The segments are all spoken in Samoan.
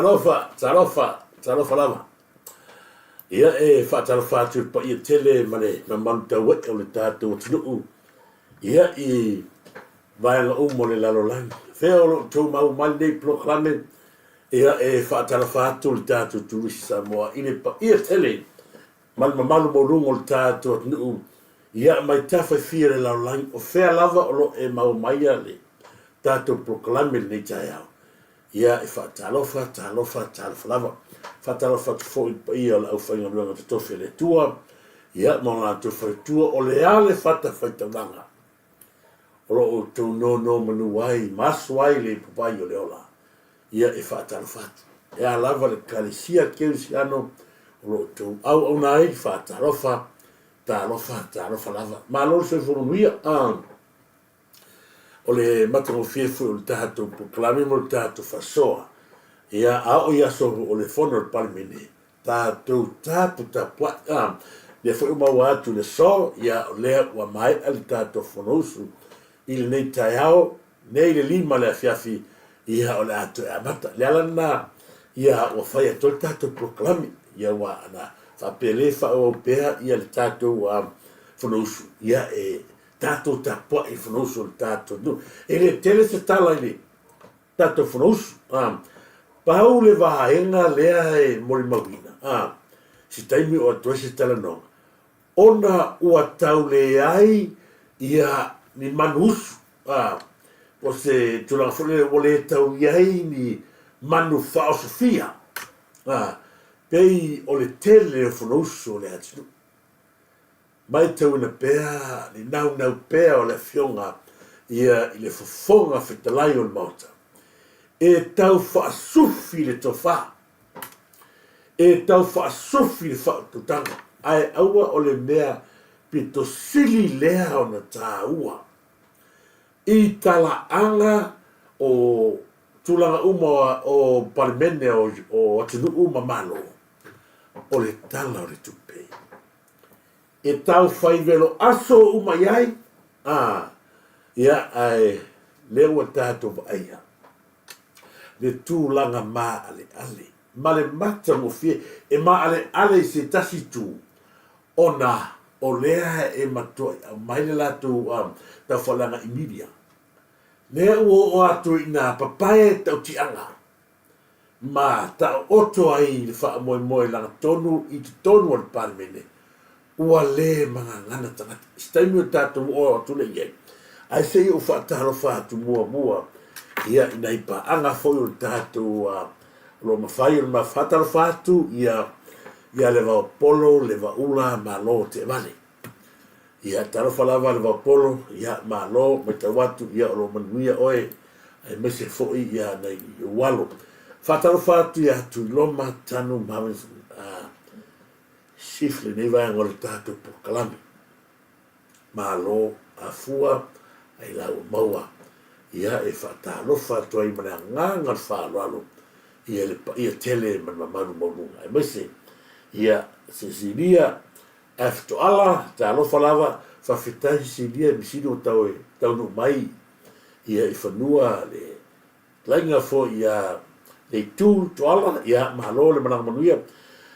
Talofa, talofa, talofa lava. Ia e faatalofa atu i le paia tele ma le mamalu taue'e o le tatou atunuu, ia i vaega uma o le lalolagi. Fea o lo o outou maua mai lenei polokalame, ia e faatalofa atu le tatou Turisi Samoa i le paia tele ma le mamalu maualuga o le tatou atunuu, ia mai tafa e fia o le lalolagi, o fea lava o lo o e maua mai le tatou polokalame i lenei taeao. Ia e faatalofa, talofa, talofa lava. Faatalofa atu foi i le paia o le aufaigaluega totofi a le Atua, ia ma o latou faletua, o le a le fatafaitaulaga o lo o outou nonomanu ai ma aso ai le ipuvai o le ola. Ia e faatalofa atu. E a lava le Ekalesia Kerisiano o lo o outou auauna ai, faatalofa, talofa, talofa lava. Malo le soifua manuia. O le matagofie foi o le tatou polokalame ma le tatou faasoa, ia, a oo i aso o le fono a le Palemene, tatou taputapuai. A, lea foi ua maua atu i le aso, ia, o lea ua maea le tatou Fonousu i lenei taeao, nei le 5 le afiafi, ia, o le a toe amata. Le ala lena, ia, ua fai atu ai le tatou polokalame, ia, ua ana faapea le faaauau pea, ia, le tatou Fonousu, ia, e tatou tapuai i Fonousu o le tatou nuu. E le tele se tala i le tatou Fonousu. A, pau le vaega lea e molimauina, a, se taimi o atu ai se talanoaga, ona ua tau leai ia ni manu usu, a, po o se tulaga foi lele ua le tau i ai ni manu faaosofia, a, pei o le tele o Fonousu o le atunuu. Maitauina pea le naunau pea o le Afioga ia i le Fofoga Fetalai o le Maota, e tau faasufi le tofa, e tau faasufi le faautautaga, ae aua o le mea pito sili lea ona taua i talaaga o tulaga uma o Palemene o atunuu ma Malo, o le Tala o le Tupe. E tau fai velo aso uma i ai, a, ia, ae lea ua tatou vaaia le tulaga maaleale ma le matagofie e maaleale i se tasi itu, ona o lea e matuai aumai le latou taufaaleaga i media. Lea ua oo atu i ina papae tautiaga ma taooto ai le faamoemoe lagatonu i totonu o le Palemene, ua le magagana tagata. I se taimi o tatou oo atu lea i ai, ae se i ou faatalofa atu muamua ia i nai paaga foi o le tatou o lo o mafai ona ma faatalofa atu ia ia Levaopolo, Levaula, Malo Teevale. Ia, talofa lava Levaopolo, ia, malo, matau atu, ia, o lo o manuia oe, aemaise foi, ia, nai ou alo. Faatalofa atu ia Tuiloma Tanu Marvin, Chief lenei vaega o le tatou polokalame. Malo, afua, ai la ua maua. Ia, e faatalofa atu ai ma le agaga o le faaaloalo, ia, le paia tele ma le mamalu maualuga, aemaise, ia, Cecilia Ae Toala, talofa lava, faafetai Cecilia Misini ua tau e taunuu mai ia i fanua le laiga foi ia Leitu Toala, ia malo le malaga manuia.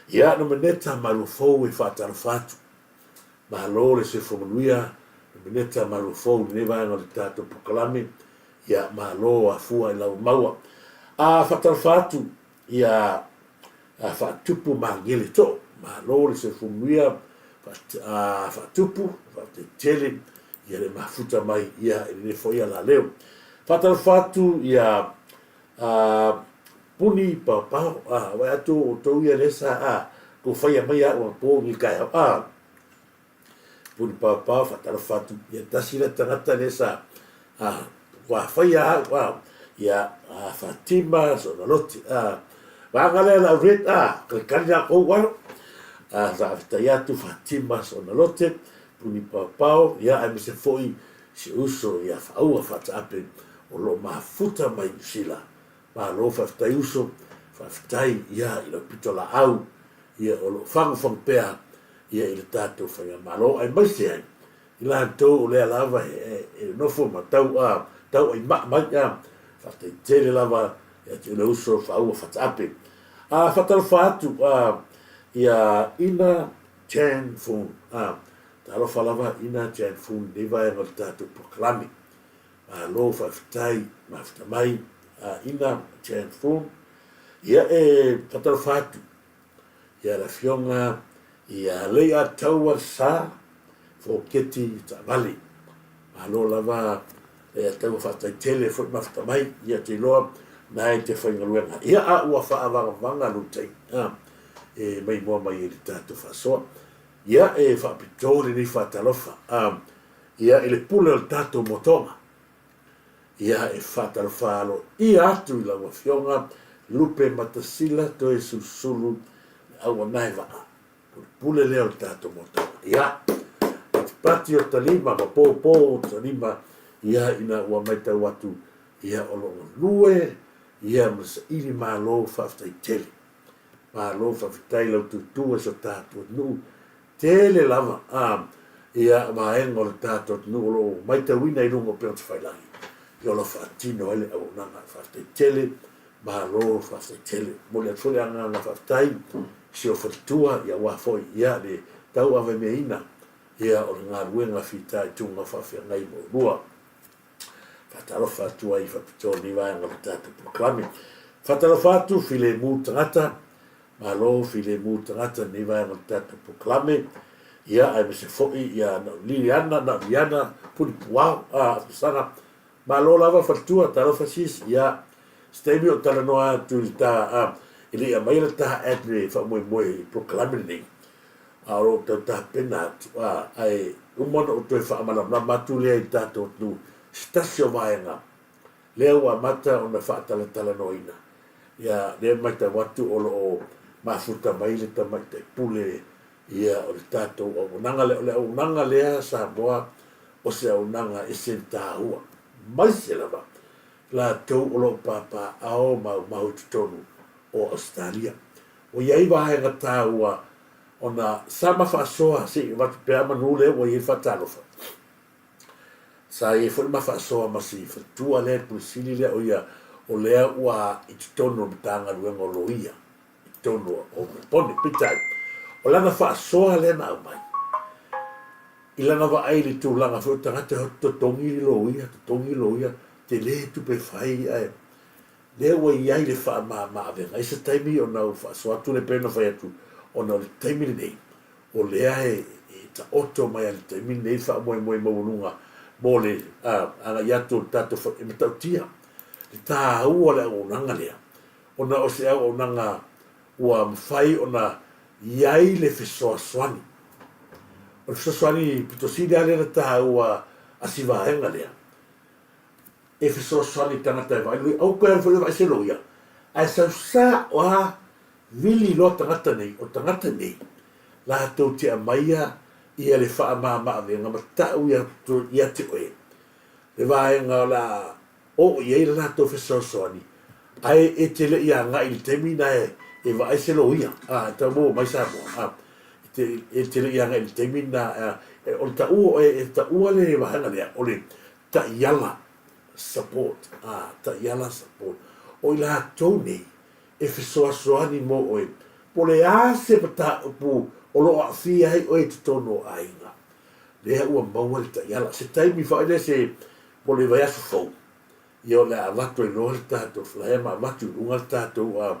Ia Nomeneta Maluafou e faatalofa atu. Malo le soifua manuia Nomeneta Maluafou i lenei vaega o le tatou polokalame. Ia malo afua i lau maua. A faatalofa atu Ia faatupu magele too. Malo le soifua manuia faatupu, faafetai tele ia le mafuta mai ia i lenei foi alaleo. Faatalofa atu ia Puni Paopao, vaai atu outou ia lea sa tou faia mai au anapo i lenei taeao. Puni Paopao faatalofa atu ia tasi lea tagata lea sa ua faia au a ia Fatima Sonalote a vaega lea lau red a kalikali lakou a a faafetai atu Fatima Sonalote Puni Paopao ia aemaise foi si uso ia Faaua Faataape o lo o mafuta mai Niu Sila. Malo faafetai uso, faafetai ia i lau pitolaau ia o lo o fagufagu pea ia i le tatou faigamalo aemaise ai i latou o lea lava e nofo ma tau tauaimaa mai a. Faafetai tele lava Ia te le uso faua fataape. A faatalofa atu a ia Ina Chan Foon. A talofa lava Ina Chan Foon nei vaega o le tatou polokalame. Malo faafetai mafuta mai a Ina Chan Foon. Ia e faatalofa atu ia le afioga ia Leiataua Sa Foketi Taavale. Malo lava Leiataua faafetai tele foi mafuta mai ia te iloa na e te faigaluega ia a ua faavagavaga lou taimi a e maimoa mai ai le tatou faasoa. Ia e faapito lenei faatalofa a ia i le pule o le tatou motoga. Ia e faatalofa aloaia atu i lau Afioga Lupe Matasila Toesulusulu le auanae vaa pulepule lea o le tatou motoga. Ia, patipati o talima ma pōpō o talima, ia ina ua matau atu, ia o lo o galue, ia ma saili malo faafetai tele. Malo faafetai lau tutu e so tatou atunuu. Tele lava a ia vaega o le tatou atunuu o lo o matauina i luga o upega tafailagi ia o lo o faatino ai le auaunaga. Faafetai tele, malo faafetai tele. Momoli atu foi le agaga faafetai i si ou faletua ia aua foi ia le tauavameaina ia o le galuega fitaituga faafeagai ma oulua. Faatalofa atu ai faapitoa lenei vaega o le tatou polokalame. Faatalofa atu filemu tagata, malo filemu tagata lenei vaega o le tatou polokalame. Ia, aemaise foi ia na o Liliana, na o Liana, Puni Puao, a, Afamasaga. Malo lava faletua, talofa sis, ia, se taimi o talanoa atu i le ta, a, e le i aumaia le ta ad le faamoemoe i polokalame lenei. A o lo o tau tapena atu, a, ae uma ona ou toe faamalamalama atu lea i le tatou atunuu, se tasi o vaega lea ua amata ona faatalatalanoaina. Ia, lea e matau atu o lo o mafuta mai le tamaitai pule ia o le tatou auaunaga lea. O le auaunaga lea Samoa, o se auaunaga ese le taua, maise lava latou o lo o papaaao maumau i totonu o Ausetalia. Ua i ai vaega taua ona sa ma faasoa se i avatu pea manu lea ua i ai le faatalofa. Sa i ai foi le ma faasoa ma si faletua lea, le Pule Sili lea, o ia o lea ua i totonu o le Matagaluega o Loia i totonu o Melebone. Peitai, o lana faasoa lea na aumai, i lana vaai i le tulaga foi o tagata e o atu totogi le loia, totogi le loia, tele tupe fai ae Lea ua i ai le faamama-avega. I se taimi ona ou faasoa atu lea pei ona fai atu, ona o le taimi lenei, o lea e taoto mai lava i le taimi lenei le faamoemoe maualuga mo le agai atu o le tatou fale e matautia le taua o le auaunaga lea, ona o se auaunaga ua mafai ona i ai le fesoasoani. O le fesoasoani pito sili lava lea na taua a si vaega lea, e fesoasoani i tagata e vaai loia. Aua koe alu foi e vaai se loia, ae sau sao a vili loa tagata nei, o tagata nei latou te aumaia ia le faamama-avega ma tau ia te oe le vaega o le a oo i ai le latou fesoasoani, ae e te le i agai i le taimi na e vaai se loia, a, e tau maua mai Samoa, a, e te le i agai i le taimi na, o le taua oe, e taua le vaega lea, o le Taiala support a taiala support o i latou nei e fesoasoani mo oe po o le a se mataupu o lo o aafia ai oe i totonu o aiga lea ua maua le taiala se taimi foi lea se mo le vaiaso fou ia o le a avatu ai loa le tatou flyer ma avatu i luga le tatou a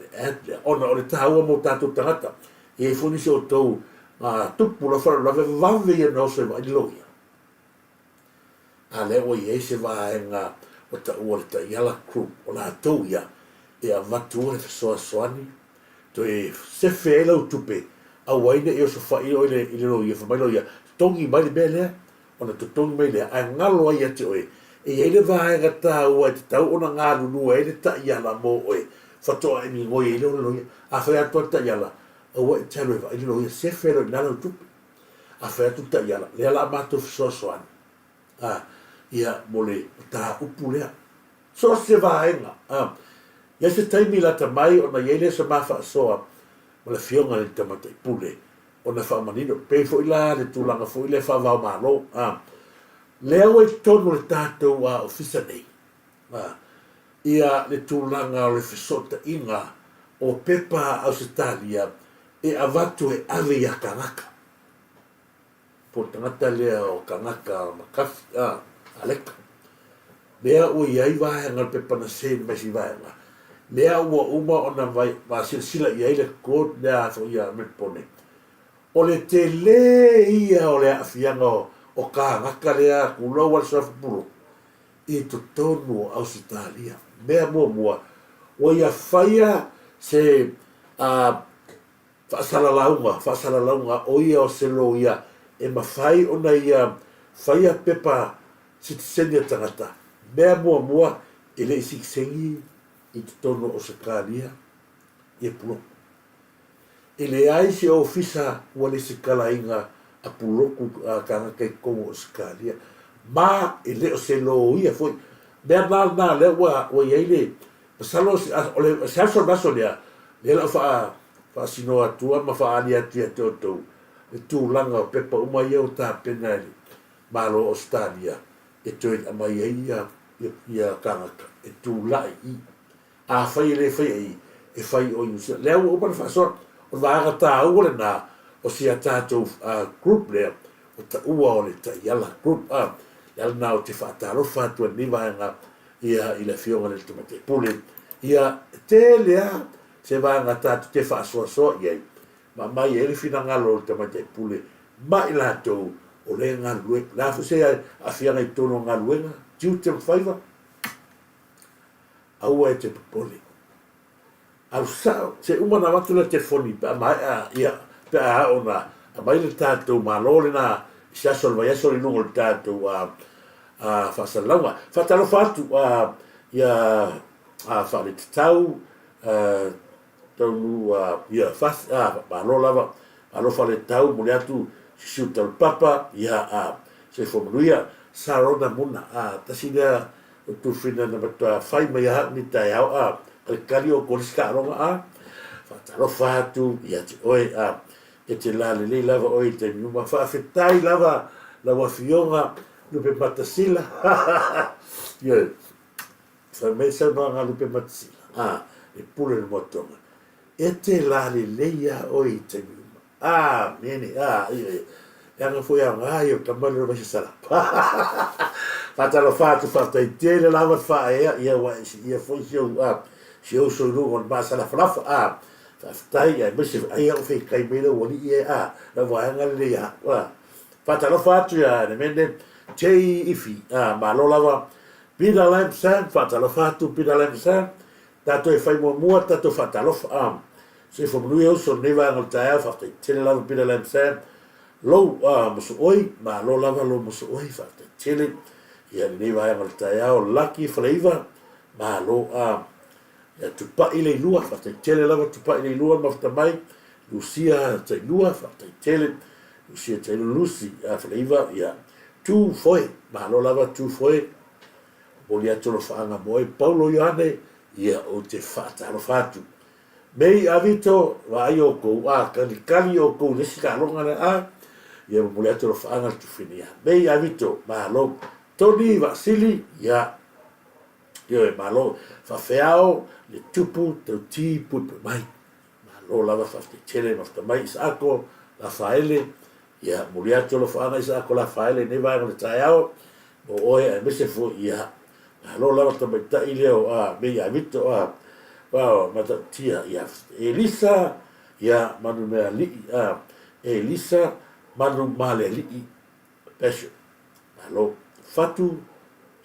le ad lea ona o le taua mo tatou tagata e i ai foi nisi o outou tupu loa faalavelave vave ia ona oso e vaai le loia. A lea ua i ai se vaega ua taua le Taiala Group, o latou ia e avatu le fesoasoani toe sefe ai lau tupe, aua ai ne i osofai oe i le loia, fai mai loia, totogi mai le mea lea, ona totogi mai lea, ae galo ai ia te oe, e i ai le vaega taua e tatau ona galulue ai le taiala mo oe, faatoa e migoi ai lea o le loia. A fai atu lava le taiala, aua e te alu e vaai le loia, sefe loa i ina lau tupe. A fai atu le taiala, lea la a matou fesoasoani, a, ia, mo le mataupu lea. So o se vaega, a, i ai se taimi lata mai ona i ai lea o se ma faasoa ma le Afioga i le Tamaitai Pule, ona faamanino, pei foi la le tulaga foi lea faava-o-Malo, a, lea ua i totonu o le tatou, a, Ofisa nei, a. ia le tulaga o le fesootaiga o pepa a Ausetalia e avatu e ave iā tagata, po o le tagata lea o tagata makafi, a, aleka. Lea ua i ai vaega o le pepa na send mai si vaega, lea ua uma ona silasila i ai le court lea foi ia Melbourne. O le tele ia o le aafiaga o kānaka lea tulou a le suafa pulou i totonu o Ausetalia. Mea muamua, ua ia faia se faasalalauga, faasalalauga o ia o se loia e mafai ona ia faia pepa sitiseni a tagata. Mea muamua, e le i sitiseni i totonu o Ausetalia ia puloku. E leai se ofisa ua lesitalaina a puloku tagata i totonu o Ausetalia, ma e le o se loia foi. Mea la lena lea ua i ai le masalo o le se aso o le aso lea, lea la ua faasinoa atua ma faaali atu ia te outou le tulaga o pepa uma ia ua tapena e le Malo o Ausetalia e toe aumai ai ia tagata e tulai i Afai e le faia i, e fai o i Niu Sila. Lea ua uma ona faasoa. O le vaega taua lena o si a tatou group lea o taua o le Taiala Group. O le ala lena ou te faatalofa atu ai i lenei vaega ia i le Afioga i le Tamaitai Pule. Ia, e tele lava se vaega tatou te faasoasoa i ai ma aumai ai le finagalo o le Tamaitai Pule ma i latou o lea e galulue. O le a foi se aafiaga i totonu o galuega, tiute ma faiva, Aua e te popole. Alu sao, se uma ona avatu lea telefoni pe a maea, ia, pe a oo ona aumai le tatou Malo lena i se aso o le vaiaso i luga o le tatou a, a faasalalauga. Faatalofa atu a, ia a Faaletatau, a, Taunu a, ia, Fasi, a, malo lava, malo Faaletatau, momoli atu Sisiu Taulapapa, ia, a, Soifua manuia. Sarona Muna, a, tasi lea O Tufina na matua fai mai a au ni taeao a kalikali o kolisi taaloga a faatalofa atu ia te oe a e te la lelei lava oe i taimi uma. Faafetai lava lau afioga Lupe Matasila ioe fai mai le saunoaga a Lupe Matasila a le pule o le moatoga e te la lelei a oe i taimi uma. Amene! A, ioe, leaga foi aoga ia o tama lea o Vaisasalapa. Faatalofa atu, faafetai tele lava le faaea, ia ua e siia foi si ou, a, si ou uso i luga o le maasalafalafa, a, faafetai, aemaise ai au feikai mai lau alii e, a, lau vaega lelei a au, a. Faatalofa atu ia Nemene J. Ifi, a, malo lava. Peter Lam Sam, faatalofa atu Peter Lam Sam, Tatou e fai muamua tatou faatalofa a. Soifua manuia uso lenei vaega o le taeao faafetai tele lava Peter Lam Sam lou a mosooi malo lava lou mosooi faafetai tele ia lenei vaega o le taeao Lucky Faleiva malo a ia Tupai Leilua faafetai tele lava Tupai Leilua mafuta mai Lucia Tailua faafetai tele Lucia Tailua Lucy a Faleiva ia Tu Foe malo lava Tu Foe Momoli atu alofaaga mo oe Paulo Ioane, ia ou te faatalofa atu. Mei a Vito, vaai oukou, a, kalikali oukou i le isi taaloga lea, a, ia momoli atu alofaaga le tufini ia. Mei a Vito, malo. Tony Vaasili, ia, ioe, malo. Faafeao le tupu tauti puipui mai. Malo lava faafetai tele mafuta mai Isaako Lafaele, Ia, momoli atu alofaaga Isaako Lafaele i lenei vaega o le taeao mo oe aemaise foi, ia, malo lava tamaitai lea o a mei ia Vito a o Matautia, ia, Elisa, ia, Manumealii, a, Elisa Manumalealii Passion, malo. Fatu,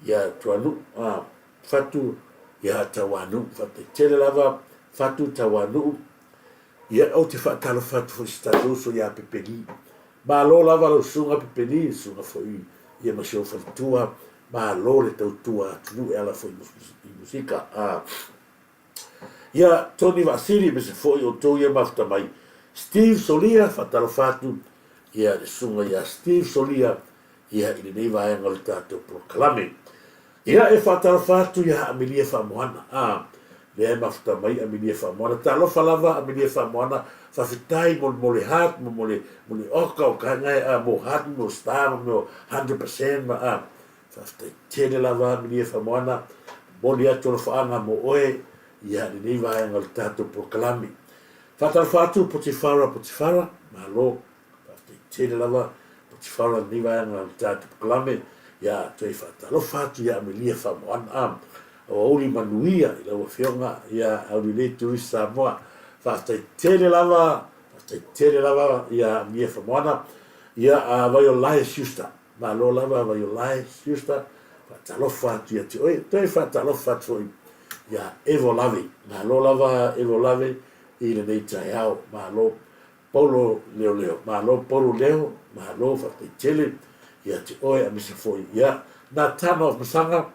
ia, Tuanuu, a, Fatu, ia, Tauanuu, faafetai tele lava Fatu Tauanuu. Ia, ou te faatalofa atu foi i si tatou uso ia Pepeli. Malo lava lau susuga Pepeli, le susuga foi ia ma si ou faletua, malo le tautua atunuu e ala foi i musika. Ia, Tony Vaasili, aemaise foi outou ia mafuta mai. Steve Solia, faatalofa atu ia le susuga ia Steve Solia ia i lenei vaega o le tatou polokalame. Ia, e faatalofa atu ia Amelia Faamoana. A, lea e mafuta mai Amelia Faamoana. Talofa lava Amelia Faamoana, faafetai mo le, mo le heart ma mo le, mo le oka o kainga e, a, mo heart ma mo star ma mo 100% ma, a, faafetai tele lava Amelia Faamoana. Momoli atu alofaaga mo oe, ia, lenei vaega o le tatou polokalame. Faatalofa atu Potifara Potifara, malo, faafetai tele lava Potifara lenei vaega o le tatou polokalame. Ia, toe faatalofa atu ia Amelia Faamoana, a, aoauli manuia i lau Afioga, ia, aulelei Turisi Samoa. Faafetai tele lava, faafetai tele lava ia Amelia Faamoana, ia, a Vaiolae Schuster. Malo lava Vaiolae Schuster, faatalofa atu ia te oe, toe faatalofa atu foi ia Evo Lave. Malo lava Evo Lave i lenei taeao, malo Paulo Leoleo, malo Paulo Leo, malo faafetai tele ia te oe aemaise foi ia Natano Afamasaga,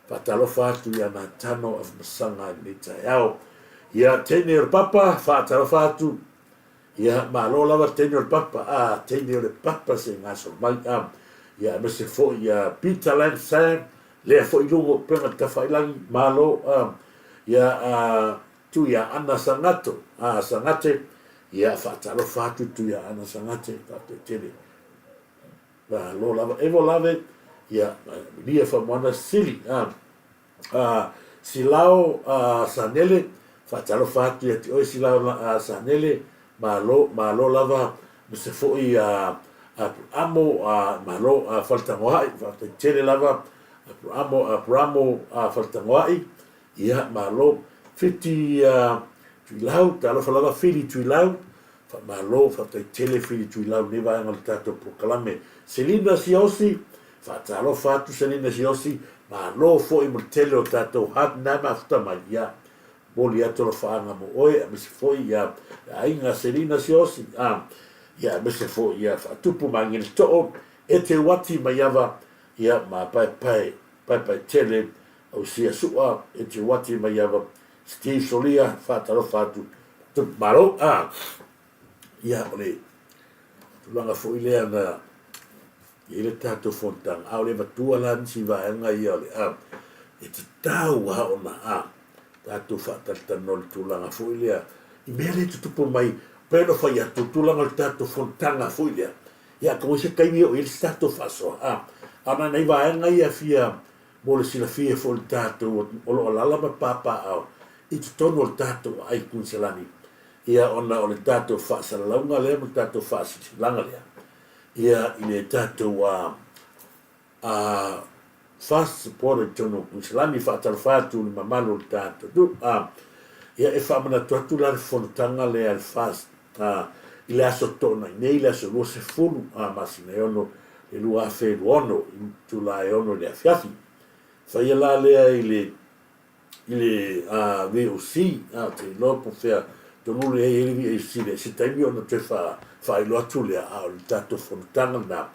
faatalofa atu ia Natano Afamasaga i lenei taeao. Ia teine o le papa, faatalofa atu Ia, malo lava le teine o le papa, a, teine o le papa se i gasolo mai, a. Ia, aemaise foi ia Peter Lan Sam, lea foi i luga o upega tafailagi, malo, a. Ia, a, Tuiaana Sangato, a, Sangate, ia, faatalofa atu Tuiaana Sangate, faafetai tele. Malo lava. Evo lave, ia, Lia Famoana Sili, a. A Silao a Sanele, faatalofa atu ia te oe Silao a Sanele, malo, malo lava ma se foi a Aperamo a malo a Faletagoai, faafetai tele lava Aperamo, Aperamo a Faletagoai, ia malo. Fiti a Tuilau, talofa lava Fili Tuilau, faamalo, faafetai tele Fili Tuilau i lenei vaega o le tatou polokalame. Selina Siaosi, Faatalofa atu Selina Siaosi, malo foi mo le tele o tatou heart na mafuta mai, ia momoli atu alofaaga mo oe aemaise foi ia le aiga Selina Siaosi, a ia aemaise foi ia Faatupu Magele Too, Ete Uati Maiava, ia ma Paepae Paepae Tele Ausia Sua, Ete Uati Maiava, Steve Solia, faatalofa atu Tupu Malo, a ia o le tulaga foi lea na i ai le tatou fonotaga, a o le avatua la nisi vaega ia o le a, e tatau lava ona a tatou faatalatalanoa i le tulaga foi lea i mea lea e tutupu mai, pei ona fai atu, tulaga o le tatou fonotaga foi lea, ia atonu ai se taimi e oo i ai se tatou faasoa, a, a o nai vaega ia fia mo le silafia foi o le tatou o lo o alaala ma papaaao i totonu o le tatou aai Kuiniselani, ia ona o le tatou faasalalauga lea ma le tatou faasilasilaga lea. Ia i le tatou a a Fast Supporter i totonu o Kuiniselani, faatalofa atu i le mamalu o le tatou nuu. A ia e faamanatu atu la le fonotaga lea a le Fast a i le aso Toonai nei, le aso 20 a masina e 6 le 2026 i itula e 6 i le afiafi. Faia la lea i le i le VOC, ou te iloa po o fea tonu lea e i ai le VAC lea, se taimi ona toe faailoa atu lea, a o le tatou fonotaga lena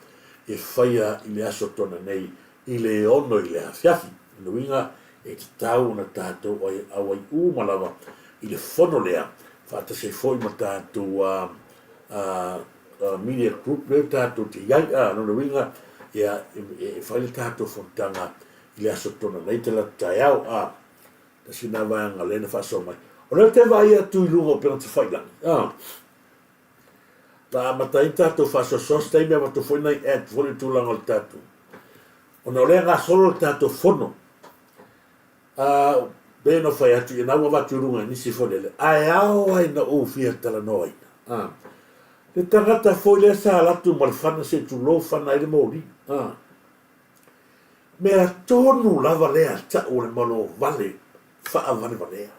e faia i le Aso Tona nei i le 6 i le afiafi. O lona uiga e tatau ona tatou auai uma lava i le fono lea, faatasi ai foi ma tatou media group lea tatou te i ai. O lona uiga e fai le tatou fonotaga i le Aso Tona nei talaatu taeao, a, tasi lena vaega lea na faasoa mai. O lea ou te vaai atu i luga o upega tafailagi, a, na amata ai tatou faasoasoa se taimi avatu foi nai ad foi le tulaga o le tatou, ona o lea e gasolo le tatou fono, a, pei ona fai atu, ia na ua avatu i luga i nisi foi lele, ae ao lava ina ou fia talanoaina, a, le tagata foi lea sa alu atu ma le fana se i tulou fana ai le moli, a, Mea tonu lava lea ta'u o le malo vale fa'avalevalea.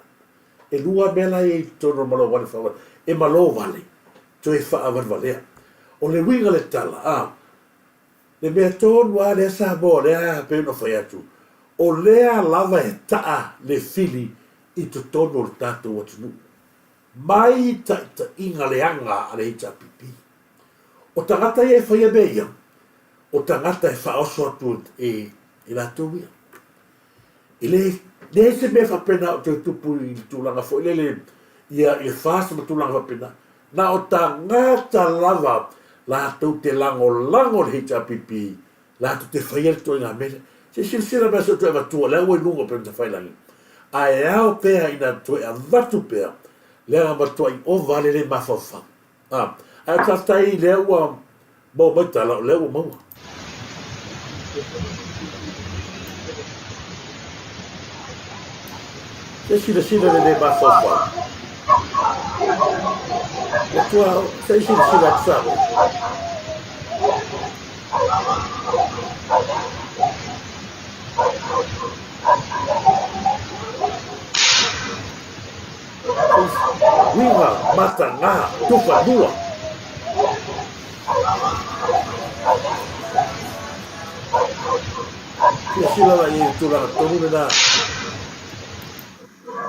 E lua mea la e i ai i totonu o le malo vale fa'avale, e malo vale, toe fa'avalevalea. O le uiga o le tala, a, le mea tonu lava lea Samoa lea pei ona fai atu, o lea lava e ta'a le fili i totonu o le tatou atunuu mai ta'ita'iga leaga a le HRPP. O tagata ia e faia mea ia, o tagata e faaoso atu e latou ia. E le, leai se mea faapena o toe tupu i le tulaga foi lele ia i le FAST ma tulaga faapena. Na o tagata lava latou te lagolago i le HRPP latou te faia le ituaiga mea lea. Se i silasila mai se i toe avatua, lea ua i luga o upega tafailagi. Ae ao pea ina toe avatu pea, leaga matuai ova lava le le mafaufau. A, ae faafetai lea ua maua mai tala, o lea ua maua. Se silasila le le mafaufau. Ua tua, se i silasila atu sa koe. Uiga matagā tufanua. Silasila la i ai i le tulaga tonu lena.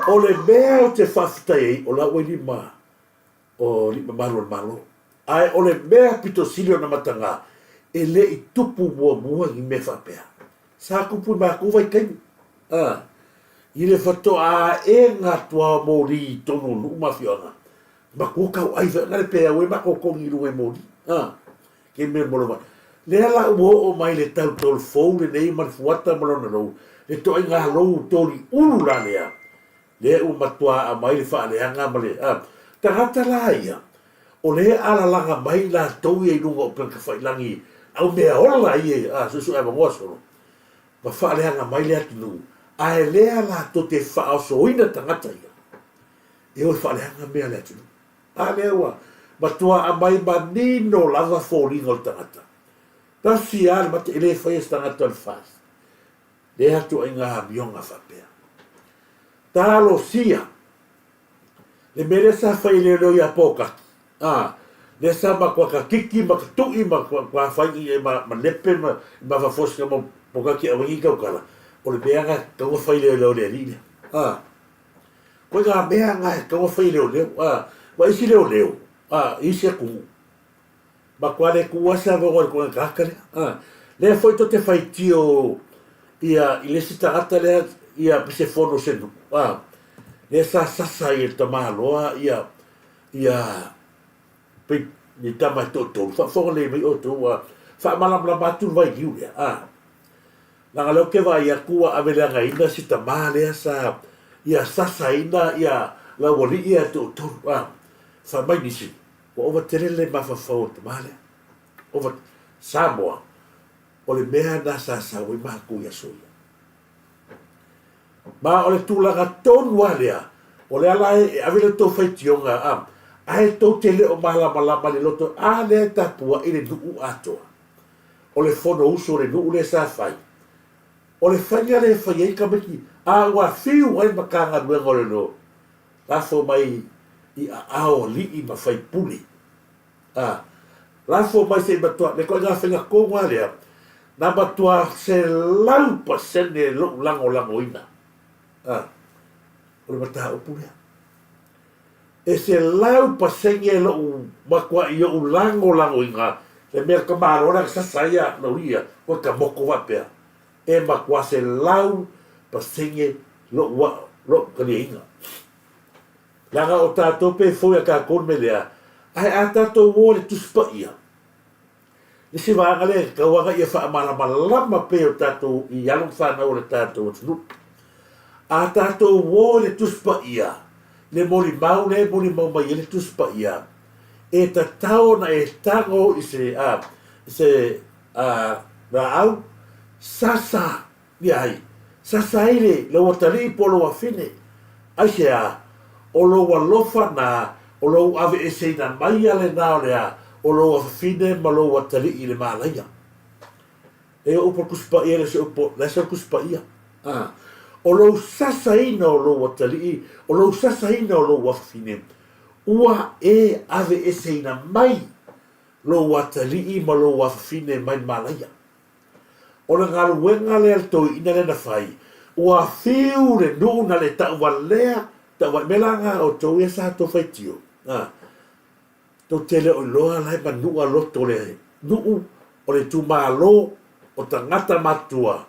O le mea ou te faafetai ai, o la ua i lima o alii mamalu o le Malo. Ae o le mea pito sili ona mataga, e le i tupu muamua ni mea faapea. Sa tupu i matou vaitaimi, a, i le fatoa aega atu lava o moli i totonu o nuu ma afioaga, matua tauai foi na le peau ai matou togi i luga i moli, a, ke mea mo lova. Lea la ua oo mai le tau tolu fou lenei ma le fuata ma lona lou, le toaiga lou toli ulu la lea, lea ua matua aumai le faaleaga ma le, a, tagata la ia, o lea e alalaga mai latou ia i luga o upega tafailagi au mea ola ia, a, suesue avanoa solo, ma faaleaga mai le atunuu, ae lea latou te faaosoina tagata ia, e o e faaleaga mea a le atunuu. A lea ua matua aumai manino lava foliga o le tagata. Tasi lava le mata, e le faia se tagata o le FAST. Lea ituaiga amioga faapea. Talosia le mea lea sa fai e leoleo ia Pōkaki, ā, lea sa matua kakiki ma katuʻi ma matua fai i ma ma lepe ma mafafosi ma Pōkaki e aumai nei tautala, o le mea na e tatau ona fai e leoleo i le alii lea, ā. Koe ngā mea na e tatau ona fai e leoleo, ā, ua isi leoleo, ā, i isi atunuu, Matua le tuua se avanoa i le tulaga tagata lea. A, lea foi tou te faitio ia i le isi tagata lea ia pe se fono se nuu. A, lea sa sasa ai e le tamaloa ia ia pei ni tama e toatolu. Faafofoga lelei mai outou a faamalamalama atu le vailiu lea. A, leaga lea ou te vaai atu ua ave leagaina si tama lea sa ia sasaina ia laualii ia e toatolu. A, fai mai nisi, Ua ova tele le mafaufau o le tama lea. Ova Samoa, o le mea lena sa sau ai matou i aso ia. Ma o le tulaga tonu lava lea, o lea la e ave le tou faitioga, a, ae tou te le o malamalama i le loto, a lea e tapuai le nuu atoa. O le fonousu o le nuu lea sa fai, o le faiga lea e fai ai tamaiti, a ua fiu ai le Matagaluega o Leoleo Lafo mai i aao alii ma faipule. A, lafo mai se i matua, le ituaiga faiga tonu lava lea, na matua 100% lou lagolagoina. A, o le mataupu lea. E 100% lou matuai ou lagolagoina le mea tamaloa lea na sasa ai a lau ia, koe ka moto faapea. E matua 100% lou lou taliaina. Leaga o tatou pe foi a tatou le mea lea, ae a tatou o i le Tusi Paia, le isi vaega lea e tatau lava ona ia faamalamalama pea i o tatou i alo ma fanau o le tatou atunuu. A tatou o i le Tusi Paia, le molimau lea e molimau mai ai le Tusi Paia, e tatau ona e tago i se a i se a laau, sasa ia ai, sasa ai le lou atalii po o lou afine. Aisea? O lou alofa na, o lou aveeseina mai a lena o le a, o lou afafine ma lou atalii i le malaia. E o upu o le Tusi Paia le se upu, le se o le Tusi Paia. A, o lou sasaina o lou atalii, o lou sasaina o lou afafine, ua e aveeseina mai lou atalii ma lou afafine mai le malaia. O le galuega lea le toeaina lea na fai, ua fiu le nuu na le tauvalea, tauvalea, mea la na outou ia sa outou faitio, a, tou te le o iloa la e manua loto le nuu o le itumalo o tagata matutua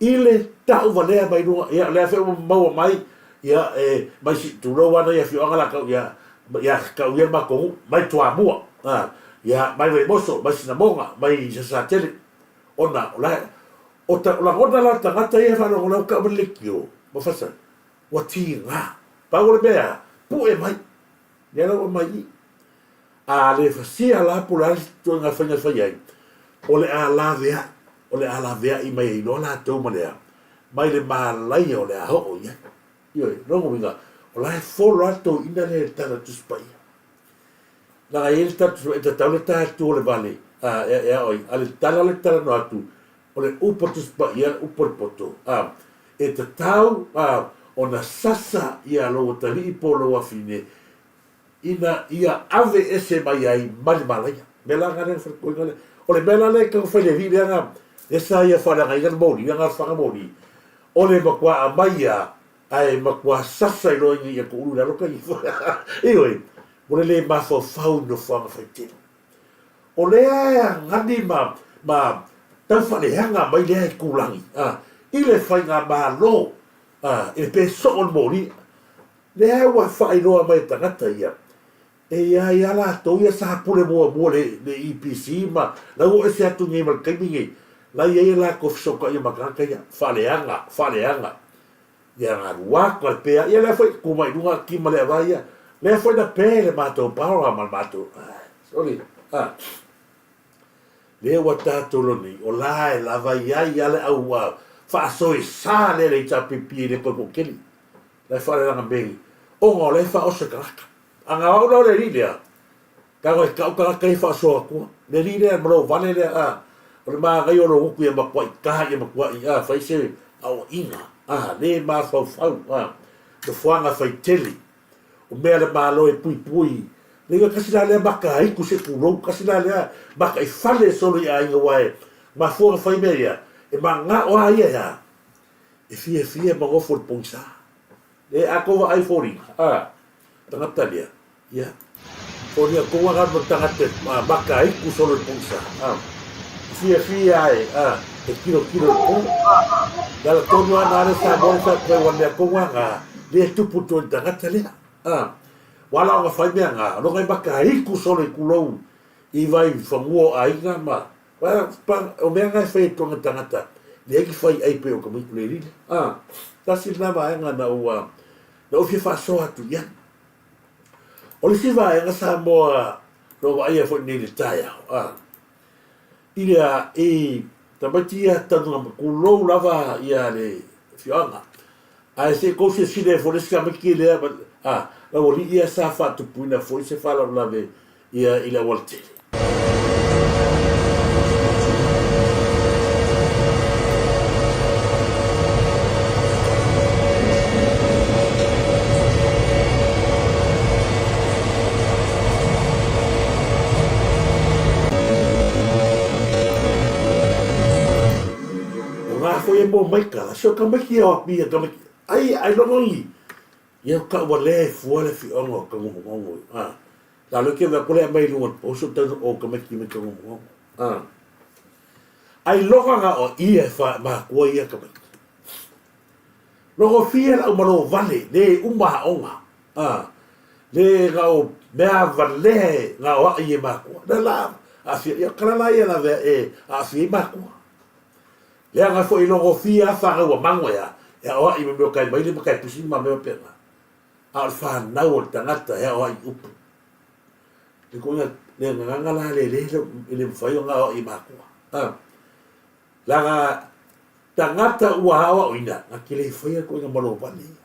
i le tauvalea mai luga, ia o lea foi ua maua mai, ia e mai si, tulou lava nai afioaga la tau ia, ia tau ia le matou nuu, mai Toamua, a, ia mai Vaimoso, mai Sinamoga, mai Salesatele, ona o la o ta, o lagona la o tagata ia e faalogo lau tau mai le leitio ma Fasani, ua tiga. Pau o le mea, pue mai, lea la ua mai i i. A le fasia la po o le a le ituaiga faiga e fai ai, o le a laveai, o le a laveai mai ai loa latou ma le a, mai le malaia o le a oo i ai. Ioe, lona uiga, o la e follow lava le toeaina lea i le Tala o le Tusi Paia. Leaga e i ai le Tala o le Tusi Paia, e tatau le ta atu o le vale, a, e, e ao ai, a le tala le talanoa atu, o le upu a le Tusi Paia, le upu a le poto, a, e tatau, a, ona sasa ia lou atalii po o lou afine, ina ia ave ese mai ai mai le malaia. Mea la nga lea le falekoiga lea. O le mea la lea e taumafai le alii lea na, lea sa ia faaleagaina le moli, lea na alfaga moli, o le matua aumai a, ae matua sasa i loa ina ia tuulu i lalo ka ifo. Ioe, mo le le mafaufau i nofoaga faitele. O lea e agani ma, ma tau faaleaga mai lea itulagi, a, i le faigamalo, a, i le pe soo o le moli. Lea ua faailoa mai e tagata ia, e i ai a latou ia sa pule muamua le le EPC ma la ua ese atu nei ma le taimi nei, la i ai a latou fesootaiga ma tagata ia, faaleaga, faaleaga. Ia na alu atu na pea, ia lea foi tu mai luga ki ma le ava ia, lea foi na pe le matou power ma le matou, sorry, ah. Lea ua tatou lo nei, o la e lava i ai a le au faasoesa lea le HRPP e le toe toatele. La e faalelaga mea ona o la e faaoso e tagata. A na o au la o le alii lea, tago e tau tagata ia faasoa atua. Le alii lea ma lou vale lea, a, o le manaia o lou gutu ia matuai ta, ia matuai, a, fai se aoaiga, a, le mafaufau, a, nofoaga faitele. O mea a le Malo e puipui. Leaga tasi la lea mata aitu se tulou, tasi la lea mata i fale solo i aiga aua e mafua ona fai mea ia, e manao a ia e a? E fiafia ma nofo i le pogisa. Le a tou vaai foliga, a, tagata lea, ia, foliga tonu lava ma tagata e mata aitu solo i le pogisa, a, e fiafia a e, a, e tilotilo i le po. Le ala tonu lava na le Samoa le fai atu ai, ua mea tonu lava na, lea e tupu atu ai le tagata lea, a. Ua ala ona fai mea na, loga e mata aitu solo i tulou i vai fanua o aiga ma, o mea na e fai e tona tagata, leai ni fai ai pei o ka le lile. A, tasi lena vaega na ou, na ou fia faasoa atu i ai. O le isi vaega Samoa na ou vaaia foi nei i le taeao, a, i le a, i tamaiti ia tanuga, tulou lava ia le afioaga. Ae se i tou silasila ifo i le isi tamaiti lea, a, lau alii ia sa faatupuina foi se faalavelave ia i le aualatele. O ngā foi e mō mai kala, si o tamaiti e o api ia tamaiti, ai, ai logo i, ia o kau walea e fua le fioga o ka ngongongo, a, la lo ke vea kole a mai lunga o so tau o tamaiti me ka ngongongo, a, ai loga nga o ia e wha makua ia tamaiti. Logo fia lau malo vale, le uma aonga, a, le nga o mea valea nga o ai e makua, la la, aafia, ia kala la ia la vea e aafia i makua. Leaga foi i logofia a fanau a mago e a, e aoai ma mea o kai maile ma kai pusi ma mea faapena. A o le fanau o le tagata e aoai i upu. Le koina, le gagaga la le le e le mafai ona aoai i makua. A, leaga tagata ua aoaoina, na te le faia le koina malo vale ia.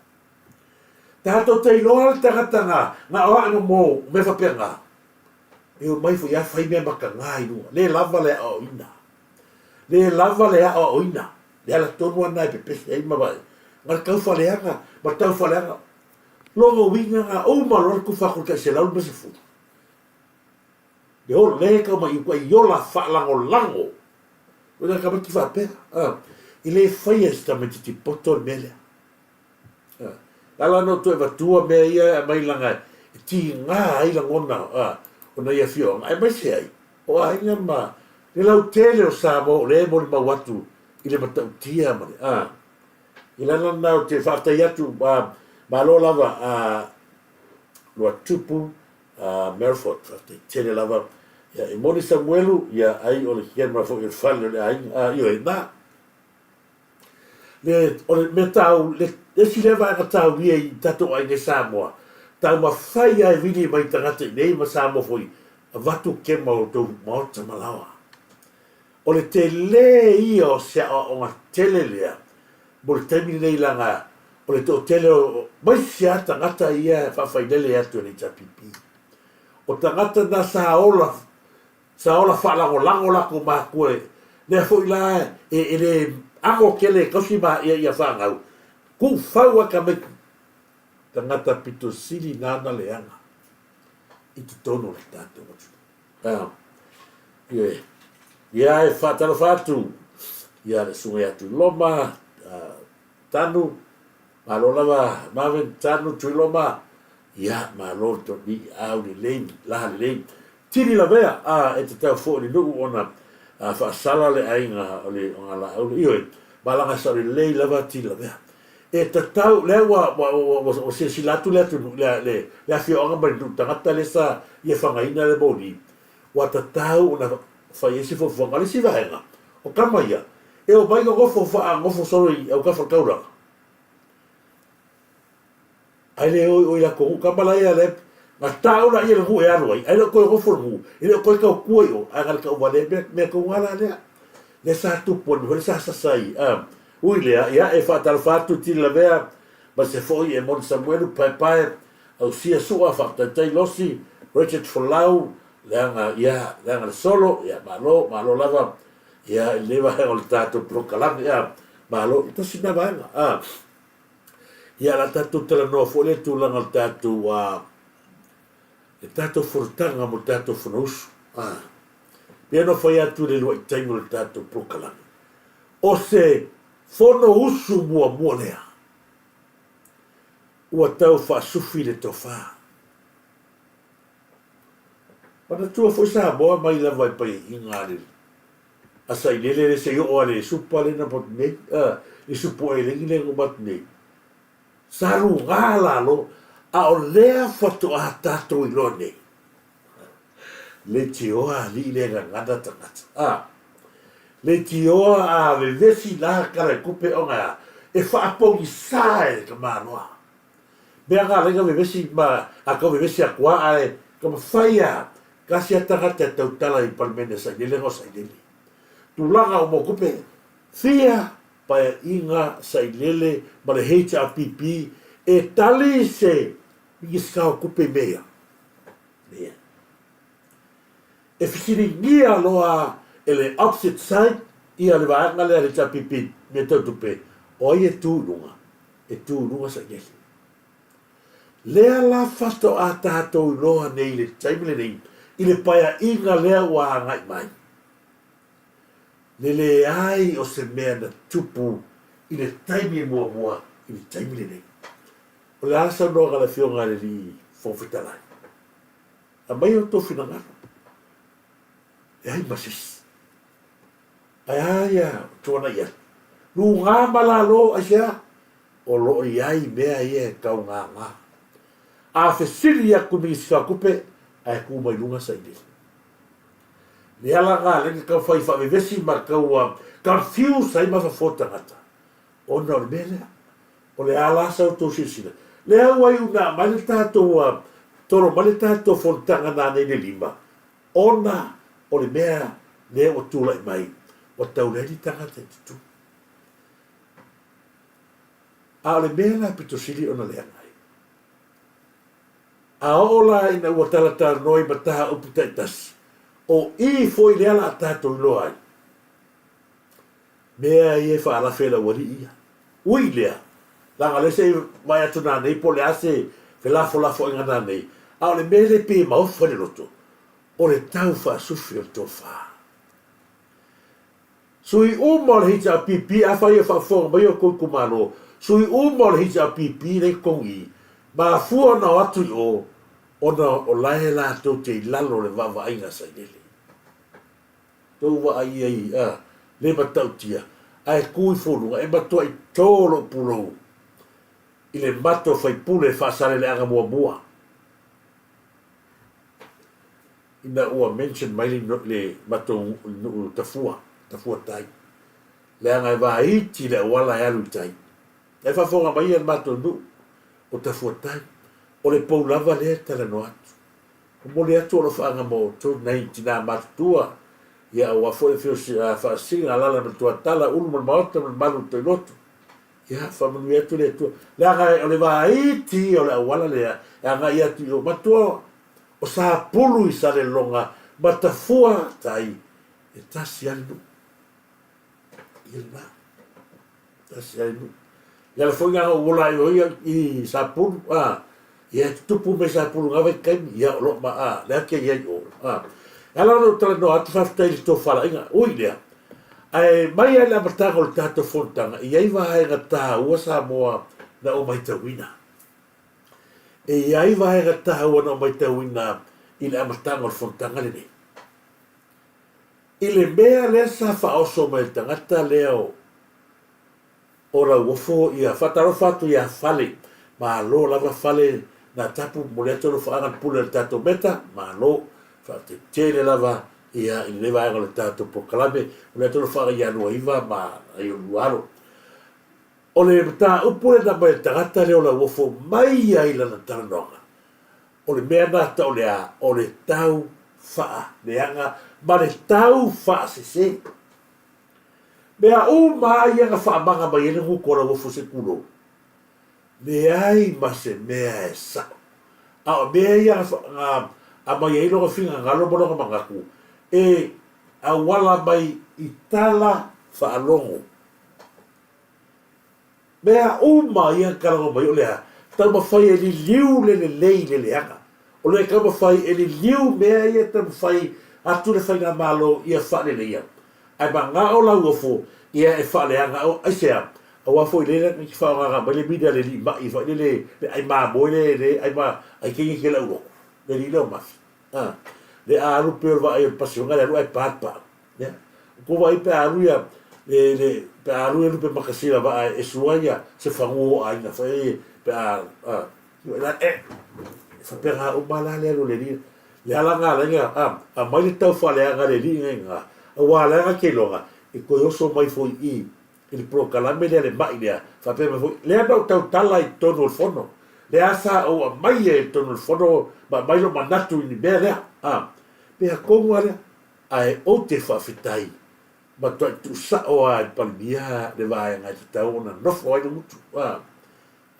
Tatou te iloa le tagata na, na aoai mo mo mea faapena. E omai foi a fai mea mataga i luga. Le lava le aoaoina. Le lava le aoaoina, le ala tonu lava lena e pepesi ai ma vaai, na le taufaaleaga ma le taufaaleaga. Lona uiga na uma loa le tufa atu i le tai 150. Le ola, lea e tau mai i uta i ola faalagolago. O le tamaiti faapea, a, e le faia e se tamaititi poto le mea lea. A, le ala na ou toe avatua mea ia e aumai leaga e tiga ai lagona, a, o nai afioaga, aemaise ai O aiga ma le lautele o Samoa o lea e molimau atu i le matautia ma le, a, i le ala lena ou te faafetai atu, a, malo lava, a, Luatupu, a, Melford, faafetai tele lava. Ia, e moni Samuelu, ia, ai o le camera foi o le fale o le aiga, a, ioe, na. Le, o le mea tau, le isi lea vaega taulia i tatou aiga i Samoa, taumafai lava e vili mai tagata i nei ma Samoa foi, avatu kema o outou maota ma laoa. O le tele ia o se aoaoga tele lea mo le taimi lenei leaga O le toatele o maisi lava tagata ia e faafailele atu e le HRPP. O tagata na sa ola, sa ola faalagolago latou matua, lea foi la e le ago tele e tausi ma ia fanau, tuufau lava tamaiti. Tagata pito sili nana leaga i totonu o le tatou atunuu. Ioe. Ia, e faatalofa atu ia le susuga ia Tuiloma Tanu, malo lava Marvin Tanu Tuiloma, ia malo le toni au lelei, la lelei. Tili lavea a e tatau foi i le nuu ona faasala le aiga o le Ogalaau. Ioe, malaga sao lelei lava Tili Lavea. E tatau, lea ua, ua, ua, ua, ua silasila atu le atunuu, le, le, le afioaga ma le nuu tagata lea sa ia fagaina le moli, ua tatau ona fai ai se fuafuaga. O le isi vaega, o tama ia, e omai nonofo faanofo solo i autafa o le taulaga, ae le o i o i latou nuu. Tama la ia lea na tau laia i le nuu e alu ai, ae le o toe nofo i le nuu, e le o toe tautua i o, ae na o le tauvalea mea, mea tonu lava la lea. Lea sa tupu ai le mea foi lea sa sasa ai. A, ui lea, ia e faatalofa atu i Tili Lavea, ma se foi e Moni Samuelu, Paepae, Ausia Sua, Faataitai Losi, Richard Folau, leaga, ia, leaga le solo, ia, malo, malo lava, ia, i lenei vaega o le tatou polokalame, ia, malo, ia tasi lena vaega, a. Ia, o le a tatou talanoa foi lea i le tulaga o le tatou, a, le tatou fonotaga mo le tatou Fonousu, a. Pei ona fai atu i le lua'i taimi o le tatou polokalame, o se Fonousu muamua lea ua tau faasufi le tofa. Manatua foi Samoa mai lava i paiaiga a le a Sailele le se i oo a le supa lea na motu nei, a, le supu elegi lea na uma atu nei. Sa luga lalo, a o lea faatoa tatou iloa nei. Leitioa alii le gagana tagata. A, leitioa a vevesi la tala i tupe ona e a? E faapogisa e le tamaloa. Mea na alai na vevesi ma a tau vevesi atu a ae taumafai a tasi a tagata e tautala i Palemene a Sailele na o Sailele. Tulaga uma o tupe fia paeaiga Sailele ma le HRPP e tali se Minisita o Tupe i mea ia. Leai. E fesiligia loa e le opposite side ia le vaega lea a le HRPP mea tau tupe, o ai e tu i luga? E tu i luga Sailele. Lea la faatoa tatou iloa nei i le taimi lenei i le paeaiga lea ua agai mai, le leai o se mea na tupu i le taimi muamua i le taimi lenei. O le a le saunoaga a le Afioga i le Alii Fofoga Fetalai? Aumai outou finagalo. Leai ma se isi. Ae a ia tuanai atu? Luga ma lalo, aisea? O lo o i ai mea ia e taugaga. A fesili atu i Minisita o Tupe, ae tu mai luga sailele. Le ala lena lea na tau fai faavevesi ma tau confuse ai mafaufau o tagata, ona o le mea lea. O le a la sa outou silasila? Lea ua iu ina aumai le tatou, tolo mai le tatou fonotaga nanei le lima, ona o le mea lea ua tulai mai, ua tau leai ni tagata i totonu. A o le mea la e pito sili ona leaga ai, a oo la ina ua talatalanoa i mataupu taitasi, o i foi lea la a tatou iloa ai, mea ia e faalafe e le aualii ia. Ui i lea, leaga o lea se i vaai atu nanei po o le a se felafolafoaiga nanei, a o le mea lea e pei e maofa i le loto, o le tau faasufi o le tofa. Sui uma o le HRPP, afai o faafofoga mai outou itumalo, sui uma o le HRPP lea i totonu i i, mafua ona o atu i o, ona o la e latou te i lalo o le vaavaaiga a Sailele. Tou vaai i ai, a, le matautia, ae tu i foluga, e matuai to lou pulou i le mato faipule Faasaleleaga muamua. Ina ua mention mai le, le matou nuu Tafua, Tafua Tai, leaga e vaiti le auala e alu i tai. E faafofoga mai le matou nuu o Tafua Tai, o le pou lava lea e talanoa atu. Momoli atu alofaaga mo outou nai tina matutua, ia aua foi le afio o Faasisina, alaala ma le Tuatala, Ulu ma le Maota ma le Malu o le Toiloto. Ia, faamanuia atu le Atua. Leaga o le vaiti ia o le auala lea e agai atu i o. Matua o Sapulu i Saleloga ma Tafua tai, e tasi lava le nuu. Ia lena. Tasi lava le nuu. Le ala foi lena na ou ola ai i o i Sapulu, a, ia e tutupu mai Sapulu i na vaitaimi, ia o lo o ma, a, lea te i ai i o, a. E ala ona ou talanoa atu, faafetai i le tofalaiga, ui lea, ae mai lava i le amataga o le tatou fonotaga, e i ai vaega taua Samoa na ou matauina. E i ai vaega taua na ou matauina i le amataga o le fonotaga lenei. I le mea lea sa faaoso mai e le tagata lea o o Lauofo ia faatalofa atu ia Fale malo lava Fale na tapu momoli atu alofaaga le pule a le tatou Meta malo faafetai tele lava ia i lenei vaega o le tatou polokalame momoli atu alofaaga ia Luaiva ma nai o lua alo. O le mataupu lea na aumai e le tagata lea o Lauofo mai ai lana talanoaga o le mea na tau le a o le tau faaleaga ma le tau faasese. Mea uma lava ia na faamaga mai ai le gutu a Lauofo se tulou, leai ma se mea e sao. A o mea ia na aumai ai lona finagalo ma lona manatu e auala mai i tala faalogo. Mea uma ia na talanoa mai o le a taumafai e liliu le lelei i le leaga. O le taumafai e liliu mea ia taumafai atu le Faigamalo ia faaleleia. Ae manao Lauofo ia e faaleaga aisea? Aua foi lea na te faaaogaga mai le media a le alii mai foi lele le ai mamoe le le ai ma ai kenge tele au lotu le alii lea o Mafi a le a alu pei o le vaai o le pasioga le alu ae pa le pau ia tou vaai pe a alu ia le le pe a alu ia lupe makasina vaa e sua ia se fanua o aiga foi pe a a la e faapena uma la le alu a le alii le ala na ala ai na aumai le tau faaleaga a le alii na ina aua leaga te iloga e toe oso mai foi i i le polokalame lea le mai lea faapea mai foi lea na ou tautala i totonu o le fono lea sa ou aumaia i totonu o le fono ma aumai lou manatu i le mea lea a mea tonu lava lea ae ou te faafetai matuai tuusao lava e le Palemia le vaega e tatau ona nofo ai le gutu a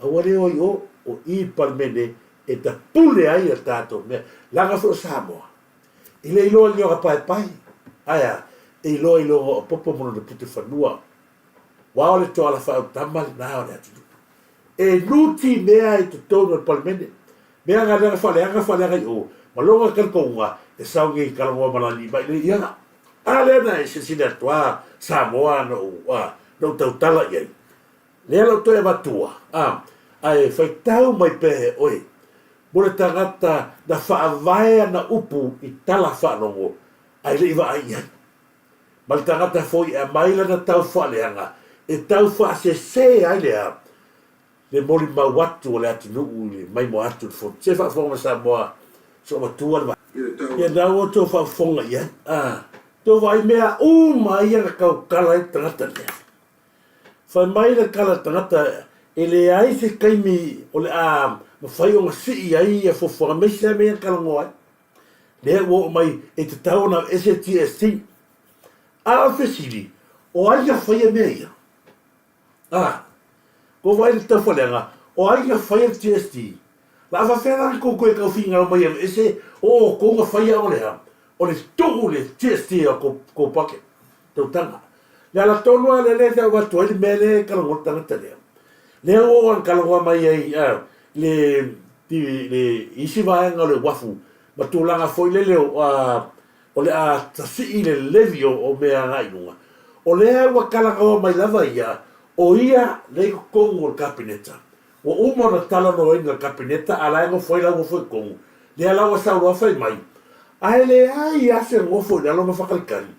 Aua le o i o, o i i le Palemene e tapule ai a tatou mea. Leaga foi o Samoa, e le iloa i lona paepae, ae a? E iloa i lona opopo ma lona pute fanua. Aua o le toala faautama lena o le atunuu. E nutimea i totonu o le Palemene, mea na leaga faaleaga faaleaga i o, ma lona talitonuga e sau nei talanoa ma lana mai le ia. A lea na e silasila atu a Samoa na ou, a, na ou tautala i ai. Lea la ou toe avatua, a, ae faitau mai pea e oe, mo le tagata na faavae ana upu i tala faalogo, ae le i vaai i ai. Ma le tagata foi e aumai lana tau faaleaga e tau faasese ai le a, le molimau atu a le atunuu i le maimoa atu i le fono. Se faafofoga mai Samoa, se o matua le Ia na ua outou faafofoga i ai, a, tou vaai mea uma ia na tautala ai le tagata lea. Fai mai le tala tagata e leai se taimi o le a mafai ona sii ai ia fuafuaga aemaise lava mea ia na talanoa ai. Lea ua oo mai e tatau ona aveese le GST. A o le fesili, o ai na faia mea ia? A, ua vaai i le taufaaleaga, o ai na faia le GST? La a faafefea la ona tou toe tau finagalo mai e aveese o outou na faia o le a? O le tuu le GST o tou pocket, tautaga. Le ala tonu lava lea lea e tau avatu ai le mea lea e talanoa le tagata lea. Lea ua oo ina talanoa mai ai le le isi vaega o le uafu ma tulaga foi lele o o le a tasii le levy o mea agai i luga. O lea ua talanoa mai lava ia, o ia lea i totonu o le Kapeneta. Ua uma ona talanoaina e le Kapeneta a o la e nofo ai lau nofo i totonu. Lea la ua sau loa fai mai, ae leai lava se nofo i lalo ma faatalitali.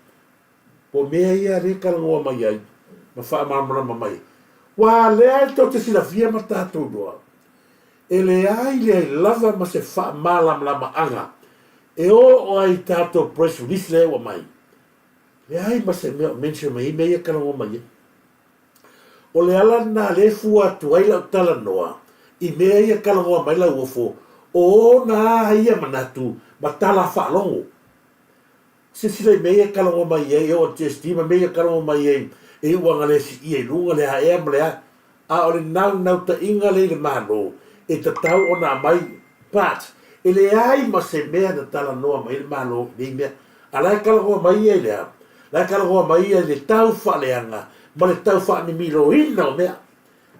Po o mea ia lea e talanoa mai ai ma faamalamalama mai. Ua lea e tou te silafia ma tatou iloa, e leai leai lava ma se faamalamalamaga e oo ai i tatou press release lea ua aumai. Leai ma se mea o mention mai ai mea ia e talanoa mai ai. O le ala lena lea e fua atu ai lau talanoa i mea ia e talanoa mai Lauofo, o ona a ia manatu ma tala faalogo. Silasila i mea ia e talanoa mai ai, e oo i le GST ma mea ia e talanoa mai ai e iu ana le siia i luga le a ea ma le a. A o le naunautaiga lea i le Malo e tatau ona aumai but e leai ma se mea na talanoa mai ai le Malo i nei mea. A la e talanoa mai ia i le a? La e talanoa mai ia i le tau faaleaga ma le tau faamimiloina o mea.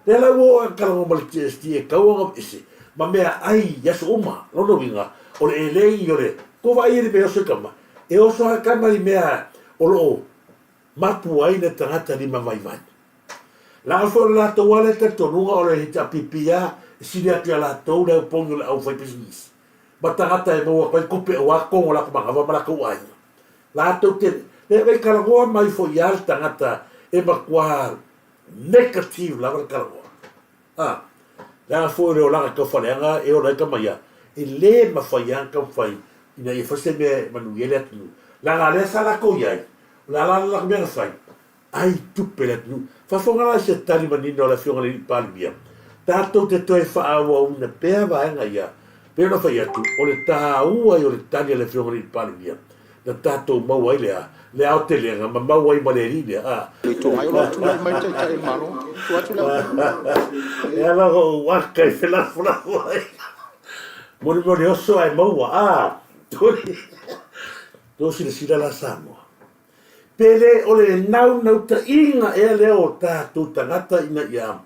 Lea la ua oo ina talanoa ma le GST e tatau ona aveese ma meaai i aso uma. Lona uiga, o le elegi o le Ua vaai i le mea e oso i tama? E oso lava tama i mea o lo o mapu ai le tagata limavaivai. Leaga foi o le latou lava lea talitonuga o le HRPP lava e sili atu ia latou le aupogi o le aufaipisinisi ma tagata e maua atu ai tupe aua totonu o latou manava ma latou aiga. Latou te le vaai talanoa mai foi lava le tagata e matua negative lava le talanoa. A, leaga foi o le olaga tau faleaga e ola ai tama ia, e le mafai lava ona taumafai ina ia fai se mea e manuia ai le atunuu. Leaga lea sa latou i ai, o le a la le latou mea na fai? Ai tupe le atunuu. Faafofoga la i se tali manino a le Afioga i le Alii Palemia, tatou te toe faaauauina pea vaega ia, pei ona fai atu, o le taua ia o le tali a le Afioga i le Alii Palemia, na tatou maua ai le a? Le aotelega ma maua ai ma le Alii lea, a. Le Itu Agai o lo o tulai mai le Taitai o le Malo. Tuu atu le avanoa. E ala ona ou aka i felafolafoai ai. Molimoli oso ae maua, a. Tou silasila la Samoa. Pe le o le naunautaiga ea lea o tatou tagata ina ia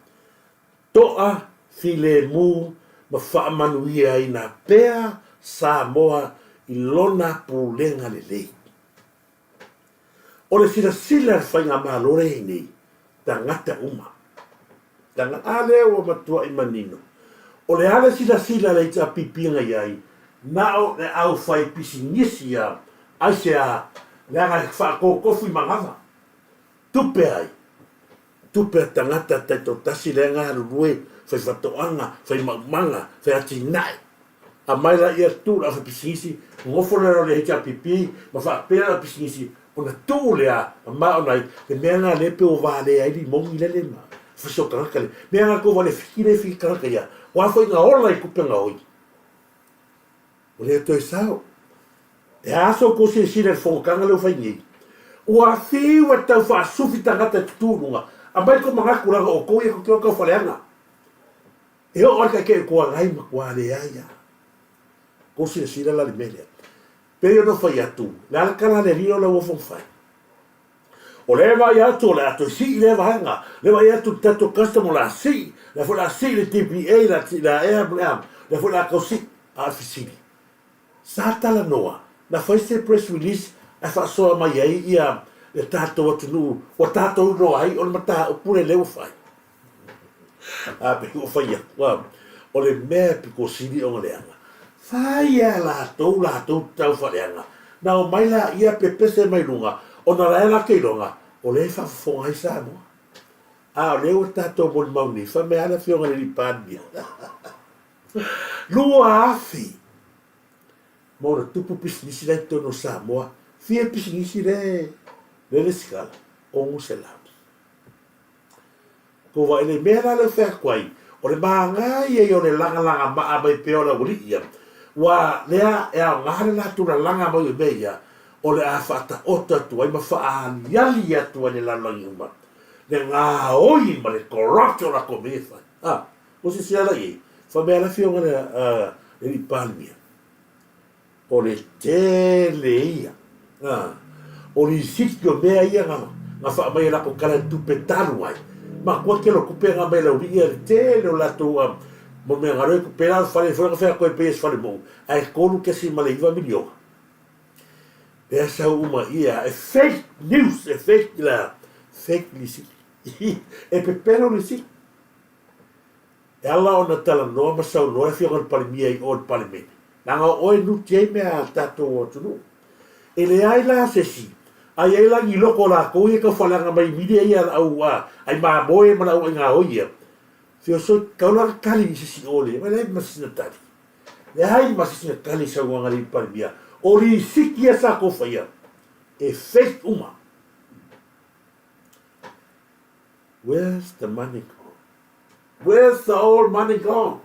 toa filemu ma faamanuiaina pea Samoa i lona pulega lelei. O le silasila a le Faigamalo lea i nei, tagata uma. Tanga, a lea ua matuai manino. O le a le silasila a le HRPP na i ai, na o le aufaipisinisi a, aisea, leaga e faatotofu i manava. Tupe ai? Tupe a tagata taitoatasi lea e galulue, fai fatoaga, fai maumaga, fai atinae. Aumai laia tuu le aufaipisinisi, nofo lea le HRPP ma faapea le aupisinisi ona tuu lea ma maona ai le mea lena lea pei ua valea ai limoni lele ma fasi o tagata le mea lena tou vale fiki le fiki tagata ia ua foi na ola i tupe gaoi ua le toe sao. E a so outou silasila i le fonotaga lea ua fai nei? Ua fiu e tau faasufi tagata e tutu i luga, aumai tou manatu leaga o outou ia tou te o tau faleaga. E oo lava i le Taitai o Itu Agai matua leai lava. Tou silasila la i le mea lea. Pei ona fai atu, le a le tala a le Alii o lau ofoga fai? O lea e vaai atu o le a toe sii lea vaega, lea e vaai atu i le tatou custom o le a sii, lea foi o le a sii le DPA, le a sii le a ea ma le a, lea foi o le a tau sii. A o le fesili, Sa talanoa, na fai se press release ae faasoa mai ai ia le tatou atunuu ua tatou iloa ai o le mataupu lea ua fai. A pei ua fai atu, a, o le mea e pito sili ona leaga, fai e latou latou tau faaleaga, na omai laia pepese mai luga ona la e latou iloga o lea e faafofoga ai Samoa. A o lea ua tatou molimau nei, fai mai lava le Afioga i le Alii Palemia. 2000 ma ona tupu pisinisi la i totonu o Samoa. Fia pisinisi le le resitala? 600. Tou vaai le mea la lea fai atu ai, o le manaia ia o le lagalaga maa mai pea o le aualii ia, ua lea e aoga le latou lalaga mai o mea ia, o le a faataoto atu ai ma faaaliali atu ai le lalolagi uma le gaoi ma le corrupt o latou mea ia e fai. A. Ua silasila la i ai, fai mai a le Afioga i le Alii Palemia, o le tele ia o lisiti o mea ia na faamai e latou tala i tupe talu ai, matua tele o tupe na aumai e le aualii ia, le tele o latou mo mea galue tupe la fale foi na fai atu ai pei e se fale mou ae 3.9 miliona. Lea sau uma ia e fake news, e fake la, fake lisiti. E pepelo lisiti. E ala ona talanoa ma saunoa le Afioga i le Palemia i o i le Palemene, leaga o oe e nuti ai mea a le tatou atunuu. E leai la se isi, a i ai la ni loko o latou ia e tau faaleaga mai i media ia a le au ai mamoe ma le au ai gaoi ia, feosoi, tatau la ona tali i se isi o le, e leai ma se isi na tali. Leai ma se isi na tali i saunoaga a le Palemia. O lisiti ia sa tou faia, e fake uma. Where's the money gone? Where's the all money gone?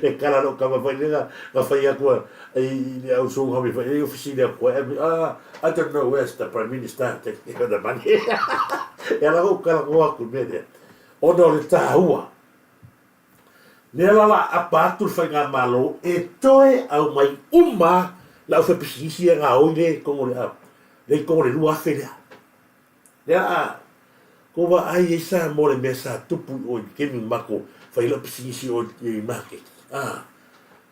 E kala lou kama foi lea na fai atu i le au suga mai foi i ofisi lea koe ah, I don't know where's the prime minister taking the money. E ala kou kala ko aku mea lea. Ona o le taua, lea la o le a apa atu le Faigamalo e toe aumai uma le aufaipisinisi ia e gaoi lea i totonu o le, lea i totonu o le 2000 lea. Lea a tou vaai i ai Samoa i le mea sa tupu i o i le taimi na matou fai ai lau pisinisi i o i le maketi, a,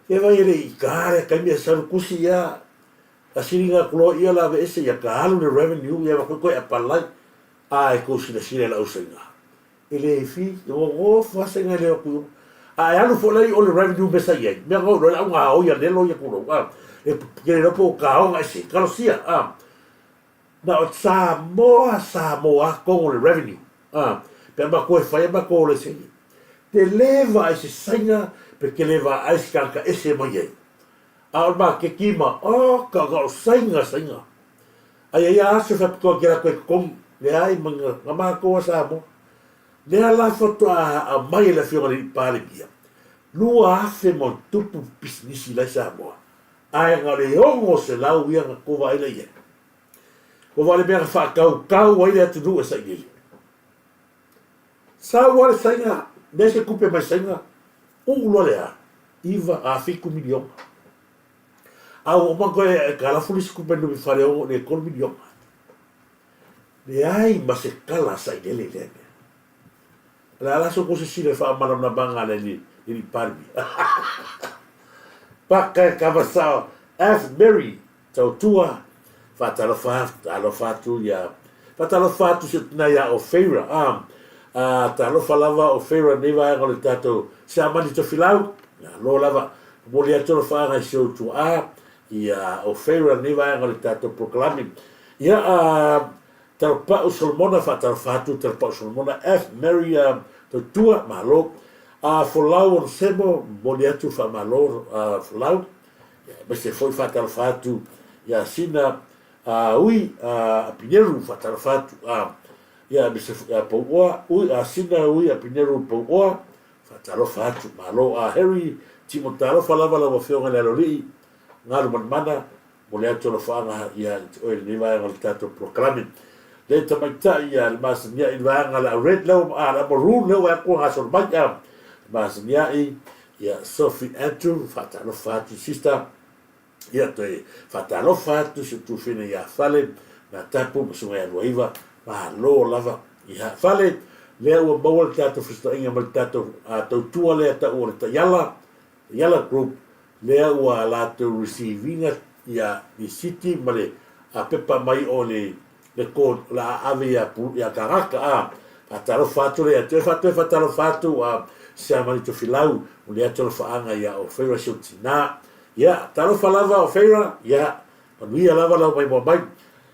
se vaai e le i ta lea taimi ae sau le tusi ia, a siliga atu loa ia la aveese ia ta alu le revenue ia avatu ai toe apalai. A e tou silasila i lau saina, e le fi, e nonofo lava saina e le o atu i o. A e alu foi la i o i le revenue mea sa i ai, mea na o iloa ai le au gaoi a lelo ia tulou, a, e te le iloa po o taoga ese, talosia, a. Na o Samoa, Samoa atonu o le revenue a, pe a matou e fai a matou laisene. Te le vaai se Saina pe te le vaai se tagata ese mai ai. A o le maketi ma, oh, ka na o Saina, Saina. Ai ai a aso e faapitoa ki a latou e totogi, leai ma na matou a Samoa. Lea la faatoa aumai e le Afioga i le Alii Palemia, 2000 ma ona tupu pisinisi la i Samoa. Ae na o le 600 ia na tou vaai la i ai. Ua vaai le mea na faatautau ai le atunuu e sailele. Sau lava le Saina, leai se tupe mai Saina, uu loa le a? Iva, a fitu miliona. A ua uma ona toe aitalafu le isi tupe i le NPF i le ono, i le tolu miliona. Leai ma se tala a sailele i lea mea. O le a la se tou sisila i le faamalamalamaga a le Alii Palemia? Paka e kava sao F Mary Tautua faatalofa talofa atu ia faatalofa atu si tina ia Ofeira a a talofa lava Ofeira nei vaega o le tatou Siamani Tofilau malo lava momoli atu alofaaga i si ou tuaa ia Ofeira nei vaega o le tatou polokalame ia a Talapau Solomona Faatalofa atu Talapau Solomona F Mary Tautua Malo a Folau Onesemo momoli atu le faamalo a Folau aemaise foi faatalofa atu ia Sina Ui Apineru faatalofa atu a ia aemaise foi a Pouoa Ui a Sina Ui Apineru Pouoa faatalofa atu Malo a Harry Timo Talofa lava lau Afioga i le Aloalii Galumalemana Momoli atu alofaaga ia te oe i lenei vaega o le tatou polokalame. Le tamaitai ia le masaniai i le vaega o le au red lea ua, a, le au maroon lea ua atu gasolo mai, a, le masaniai ia Sophie Andrew, faatalofa atu sister, ia toe faatalofa atu si ou tuafine ia Fale, Natapu ma Susuga ia Luaiva, malo lava. Ia Fale, lea ua maua le tatou fesootaiga ma le tatou tautua lea tau o le Taiala, Taiala Group, lea ua latou receive ina ia lisiti ma le pepa mai o le record o le a ave ia ia Kanaka a faatalofa atu lea toe faatoe faatalofa atu a Siamani Tofilau o le atu alofaaga ia Ofeira si ou tina ia talofa lava Ofeira ia manuia lava lau maimoa mai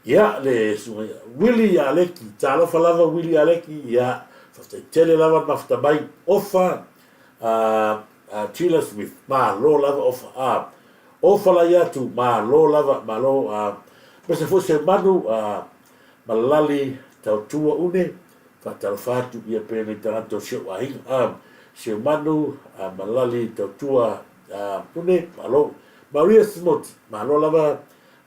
ia le susuga ia Willie Aleki talofa lava Willie Aleki ia faafetai tele lava le mafuta mai ofa a a Tila Smith, malo lava ofa a ofa lai atu, malo lava, malo a aemaise foi se manu a Malali Tautua Une, faatalofa atu ia pe nei tagata o si ou aiga a Seumanu a Malali Tautua a Une, malo. Maria Simoti, malo lava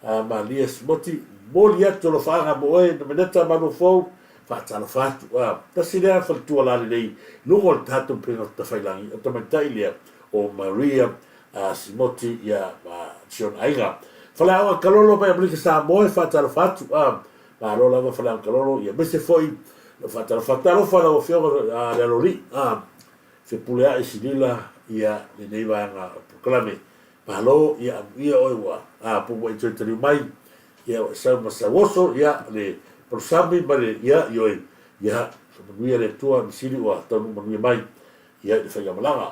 a Malia Simoti, momoli atu alofaaga mo oe, Nomeneta Maluafou, faatalofa atu. A, tasi lea faletua lalelei i luga o le tatou upega tafailangi, o tamaitai lea o Maria a Simoti ia ma si ona aiga. Faleaoga Kalolo mai Amerika Samoa e faatalofa atu. A, malo lava Faleaoga Kalolo, ia aemaise foi lau faatalofa atu. Talofa lau Afioga a le Aloalii, a, Fepuleai Silila ia lenei vaega o polokalame. Malo, ia amuia oe ua a po ua e toe taliu mai, ia ua e sau ma sauoso, ia le palusami ma le, ia, ioe, ia, faamanuia le Atua, misili ua taunuu manuia mai, ia, i le faigamalaga.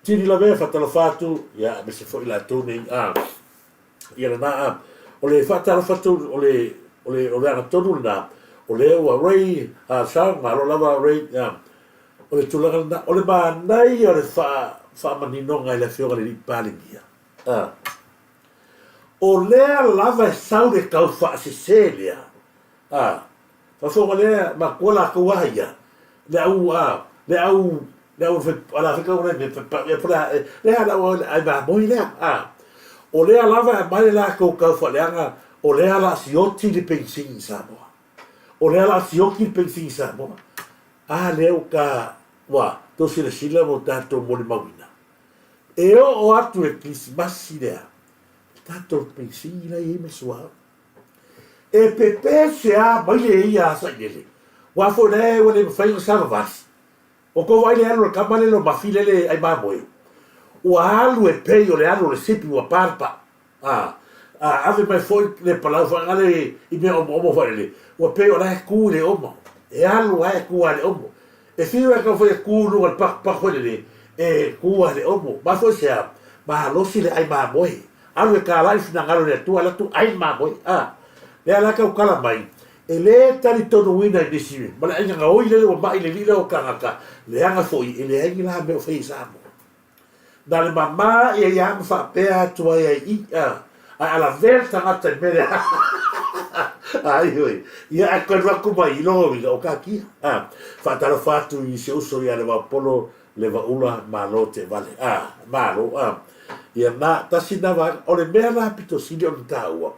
Tini Lavea, faatalofa atu, ia, aemaise foi latou nei, a, ia lena, a, o le faatalofa atu, o le, o le, o le agatonu lena, o lea ua Ray, a, Shaun, malo lava Ray, ia, O le tulaga lena, o le manaia o le faamaninoga i le Afioga i le Alii Palemia, o lea lava e sau le tau faasese lea, faafofoga lea, matua latou a ia, le au, le au, le au, ala fai tau le lea le au ai mamoe lea, o lea lava e aumai le latou tau faaleaga, o lea o le a sioti le penisini i Samoa, o lea o le a sioti le penisini i Samoa. A lea ua ka, ua tou silasila ma ua tatou molimauina, e oo atu le Kerisimasi lea, le tatou penisini la e i ai ma le suauu. E pepese a mai le ia a sailele, aua foi la e ua le mafai ona savavali. Ua tou vaai le alu a le tama lea lomafi lea le ai mamoe, ua alu e pei o le alu o le sipi ua pa le pau. A, a ave mai foi le palau foi ale i mea omoomo foi lele, ua pei o la e tu i le omo. E alu lava e tu lava i le omo. E fiu e taumafai e tu i luga o le patupatu foi lele, e tu lava i le omo. Mafua i se a? Malosi le ai mamoe. Alu e talai le finagalo i le Atua, alu atu ai le mamoe. A, lea la e tautala mai, e le talitonuina i nisi ma le aiga gaoi lele ua mai le alii lea o tagata, leaga foi e leai ni la mea o faia i Samoa. Na le mama ia ia ma faapea atu ai ai i, a, ae a lavea le tagata i le mea lea, ai oi, ia ae toe alu atu mai i lona uiga o taatia. A, faatalofa atu i si uso ia Levaopolo Levaula malo teevale. A, malo, a. Ia na, tasi na vaega. O le mea la pito sili ona taua,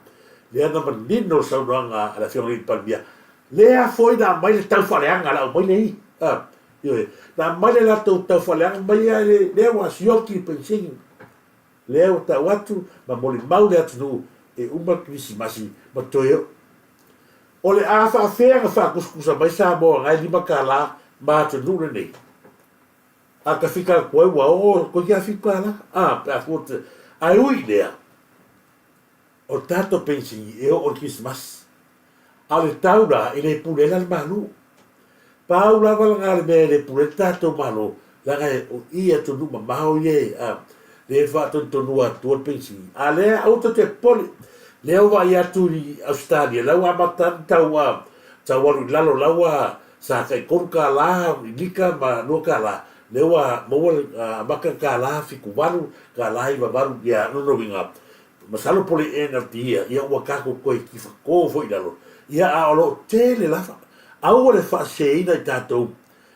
lea na manino le saunoaga a le Afioga i le Palemia, lea foi na aumai le taufaaleaga le aumai le i. A, ioe, na aumai le latou taufaaleaga mai a le, lea ua sioki le penisini. Lea ua tau atu ma molimau le atunuu e uma le Kerisimasi ma toe oo. O le a faafea na faakusukusa mai Samoa na e $5 ma atunuu lenei? A ka fika atu ai ua oo toeitiiti a $7, a, pe a fua te. Ae ui i lea, o le tatou penisini e oo i le Kerisimasi. A o le tau la, e le pule ai la le Malo. Pau lava lena o le mea e le pule ai le tatou Malo, leaga o i atunuu mamao ia e, a, lea e faatonutonua atua le penisini. A lea, aua tou te popole, lea ua vaai atu i Ausetalia, la ua amata ona tau, a, tau alu i lalo, la ua sa tai $3 i lita ma $2, lea ua maua le, amata le $1.78, $1.98, ia, lona uiga, Masalo po o le end of the year, ia ua tatou toe tifato foi i lalo, ia a o lo o tele lava. Aua le faaseseina i tatou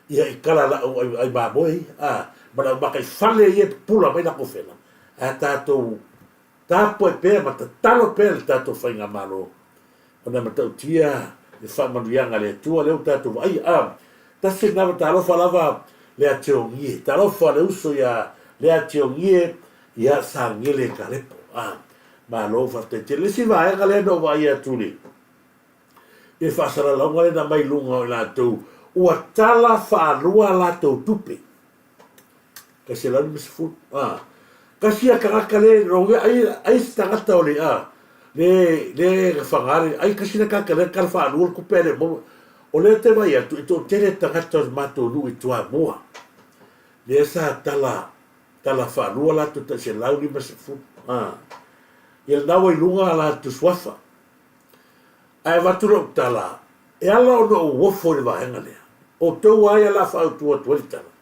ia i tala lau ai mamoe ia, a, ma le au mataifale ia e pupula mai latou fela, ae tatou tapuai pea ma tatalo pea i le tatou faigamalo ona e matautia le faamanuiaga a le Atua lea ua tatou vaaia. A, tasi lena, talofa lava Lea Teogie, talofa le uso ia Lea Teogie, ia Sagele Kalepo. A, malo faafetai tele. Le isi vaega lea na ou vaaia atu i le faasalalauga lea na aumai i luga o i latou ua tala faalua a latou tupe. 150. A, tasi ia tagata le lona ai, ai se tagata o le, a, le, le na faga le, ai tasi le tagata lea tala faalua le tupe ae le maua. O lea te vaai atu, e toatele tagata o le matou nuu i Toamua, lea sa tala tala faalua latou tai 150 a. Ia lena ua i luga a latou suafa. Ae avatu lau tala, e ala ona ou ofo i le vaega lea, outou lava ia la faautu atu ai le tala,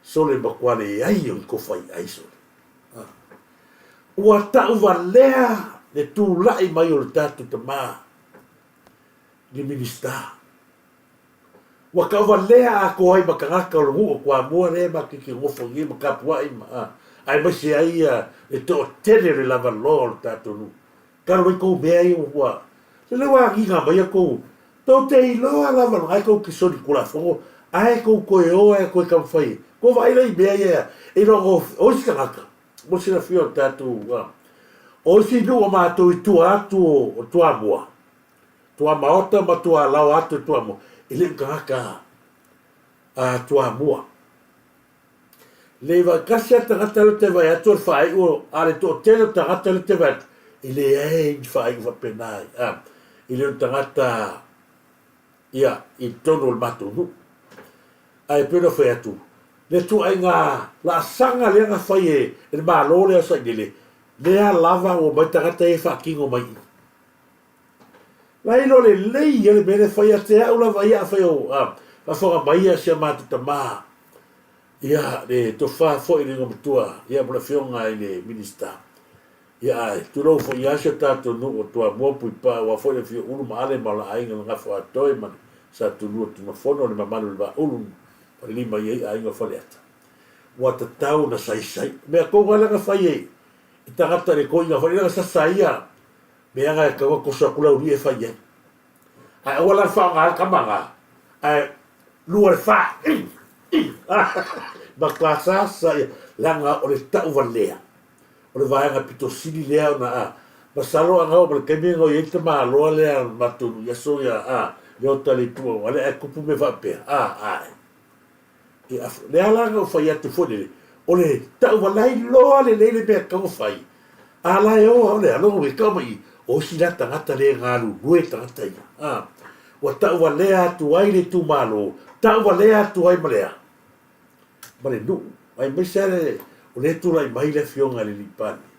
sole matua leai o ni tofa i ai sole. A. Ua tauvalea le tulai mai o le tatou tama i le Minisita. Ua tauvalea atoa ai ma tagata o le nuu o Toamua lea matou te nofo nei ma tapuai ma aemaise ai ia le toatele o le lavaloa o le tatou nuu. Talu ai tou mea ia ua lele ua agiga mai a tou tou te iloa lava lena e tou te solitulafono ae tou toe o ae toe taumafai tou vaai la i mea ia e iloa o isi tagata mo le silafia o le tatou o isi nuu o matou i tua atu o Toamua Tuamaota ma Tualaoa atu e Tuamua, e le o tagata a Tuamua. Le vaitasi a tagata le te vai atu o le faaiu a le toatele o tagata le te vai atu, e leai ni faaiu faapena ai, a, e le o tagata ia i totonu o le matou nuu. Ae pei ona fai atu, le ituaiga laasaga lea na fai e le Malo lea o Sailele, lea lava ua omai tagata ia e faatino mai i i. Lailo lelei ia le mea lea fai ia te au lava ia afai o faafofoga mai ia si a matou tama ia le tofa foi le igoamatua ia mo le afioga i le Minista ia ae tulou foi ia si o tatou nuu o Toamua Puipaa aua foi le afio Ulu ma Ale ma o la aiga le Gafo Atoe ma le Satulua Tumafono le mamalu i le Vaaulu Falelima i ai aiga o Faleata ua tatau ona saisai mea tonu a lea na fai e tagata le toeaina foi lea na sasa ia Mea na e tatau ona toso atu le aualii e fai ai. Ae aua la le faaaoga le tama na, ae 2 le 4, matua sasa ia, leaga o le tauvalea, o le vaega pito sili lea ona, a, masalo a na oo ma le taimi na o i ai le tamaloa lea o le matou nuu i aso ia, a, lea o tali atu au ale ae tupu mea faapea, a, ae. E a, lea la na ou fai atu foi lele, o le tauvalea iloa lelei le mea e tatau ona fai, a la e o a o le a, lona uiga e tau mai i i, o isi la tagata le galulue tagata ia, a, ua tauvalea atu ai le itumalo, tauvalea atu ai ma le a? Ma le nuu, aemaise lava le, o lea e tulai mai le afioga i le alii Palemia,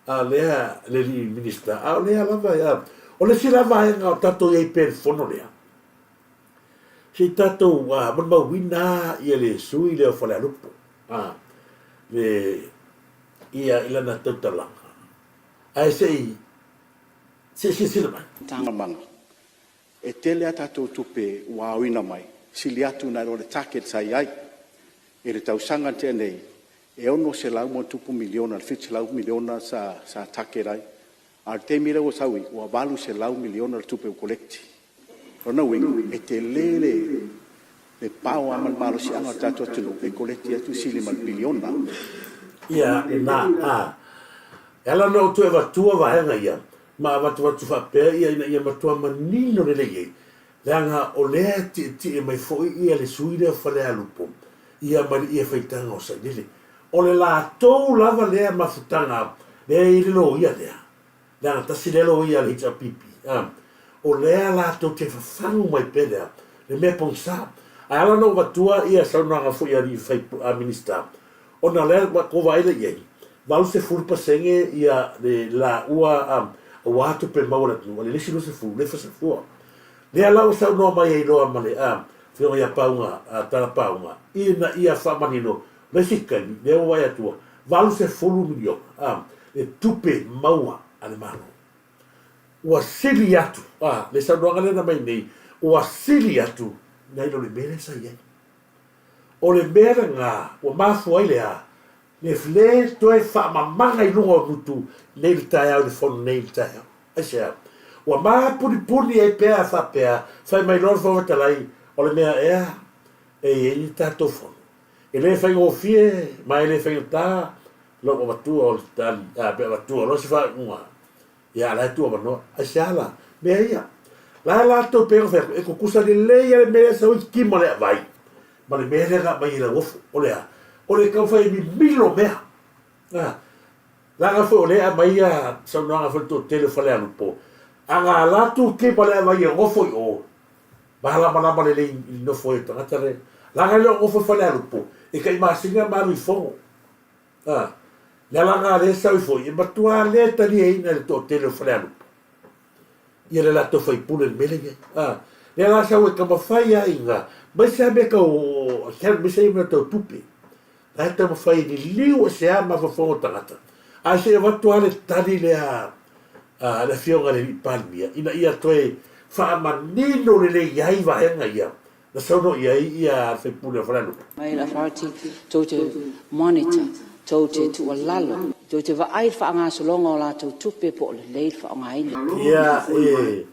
a lea, le alii Minisita, a o lea lava, a, o le isi la vaega o tatou i ai pea i le fono lea, Se i tatou molimauina ia le sui lea o Falealupo le ia i lana tautalaga ae se i se i silasila mai. Malamalama, e tele a tatou tupe ua aoina mai, sili atu nai lo le target sa i ai. I le tausaga na tea nei, e $600+ miliona i le $700 miliona sa target ai, a o le taimi lea ua sau ai, ua $800 miliona le tupe ua collect. O lona uiga, e tele le power ma le malosiaga o le tatou atunuu e collect atu e sili ma le piliona. Ia, lena, a. E ala ona ou toe avatua vaega ia, ma avatuavatu faapea ia ina ia matua manino lelei ai, leaga o lea e tietie mai foi ia le sui lea o Falealupo, ia ma le ia faitaga o Sailele. O le latou lava lea mafutaga lea e i ai le loia lea, leaga tasi lea loia a le HRPP, a, o lea latou te fafagu mai pea lea, le mea pogisa. Ae ala ona ou avatua ia saunoaga foi a alii fai, a Minisita, ona o lea ua tou vaai lea i ai, 80% ia le laua a, aua tupe maua a le atunuu, a o le isi 20 lea e fasafua. Lea la ua saunoa mai ai loa ma le, a, Afioga ia Pauga, a, Tala Pauga, ina ia faamanino le isi taimi, lea ua vaai atu ua $80 miliona, a, le tupe maua a le Malo. Ua sili atu, a, le saunoaga lea na aumai nei, ua sili atu nai lo le mea lea sa i ai. O le mea lena ua mafua ai le a? Le le toe faamamaga i luga o gutu nei le taeao i le fono nei i le taeao. Aisea? Ua mapunipuni ai pea faapea, fai mai loa le Fofoga Fetalai, o le mea ea e i ai ni tatou fono. E le faigofie ma e le faigata lou avatua o le tali, a, pe avatua loa se faauuga, ia, a la e tuu avanoa. Aisea la? Mea ia. La e latou pei ona fai atu, e tutusa lelei lava le mea lea e sau ai kima le auvai ma le mea lea na aumai e Lauofo. O le a? O le taumafai e mimilo mea. A, leaga foi o lea e aumai ia saunoaga foi le toatele o Falealupo, a na alu atu kima le auvai e nofo i o, Malamalama lelei i le nofo ai o le tagata lea. Leaga e le o nofo i Falealupo, e tai masina ma alu i Fono. A, le alaga lea e sau ifo i, e matua le taliaina e le toatele o Falealupo ia le latou faipule i le mea lea e i ai. A, lea la sau e taumafai lava ina, aemaise lava mea tau, aemaise lava mea tau tupe. La e taumafai e liliu ese lava mafaufauga o tagata, ae se i avatu lava le tali lea a le Afioga i le Alii Palemia ina ia toe faamanino lelei ai vaega ia na saunoa i ai le sui usufono o Falealupo. Mai le Authority tou te monitor, tou te tuualalo, tou te vaai i le faagasologa o latou tupe po o lelei le faaaogaina. Ia, e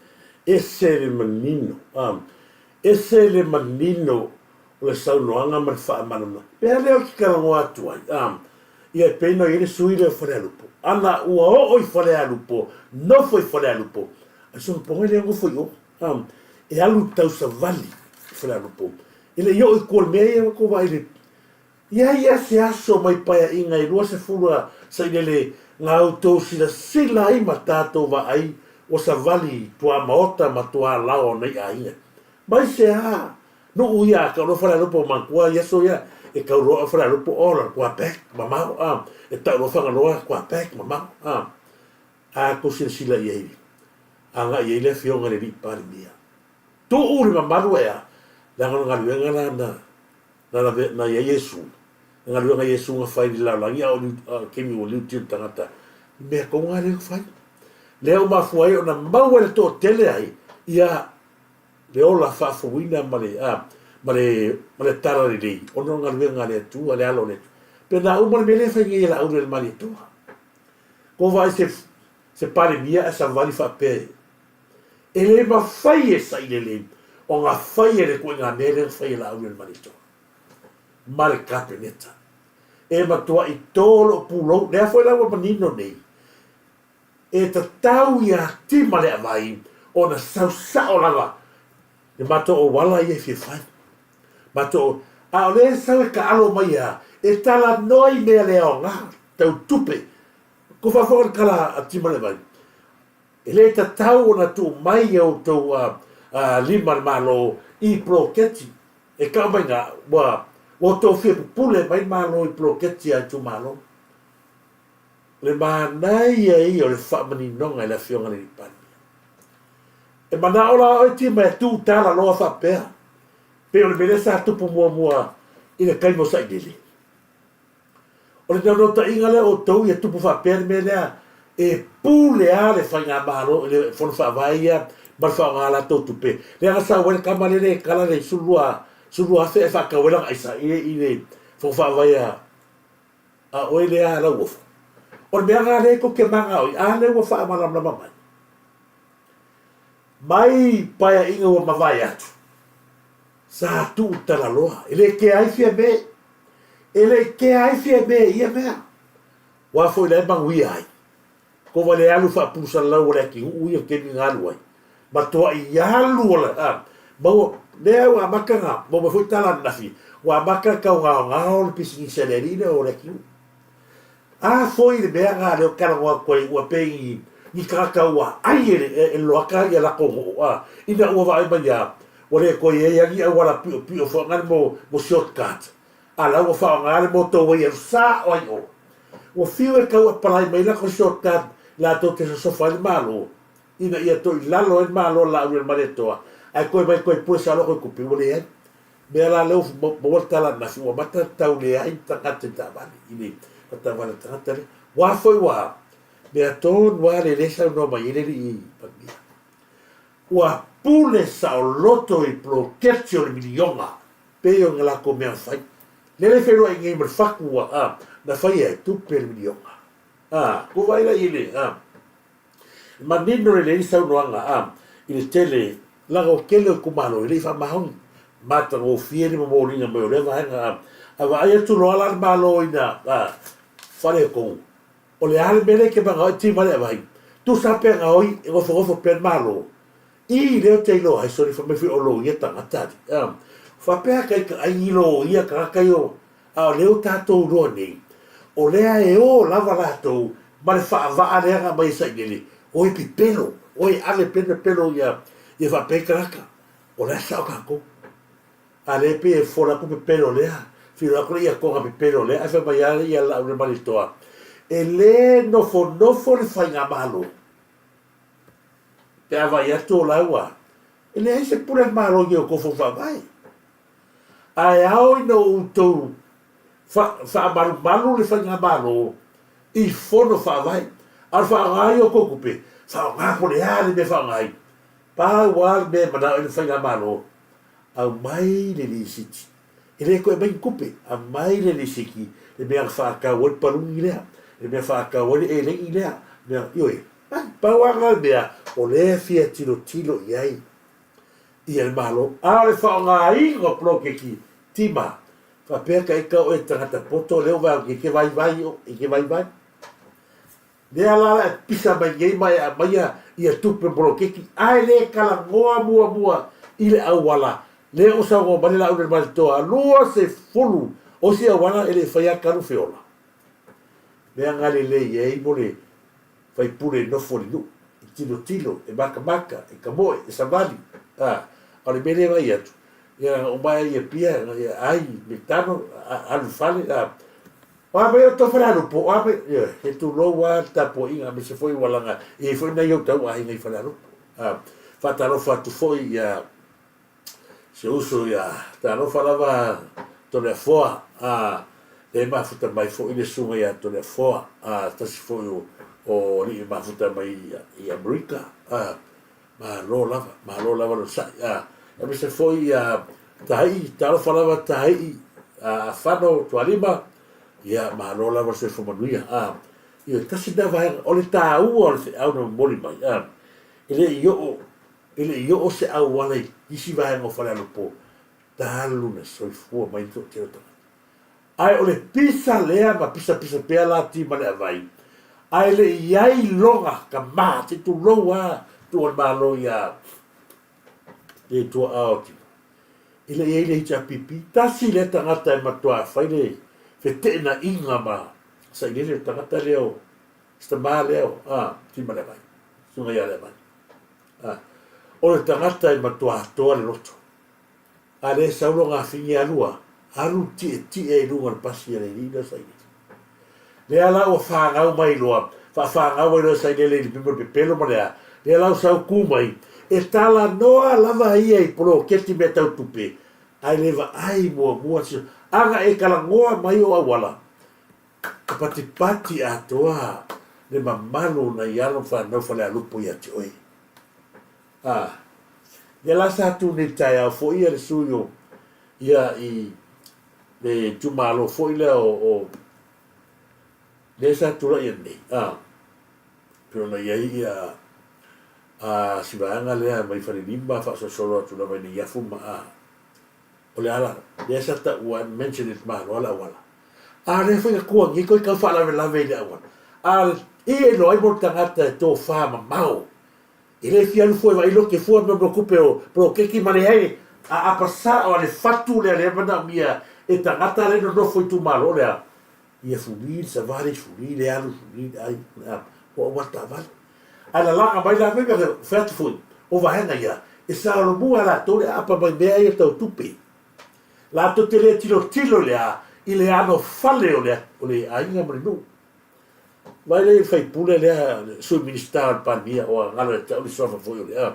ese le manino, ese le manino o le saunoaga ma le faamalamalama. Pea lea ou te talanoa atu ai, a, ia e pei ona i ai le sui lea o Falealupo. Ana ua oo i Falealupo, nofo i Falealupo, a solopoga e le nofo i o. A, e alu tausavali i Falealupo. E le i oo i tua i le mea ia ua tou vaai i le I ai ia se aso mai paeaiga e 20 a sailele na outou silasila ai ma tatou vaai ua savali i tuamaota ma tualaoa o nei aiga. Mai se a nuu ia a tau loa Falealupo manatua i aso ia e tau loa Falealupo o la tua back mamao a e tau loa Fagaloa tua back mamao a a tou silasila i ai agai i ai le afioga i le alii Palemia. Tuu le mamalu e a leaga o le galuega la na Na lawe, na i ai Iesu, na galuega Iesu na fai i le lalolagi a o le taimi ua liuti le tagata, i mea tonu lava lea na fai. Lea ua mafua ai ona maua e le toatele ai ia le ola faafouina ma le, a, ma le, ma le talalelei ona o le galuega a le Atua, le alo o le Atua. Pe na uma le mea lea e fai nei e Laauli o le Malietoa. Ko vaai se, se Palemia ae savali faapea e, e le mafai e sailele. Ona faia le ituaiga mea lea na fai e Laaulialemalietoa ma le Kapeneta. E matuai to lou pulou, lea foi la ua manino nei, e tatau ia Timaleavai ona sau sao lava le matou auala ia e fia fai. Matou, a o lea e sau e taalo mai a, e talanoa i mea le aoga, tau tupe. Ua faafofoga i le tala a Timaleavai, E le tatau ona tuu mai i outou lima le Malo i poloketi e tau mai na ua outou fia pupule mai le Malo i poloketi a itumalo. O le manaia ia o le faamaninoga i le Afioga i le Alii Palemia. E manao la oe Tima e tuu tala loa faapea, pei o le mea lea sa tupu muamua i le taimi o Sailele. O le naunautaiga lea o outou ia tupu faapea le mea lea, e pule lava le Faigamalo i le Fono Faavae ia ma le faaaoga a latou tupe. Lea na sau ai le tama lea e tala le 12,000 ae faatau ai lana aisa i le Fono Faavae a oe lea Lauofo. O le mea lena lea tou te manao i ai, a lea ua faamalamalama mai. Mai Paeaiga ua mavae atu, sa tuu talaloa, e le kea ai Fiame. E le i kea ai Fiame i ia mea. Ua foi la e manuia ai. Kova le alu faapulusalalau o le atinuu ia taimi na alu ai. Matuai alu o le a maua lea ua amata na maua mai foi tala ananafi ua amata tau gaogao le pisinisi a le alii lea o Leatinuu. A foi le mea na lea ou te talanoa atu ai ua pei ni ni tagata ua ai e le e loaka ia latou nuu a ina ua vaai mai a ua le toe i ai a ni auala piopio foi na le mo mo short cut a la ua faaaoga le motorway e alu sao ai o. Ua fiu e tau apply mai latou short cut latou te sosofa ai le Malo ina ia toe i lalo ai le Malo a Laaulialemalietoa ae toe mai toe pue sao loa toe tupe ua leai. Mea la lea ua maua le tala ananafi ua amata tau leai ni tagata i taavale i le taavale a le tagata lea. Ua foi ua mea tonu lava le le saunoa mai ai le alii Palemia. Ua pule saoloto i poloketi o le miliona pei o na latou mea na fai. Lele feiloai nei ma le fatu ua a na faia e tupe le miliona. A, ua vaai la i le a manino lelei le saunoaga a i le tele laga o tele o itumalo e le i faamaoni. Matagofie le momoliga mai o lea vaega a a vaai atu loa la le Malo ina a faaletonu. O le a le mea lea e te manao ai tima le avai? Tusa pe gaoi e nofonofo pea le Malo I lea ou te iloa ai soli fai mai foi o loia tagata alii a faapea ka ita ai ni loia tagata io a o lea ua tatou iloa nei o lea e o lava latou ma le faavaa lea na aumai e Sailele o e pepelo o e ave pea le pepelo ia ia faapea ai tagata o la e sao tatou a lea pei e fofola atu pepelo lea filo atu le ia toga pepelo lea ae fai mai a ia Laaulialemalietoa e le nofonofo le faigamalo Pe a vaai atu o laua, e leai se pule a le Malo i outou fono faavae. Ae ao ina outou faamalumalu le faigamalo i fono faavae. A o le faaaoga ia o outou tupe, faaaoga po o le a le mea e faaaoga ai. Pau lava le mea e manao i ai le faigamalo, aumai le lisiti. E le toe aumai ni tupe, aumai le lisiti, le mea na faatau ai le paluni lea, le mea faatau ai le eleni lea, mea, ioe. Pau lava lena o le mea o lea e fia tilotilo i ai ia le Malo. A o le faaaogaina o poloketi tima, faapea ka ita oe tagata poto lea ua vaai atu e te vaivai oe, e te vaivai. Lea la la e pisa mai nei ma e aumaia ia tupe poloketi ae le talanoa muamua i le auala lea ua saunoa mai le Laaulialemalietoa 20 o isi auala e le i faia talu feola. Mea na lelei ai mo le faipule e nofo i le nuu, e tilotilo, e matamata, e tamoe, e savali, a, a o le mea lea e vaai atu, ia na uma ae ia pia, ia ai me tano, alu i fale, a, o a mai outou Falealupo, o a mai, ioe, he tulou lava le tapuaiga aemaise foi ua laga e i ai foi nai ou tauaiga i Falealupo. A, faatalofa atu foi ia Si ou uso ia Talofa lava Toleafoa a lea e mafuta mai foi le susuga ia Toleafoa a tasi foi o o alii e mafuta mai i Amerika a malo lava malo lava le onosai a aemaise foi ia Taii talofa lava Taii a Fano Tualima ia malo lava le soifua manuia a ia tasi lena vaega o le taua o le feau na momoli mai a e le i oo. E le i oo se auala i isi vaega o Falealupo talu na soifua mai le toatele o tagata. Ae o le pisa lea ma pisapisa pea la ti ma le avai, ae le i i ai loga kama, se i tulou a tuu o le Malo ia le tuaa o Tino. E le i ai le HRPP, tasi lea tagata e matuā fai le feteenaiga ma sailele o le tagata lea o si tama lea o a Timaleavai, susuga ia Leavai. A, o le tagata e matuā atoa le loto. A lea e sau lona afine alu a, alu tietie i luga o le pasi a le alii lea o Sailele. Lea la ua fanau mai loa, faafanau ai loa e Sailele i le mea o le pepelo ma le a, lea la ua sau ku mai, e talanoa lava ia i poloketi mea tau tupe, ae le vaai muamua si, ana e talanoa mai o auala, e patipati atoa le mamalu o nai alo ma fanau Falealupo ia te oe. A, ia la sa tu nei taeao foi ia le sui o ia i le itumalo foi lea o, o lea sa tulai nei, a, pei ona i ai ia a si vaega lea mai Falelima faasolosolo atu lava i Neiafu ma a, o le ala lea sa taua mention e le Malo le auala. A lea foi na tua nei koe tau faalavelave i le auala. A i e iloa ai mo le tagata e tofa mamao E le fia alu fua e vaai lote fua mea mo tupe o poloketi ma leai a apa sao a le fatu lea lea manaomia e tagata le nonofo itumalo lea ia fuli le savali fuli le alu fuli le ai le a po o taavale ae lalaga mai la mea fai atu foi o vaega ia e saolomua latou le aapa mai mea ia tau tupe latou te le tilotilo i le a i le anofale o le o le aiga ma le nuu. Vaai lea i le faipule lea, le Sui Minisita o le Palemia, ua galo ia te au le suafa foi o le a.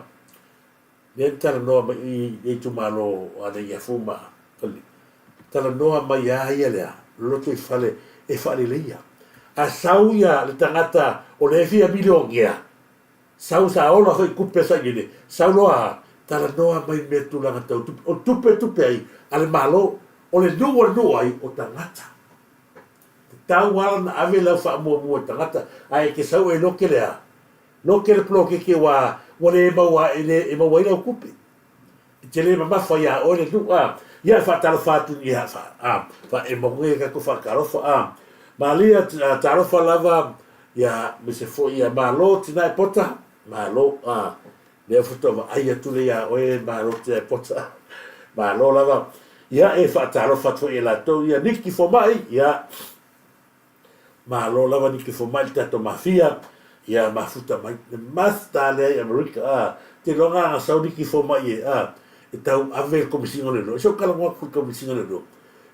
Lea na talanoa mai i le itumalo o Aleia-Afu ma Falelima. Talanoa mai a ia lea, lotoifale e faaleleia. A sau ia le tagata o lea e fia milionea, sau sa ola foi tupe sailele, sau loa talanoa mai mea tulaga tau tupe. O tupe tupe ai a le Malo, o le nuu o le nuu ai, o tagata. Tatau lava ona ave lau faamuamua i tagata, ae e te sau e loke le a? Loke le poloketi aua ua le maua e le e maua ai lau tupe. E te le mamafa iā oe le nuu a. Ia e faatalofa atu ia fa a faaemo atu nei le tatou faatalofa a. Malia talofa lava ia aemaise foi ia malo Tinae Pota, malo a. Lea faatoa vaai atu lea iā oe malo Tinae Pota. Malo lava. Ia e faatalofa atu foi ia latou ia Niki Fomai, ia malo lava Niki Fomai le tatou mafia, ia mafuta mai le master lea i Amerika a. Te iloa na sau Niki Fomai e a e tau ave le Komesina o Leoleo. Se i ou talanoa atu i le Komesina o Leoleo.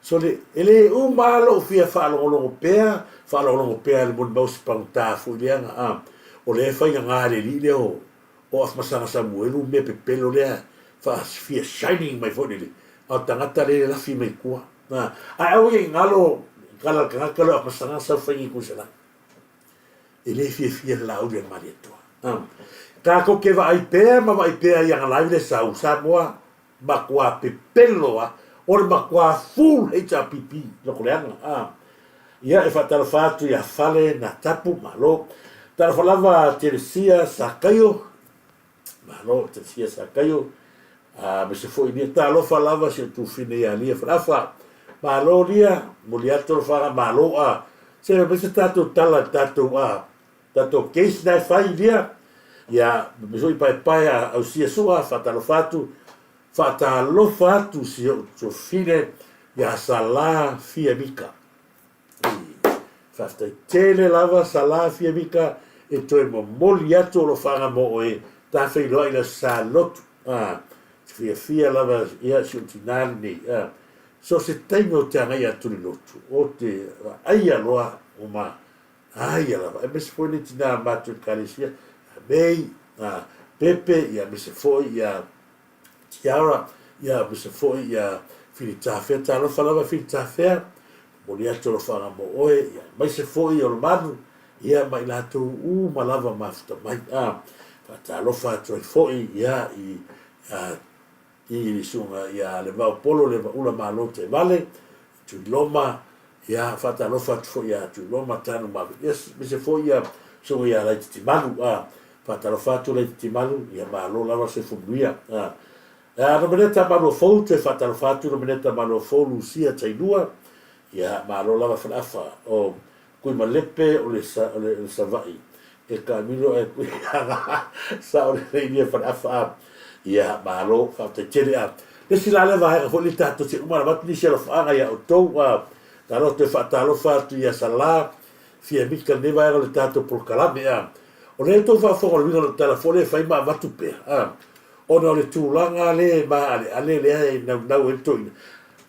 Sole, e le uma lava lou fia faalogologo pea, faalogologo pea i le molimau se pagota foi lea na a o lea e faigaga e le alii lea o o Afamasaga Samuelu mea pepelo lea fia shining mai foi lele, a o tagata lea e lafi mai tua. A, ae aua ne i galo tala a le tagata lea o Afamasaga sau fai nei Kuisalai. E le fiafia le Laauli a le Malietoa. A, tatou te vaai pea ma vaai pea i ana live lea sau, Samoa, Matua pepelo a, o le matua full HRPP loko leaga a. Ia e faatalofa atu ia Fale na tapu malo. Talofa lava Telesia Sakaio, malo Telesia Sakaio, a aemaise foi lia talofa lava si o tufine ia Lia Faleafa. Malo Lia, momoli atu alofaga malo a. Se aemaise tatou tala tatou a tatou case na e fai lia ia me foi paepae a ausia sua faatalofa atu faatalofa atu si ou tuafine ia Sala Fiamika. Faafetai tele lava Sala Fiamika e toe momoli atu alofaga mo oe ta feiloai le Aso Sa Lotu. Ah, fiafia lava ia si ou tinā lenei. Ah, so se taimi o te agai atu le lotu, o te vaaia loa o ma Aia lava, aemaise foi le tina matou ekalesia, ia May, a Pepe, ia aemaise foi ia Tiara, ia aemaise foi ia Filitafea, talofa lava Filitafea, momoli atu alofaga mo oe, ia aemaise foi Olomanu, ia ma i latou uma lava mafuta mai, a faatalofa atu ai foi ia i a i le susuga ia Levaopolo Levaula Malo Taivale, Tuiloma, ia, faatalofa atu foi ia Tuiloma Tanu Mave, ia, aemaise foi ia susuga ia Laititi Malu, a, Faatalofa atu Laititi Malu, ia malo lava se fumuia. A Nomeneta Maluafou, toe faatalofa atu Nomeneta Maluafou Lucia Tailua, ia malo lava Faleafa. O Tuimalepe o le o le Savaii, e taamilo ae kui aga sao lelei ia Faleafa a. Ia malo, faafetai tele a. Le isi la lea vaega foi lea tatou te uma ona avatu nisi alofaaga ia outou a. Talofa toe faatalofa atu ia Sala fia mita lenei vaega o le tatou polokalame a. O lea tou faafofoga o le uiga o lau tala foi lea e fai ma avatu pea a. Ona o le tulaga lea e maaleale lea e naunau ai le toeaina.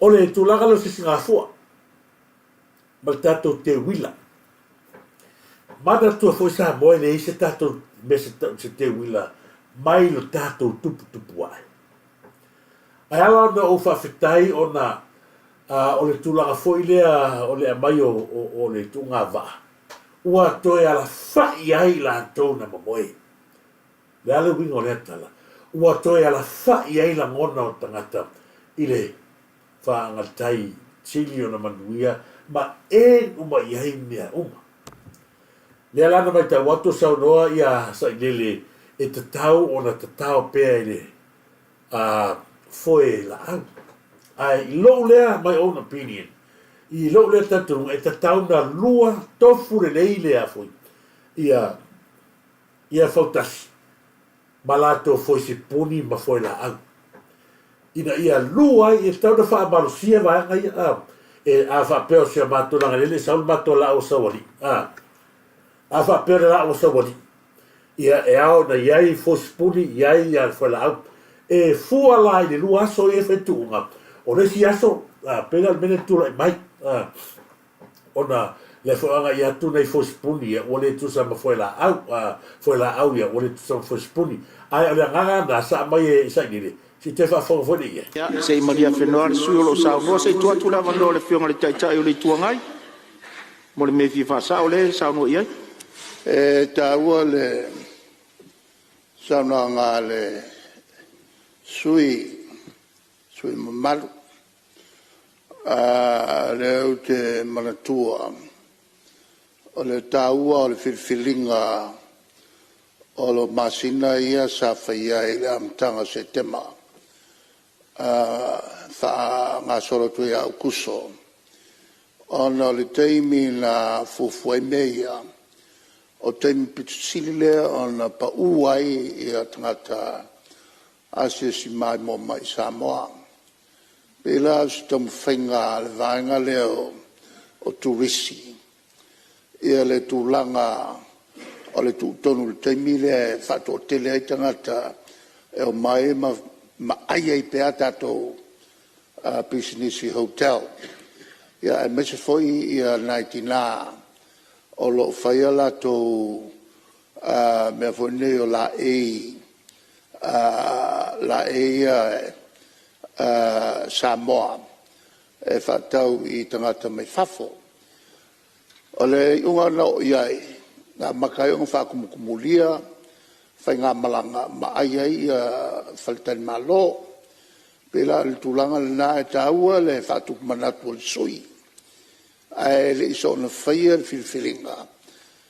O le tulaga lea o le sisigafua ma le tatou teuila. Manatua foi Samoa e leai se tatou mea se tau se teuila mai lo tatou tuputupu ae. Ae ala ona ou faafetai ona o le tulaga foi lea o le aumai o le tuuga vaa, ua toe alafai ai latou na momoe. O le a le uiga o lea tala? Ua toe alafai ai lagona o tagata i le faagatai sili ona manuia ma en uma i ai mea uma. Lea la na matau atu o saunoa ia Sailele e tatau ona tatao pea i le foe laau. Ae i lou lea, my own opinion, i lou lea talitonuga e tatau ona lua tofu lelei lea foi ia ia fautasi ma latou foe sipuni ma foe laau ina ia lua ai, e tatau ona faamalosia vaega ia a. E, a faapea o si a matou lagalele e sau le matou laau o Saualii a. A faapea o le laau o Saualii, ia e ao ona i ai foe sipuni, i ai ia foe laau. E fua la i le 2 aso ia e fai tuuga, o le isi aso, a, pei la o le mea lea e tulai mai, a. Ona lea foi o agai atu nai foe sipuni ia ua le tusa ma foe laau, a, foe laau ia ua le tusa ma foe sipuni. Ae o le agaga lena sa aumai e Sailele, se i toe faafofoga foi lea i ai. Ia, se i maliafenoa le sui usufono o lo o saunoa, se i tuu atu le avanoa i le Afioga i le Taitai o le Itu Agai mo le mea e fia faasao lea e saunoa i ai. E taua le saunoaga a le sui usufono mamalu. O lea ou te manatua o le taua o le filifiliga o masina ia sa fai ai i le amataga o Setema faagasolo atu ia Aokuso, ona o le taimi na fuafua ai mea ia, o le taimi pito sili lea ona pau ai tagata asiasi maimoa mai i Samoa. E pei la o se taumafaiga a le vaega lea o Turisi le tulaga o le tuu tonu i le taimi lea e faatoatele ai tagata e omai ma aai ai pea a tatou pisinisi hotel, aemaise foi nai tina o lo o fai a latou mea foi nei o laei ia Samoa e faatau i tagata mai fafo. O le iuga na oo i ai, na amata ai ona faatumutumulia faigamalaga ma ai ai faletalimalo. E pei la o le tulaga lena, e taua le faatupu manatu o le sui usufono, ae le i soona faia le filifiliga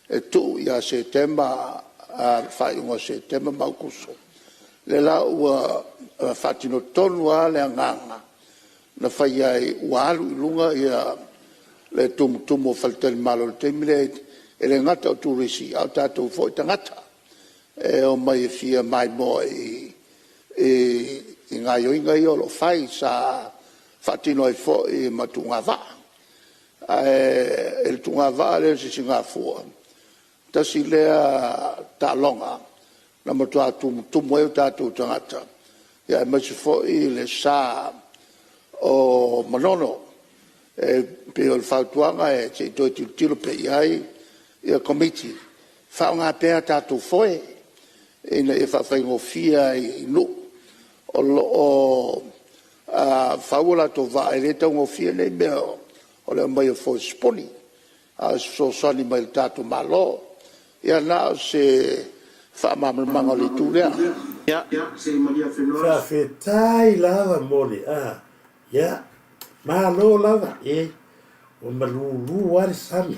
e tuu ia Setema faaiuga o Setema ma Aokuso. Lea la ua faatino tonu lava le agaga na fai ai ua alu i luga le tumutumu o faletalimalo i le taimi lea, e le gata o turisi a o tatou foi tagata e omai e fia maimoa i gaoioiga ia o lo o fai. Sa faatino ai foi ma tuugavaa. Ae i le tuugavaa lea i le Sisigafua, tasi lea taaloga na matua tumutumu ai o tatou tagata aemaise foi le sa o Manono. E pei o le fautuaga se i toe tilotilo pea i ai le Komiti, faaaoga pea a tatou foe ina ia faafaigofie ai i nuu o lo o fau o latou vaa. E le taugofie nei mea o le aumai o foe sipuni, a o se fesoasoani mai le tatou Malo. Ia na o se faamalamalamaga o le itu lea. Ia, se i maliafenoa. Faafetai lava mo le a. Ia, malo lava, e. Ua malulu lava le sami.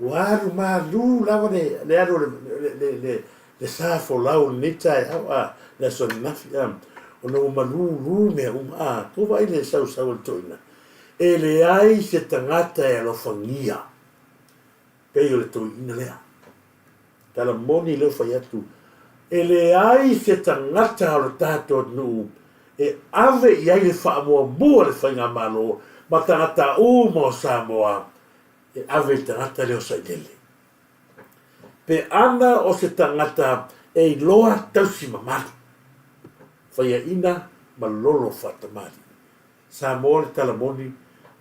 Ua alu malu lava le, le alu o le, le, le, le, le sa folau i lenei taeao, a, le aso ananafi, a, ona ua malūlū mea uma, a, tou vaai i le sausau a le toeaina. E leai se tagata e alofagia pei o le toeaina lea. Tala moni lea ua fai atu, e leai se tagata o le tatou atunuu e ave i ai le faamuamua le Faigamalo ma tagata uma o Samoa e ave i le tagata lea o Sailele. Pe ana o se tagata e iloa tausi mamalu, faiaina ma lolo faatamalii. Samoa le tala moni,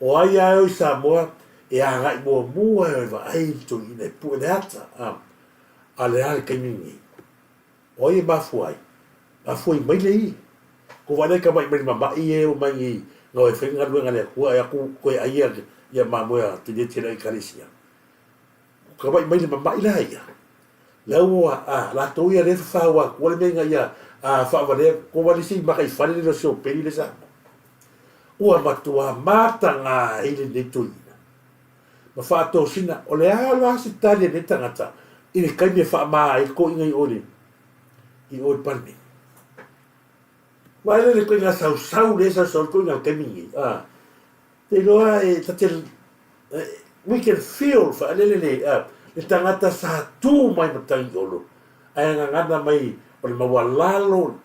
o ai a e o i Samoa e agai muamua e o e vaai i le toeaina e pue le ata, a, a le a le taimi lenei? O ai e mafua ai? Mafua i maile ia. Ko vaai lai tama'i mai le mama'i ia e o mai nei na o e fai galuega a le Atua ae atu toe ai ia ia mamoe a Tineti e le Ekalesia. Ko tama'i mai le mama'i la ia. La ua a latou ia lea fafau atua le mea ina ia a faavalea ko vaai se i mataifale le siopeli le Samoa. Ua matua mataga ai lenei toeaina. Ma faatosina, o le a la se tali a lenei tagata i le taimi e faama ai le toeaina i o i le i o i le Palemene. Vaai la i le ituaiga sausau lea e sausau ai le toeaina i le taimi lenei, a, te iloa e ta te, we can feel faalele le, a, le tagata sa tu mai Matagiolo ae gagana mai o le maualalo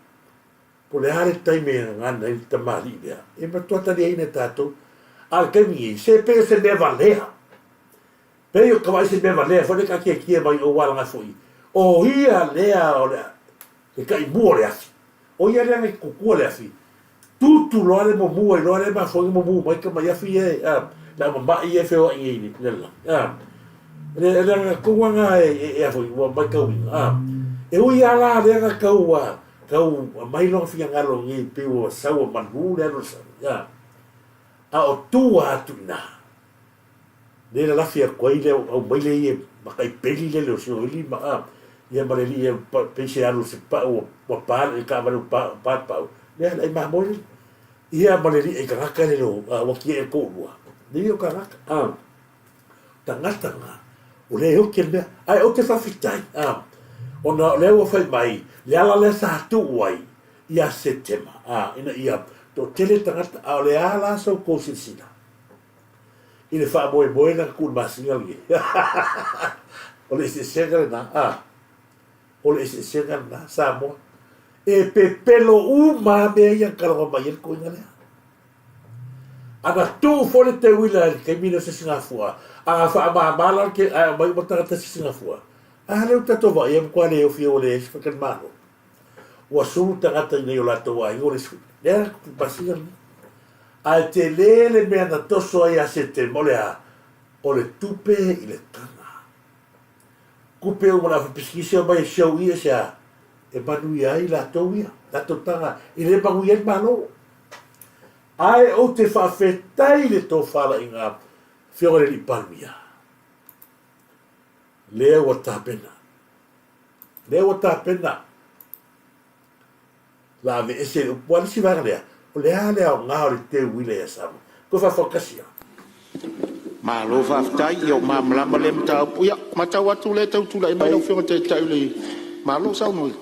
po o le a le taimi e gagana ai le tamalii lea, e matua taliaina e tatou. A o le taimi nei, se pei o se mea valea. Pei o ka vaai se mea valea foi lea taatietie mai o ua foi. O ia lea o le le taimua o le afi. O ia lea na tutua le afi. Tutu loa le mumu ai loa le mafua ai ona mumu mai tamai afi ia e a le au mama'i ia e feoai nei i le lalolagi a. Le le agaga tonu lava na e e a foi ua matauina a. E ui lava la lea na tau a tau aumai lona finagalo nei pei ua sau ua malu le alu o le sami a. A o tua atu i ina lea e lalafi atu ai le aumai lea ia matai peli lea le osioili ma a ia ma le alii e pei se alu se pau ua pa le taavale ua pa pa le pau lea le ai mamoe lea ia ma le alii ai tagata le lo ua tiai e toalua lea o tagata a tagata na o lea e oti le mea ae ou te faafetai a ona o lea ua fai mai le ala lea sa tuu ai ia Setema a ina ia toatele tagata a o le a la sa outou silasila i le faamoemoe na tuu i le masina lenei. O le eseesega lena, a. O le eseesega lena, Samoa. E pepelo uma lava mea ia na talanoa mai ai le toeaina lea. Ana tuu foi le teuila i le taimi lea o se sigafua, ana faamama la le ae aumai uma tagata se sigafua, a lea ua tatou vaai e matua le ofi ua leai se faletalimalo. Ua sulu tagata i nai o latou aiga ua le sulu. Lea masina lenei. Ae tele le mea na toso ai ia Setema, o le a? O le tupe i le taga. Tupe uma le aufaipisinisi omai e show ia se a? E manuia ai latou ia, latou taga, e le manuia ai le Malo. Ae ou te faafetai i le tofalaiga Afioga i le Alii Palemia, lea ua tapena, lea ua tapena La aveese le upu a le isi vaega lea, o le a le aoga o le teuila ia Samoa? Toe faafautasi lava. Malo faafetai, ia ua malamalama lea mataupu. Ia, matau atu o lea e tau tulai mai lau Afioga i le Taitai o le Malo, saunoa ia.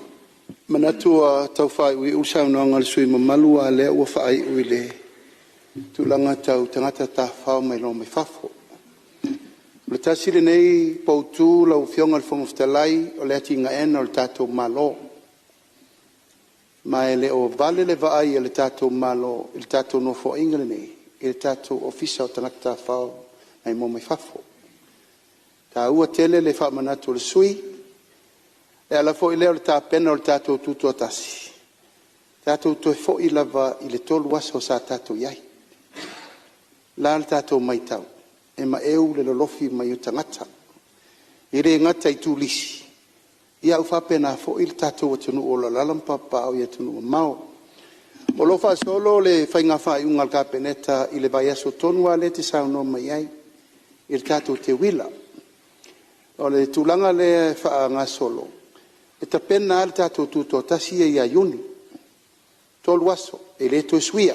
Manatu ua tau faaiuiu le saunoaga a le sui usufono mamalu a o lea ua faaiu i le tulaga tau tagata tafafao maimoa mai fafo. O le tasi lenei poutu lau Afioga i le Fofoga Fetalai o le atinaeina o le tatou Malo. Ma e le o vale le vaai a le tatou Malo i le tatou Nofoaiga lenei i le tatou Ofisa o Tagata Tafafao Maimoa mai Fafo. E taua tele le faamanatu a le sui usufono, e ala foi lea o le tapena o le tatou Tutoatasi, tatou toe foi lava i le 3 aso sa tatou i ai. O le a le tatou matau? E maeu le lolofi mai o tagata. E le gata i turisi, a ua faapena foi le tatou atunuu o lo o alaala ma papaaao i atunuu mamao. O lo o faasolo le faiga faaiuga a le Kapeneta i le vaiaso tonu lava lea e te saunoa mai ai i le tatou teuila. O le tulaga lea e faagasolo, e tapena lava le tatou tutoatasi ia ia Iuni, 3 aso, e le toe suia.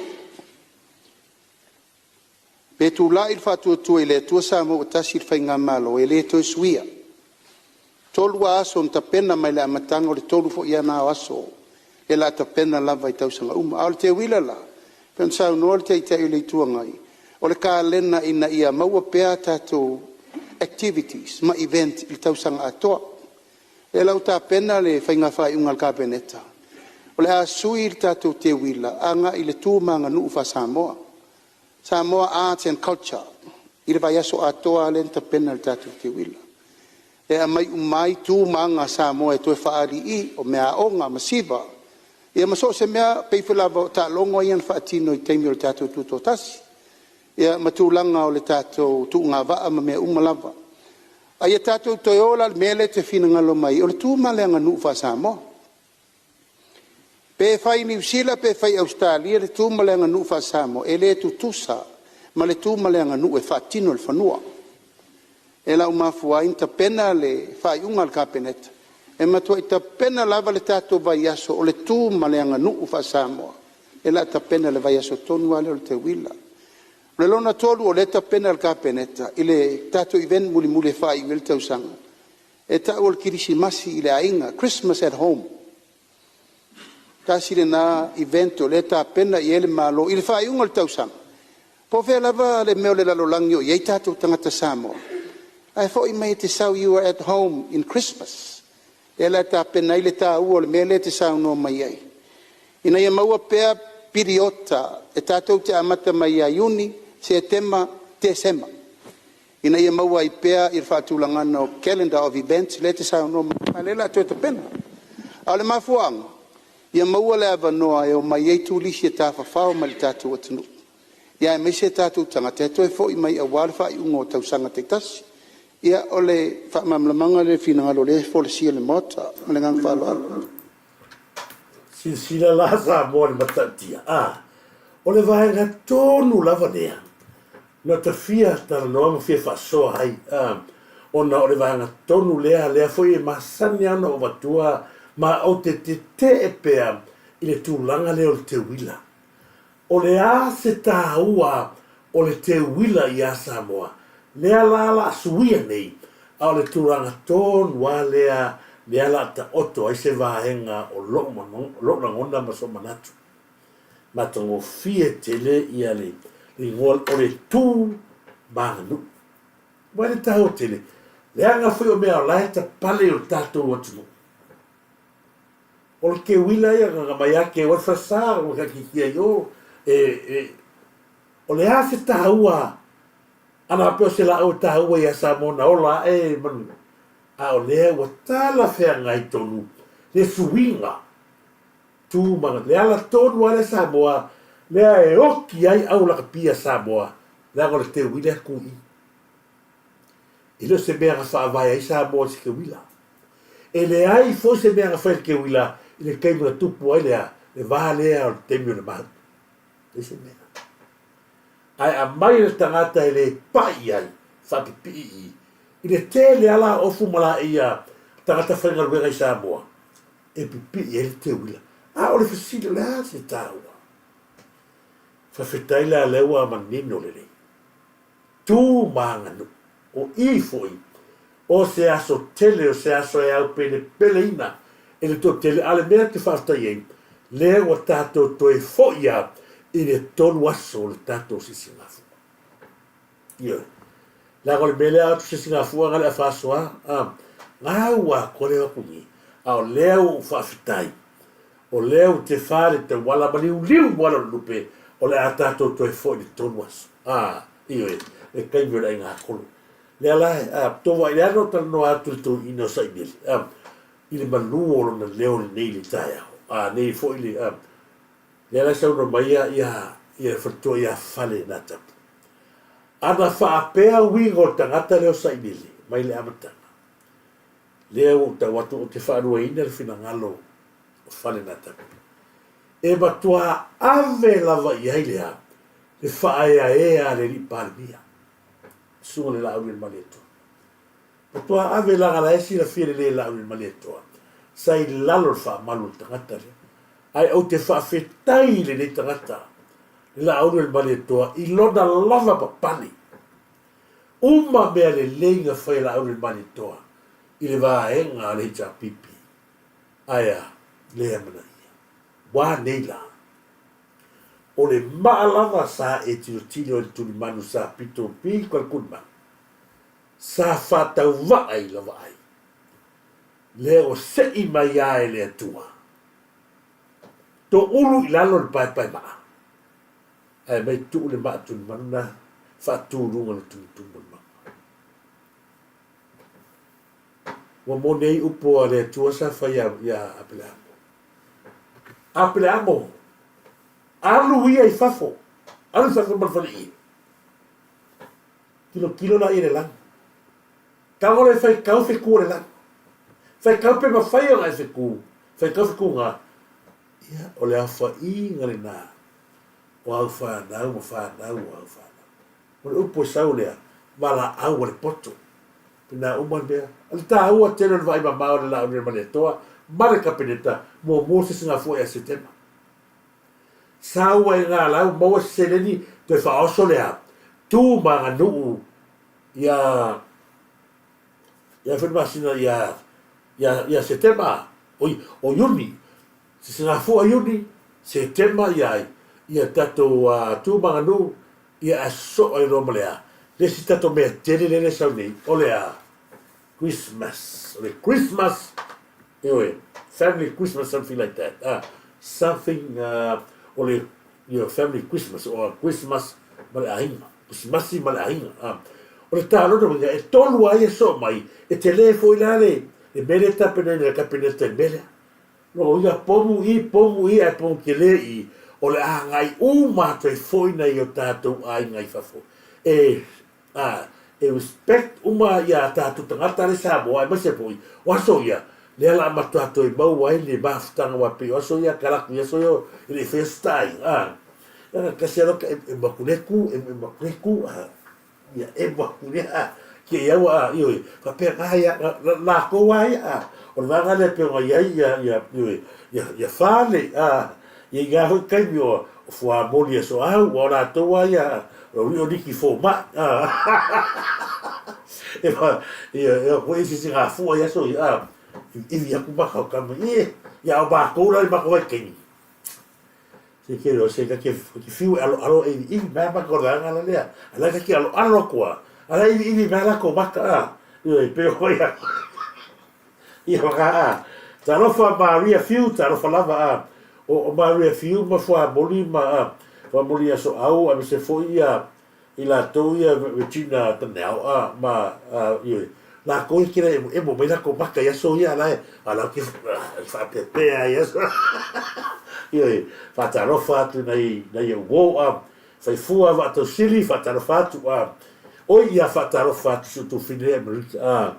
Pe tulai le Faatuatua i le Atua Samoa ua Tasi i le Faigamalo, e le toe suia. E 3 lava aso na tapena mai le amataga, o le 3 foi lava na o aso o le a tapena lava i tausaga uma. A o le teuila la, e pei ona saunoa le Taitai o le Itu Agai, o le kalena ina ia maua pea a tatou activities ma events i le tausaga atoa. O lea la ua tapena le faiga faaiuga a le Kapeneta, o le a sui le tatou teuila agai i le tu ma le aganuu faa-Samoa, Samoa Arts and Culture i le vaiaso atoa lava lea na tapena e le tatou teuila. E aumai uma ai tu ma aga a Samoa e toe faaali'i, o meaaoga, masiva ia ma so o se mea, e pei lava foi o taalogo ia na faatino i taimi o le tatou Tutoatasi, ia ma tulaga o le tatou tuugavaa ma mea uma lava. A ia tatou toe o la i le mea lea e te finagalo mai ai, o le tu ma le aganuu faa-Samoa. Pe fai i Niu Sila pe fai i Ausetalia le tu ma le aganuu faa-Samoa, e le tutusa ma le tu ma le aganuu e faatino i le fanua. Lea la ua mafua ai ona tapena le faaiuga a le Kapeneta, e matuai tapena lava le tatou vaiaso o le tu ma le aganuu faa-Samoa, lea o le a tapena i le vaiaso tonu lava lea o le teuila. O le lona 3 o lea e tapena e le Kapeneta i le tatou event mulimuli e faaiu ai le tausaga, e tau o le Kerisimasi i le Aiga, Christmas at Home. Tasi lena event o lea e tapena i ai le Malo i le faaiuga o le tausaga, po o fea lava le mea o le lalolagi o i ai tatou tagata Samoa, ae foi mai e te sau, you are at home in Christmas. O lea la e tapena ai le taua o le mea lea e te saunoa mai ai, ina ia maua pea piriota e tatou te amata mai ia Iuni, Setema, Tesema, ina ia maua ai pea le faatulagaga o calendar of events lea e te saunoa mai ai, ma o lea o le a toe tapena. A o le mafuaaga, ia maua le avanoa e omai ai turisi e tafafao mai i le tatou atunuu, aemaise tatou tagata e toe foi mai aua le faaiuga o tausaga taitasi. Ia, o le faamalamalamaga lea o le finagalo o lea e folasia i le Maota. Ma le agaga faaaloalo. Silasila la Samoa i le matautia, a, o le vaega tonu lava lea na ta fia talanoa ma fia faasoa ai, a, ona o le vaega tonu lea, lea foi e masani lava ona ou avatua ma ou te tetee pea i le tulaga lea o le teuila. O le a se taua o le teuila iā Samoa? Lea la la suia nei, a o le tulaga tonu lava lea lea la taoto ai se vaega o lou lou lagona ma sou manatu. Matagofie tele ia le igoa o le tu ma aganuu. Aua e le taua tele, leaga foi o mea o la e tapale i o tatou atunuu. O le keuila ia na mai a keu ai le falesa ua taititia i o e, e, o le a se taua ana faapea o se laau e taua ia Samoa na ola ae e manu a o lea ua talafeagai tonu le suiga tu ma le ala tonu a lea Samoa lea e oki ai au lakapi a Samoa leaga o le teuila e tu i E le o se mea na faavae ai Samoa i se keuila. E leai foi se mea na fai i le keuila i le taimi na tupu ai le a? Le va lea o le taimi o le malu. Leai se mea. Ae aumai le tagata e le pai i ai, faapipii i i, i le tele lava la o ofu ma laei a tagata faigaluega i Samoa e pipii ai le teuila. A o le fesili, o le a se taua? Faafetai la lea ua manino lelei. Tu ma aganuu. O i foi, o se aso tele, o se aso e aupelepeleina e le toatele, a o le mea ou te faafetai ai, lea ua tatou toe foi lava i le 3 aso o le tatou sisigafua. Ioe. Leaga o le mea lea a o atu sisigafua na o le afa aso lava, a, gau atoa le o atu nei, a o lea ua ou faafetai, o lea ua tefa le tauala ma liuliu moana o le lupe, o le a tatou toe foi i le 3 aso. A, ioe, le taimi o le aigatolo. Lea la, a, tou vaai, lea na ou talanoa atu i le toeaina o Saimeli, a, i le malu o lona leo lenei i le taeao, a, nei foi le, a, lea la e saunoa mai ia, ia, ia le faletua ia Fale Natapu. Ana faapea uiga o le tagata lea o Saimeli mai le amataga, lea ua ou tau atu ou te faaluaina le finagalo o Fale Natapu. E matua ave lava i ai le a? Le faaeaea a le Alii Palemia, Susuga i le Laaulialemalietoa. Matua ave leaga la e silafia lelei e Laaulialemalietoa, sa i lalo o le faamalu o le tagata lea. Ae ou te faafetai i lenei tagata. Le Laaulualemalietoa i lona lava papale. Uma mea lelei na fai e Laaulualemalietoa i le vaega a le HRPP. Ae a? Le amanaia. Ua nei la? O le maa lava sa e tilotilo i le tulimanu sa pito pito le tulimanu, sa faatauvaa i lava ai. Lea ua sei mai a e le Atua. Toulu i lalo le paepae maa, ae mai tuu le maa tulimanu na faatu luga le tumutumu o le mauga. Ua moni ai upu a le Atua sa fai ia Apeleamo. Apeleamo, alu ia i fafo, alu i fafo ma le faleie. Tilotilo la ia le lagi. Tago le faitau fetu o le lagi. Faitau pe mafai ona e fetu, faitau fetuga. Ia, o le aofaiga lena o au fanau ma fanau o au fanau. O le upu e sau lea, valaau a le poto. Pena uma le mea. O le taua tele o le vaai mamao o le Laau Malietoa ma le Kapeneta muamua se sigafua ia Setema. Sau ai ngā lau maua se seleni toe faaoso lea tu ma aganuu ia ia foi le masina ia ia ia Setema oi o Iuni se sigafua Iuni Setema ia ai ia tatou tu ma aganuu ia ae sosoo ai loa ma le a le isi tatou mea tele lea e sau nei o le a Christmas o le Christmas ioe family Christmas something like that something o le you family Christmas or Christmas ma le aiga Krisimasi ma le aiga o le tālona uiga e tolu ai e soo mai e tele foi la le le mea lea e tapenaina e le Kapeneta i le mea lea Lona uiga, pomu i, pomu i, ae pomu tele i, o le a agai uma atu ai foi nai o tatou aiga i fafo. E, a, e respect uma ia tatou tagata le Samoa, aemaise foi, o aso ia, lea la a matua toe maua ai le mafutaga aua pei o aso ia, kalaku i aso ia, e le i faia se ta aiga, a. Leaga kasi aloka e, e makuleku, e, e makuleku, a. Ia e maku lea ke i aua a ioe faapea na ia lakou a ia a o le vaega lea pei ona i ai ia ia ioe ia ia fale a ia i ngā foi taimi o o fuamoli aso au ua o latou a ia o ri o niki fomai a e fa ia ia ko isi si ngā fua i aso ia a iwi aku maka o kama ie ia o makou la i makou ai taimi Se ke o se ka ke ke fiu e alo alo e iwi mai maka o le la lea. Ala ka ke alo alo kua. Ala iwi iwi mai la ko maka a. Io e pe o ia. Ia waka a. Talofa Maria Fiu, talofa lava a. O, o Maria Fiu ma Fuamoli ma a. Fuamoli aso au a me se foi ia i latou ia Regina Taneau a ma a ioe lakou ia kela emo emo mai lakou maka i aso ia ala e ala ke faapepea i aso ioe faatalofa atu nai nai ou uo a faifua vaatausili faatalofa atu a oi ia faatalofa atu si outou fine Amerika a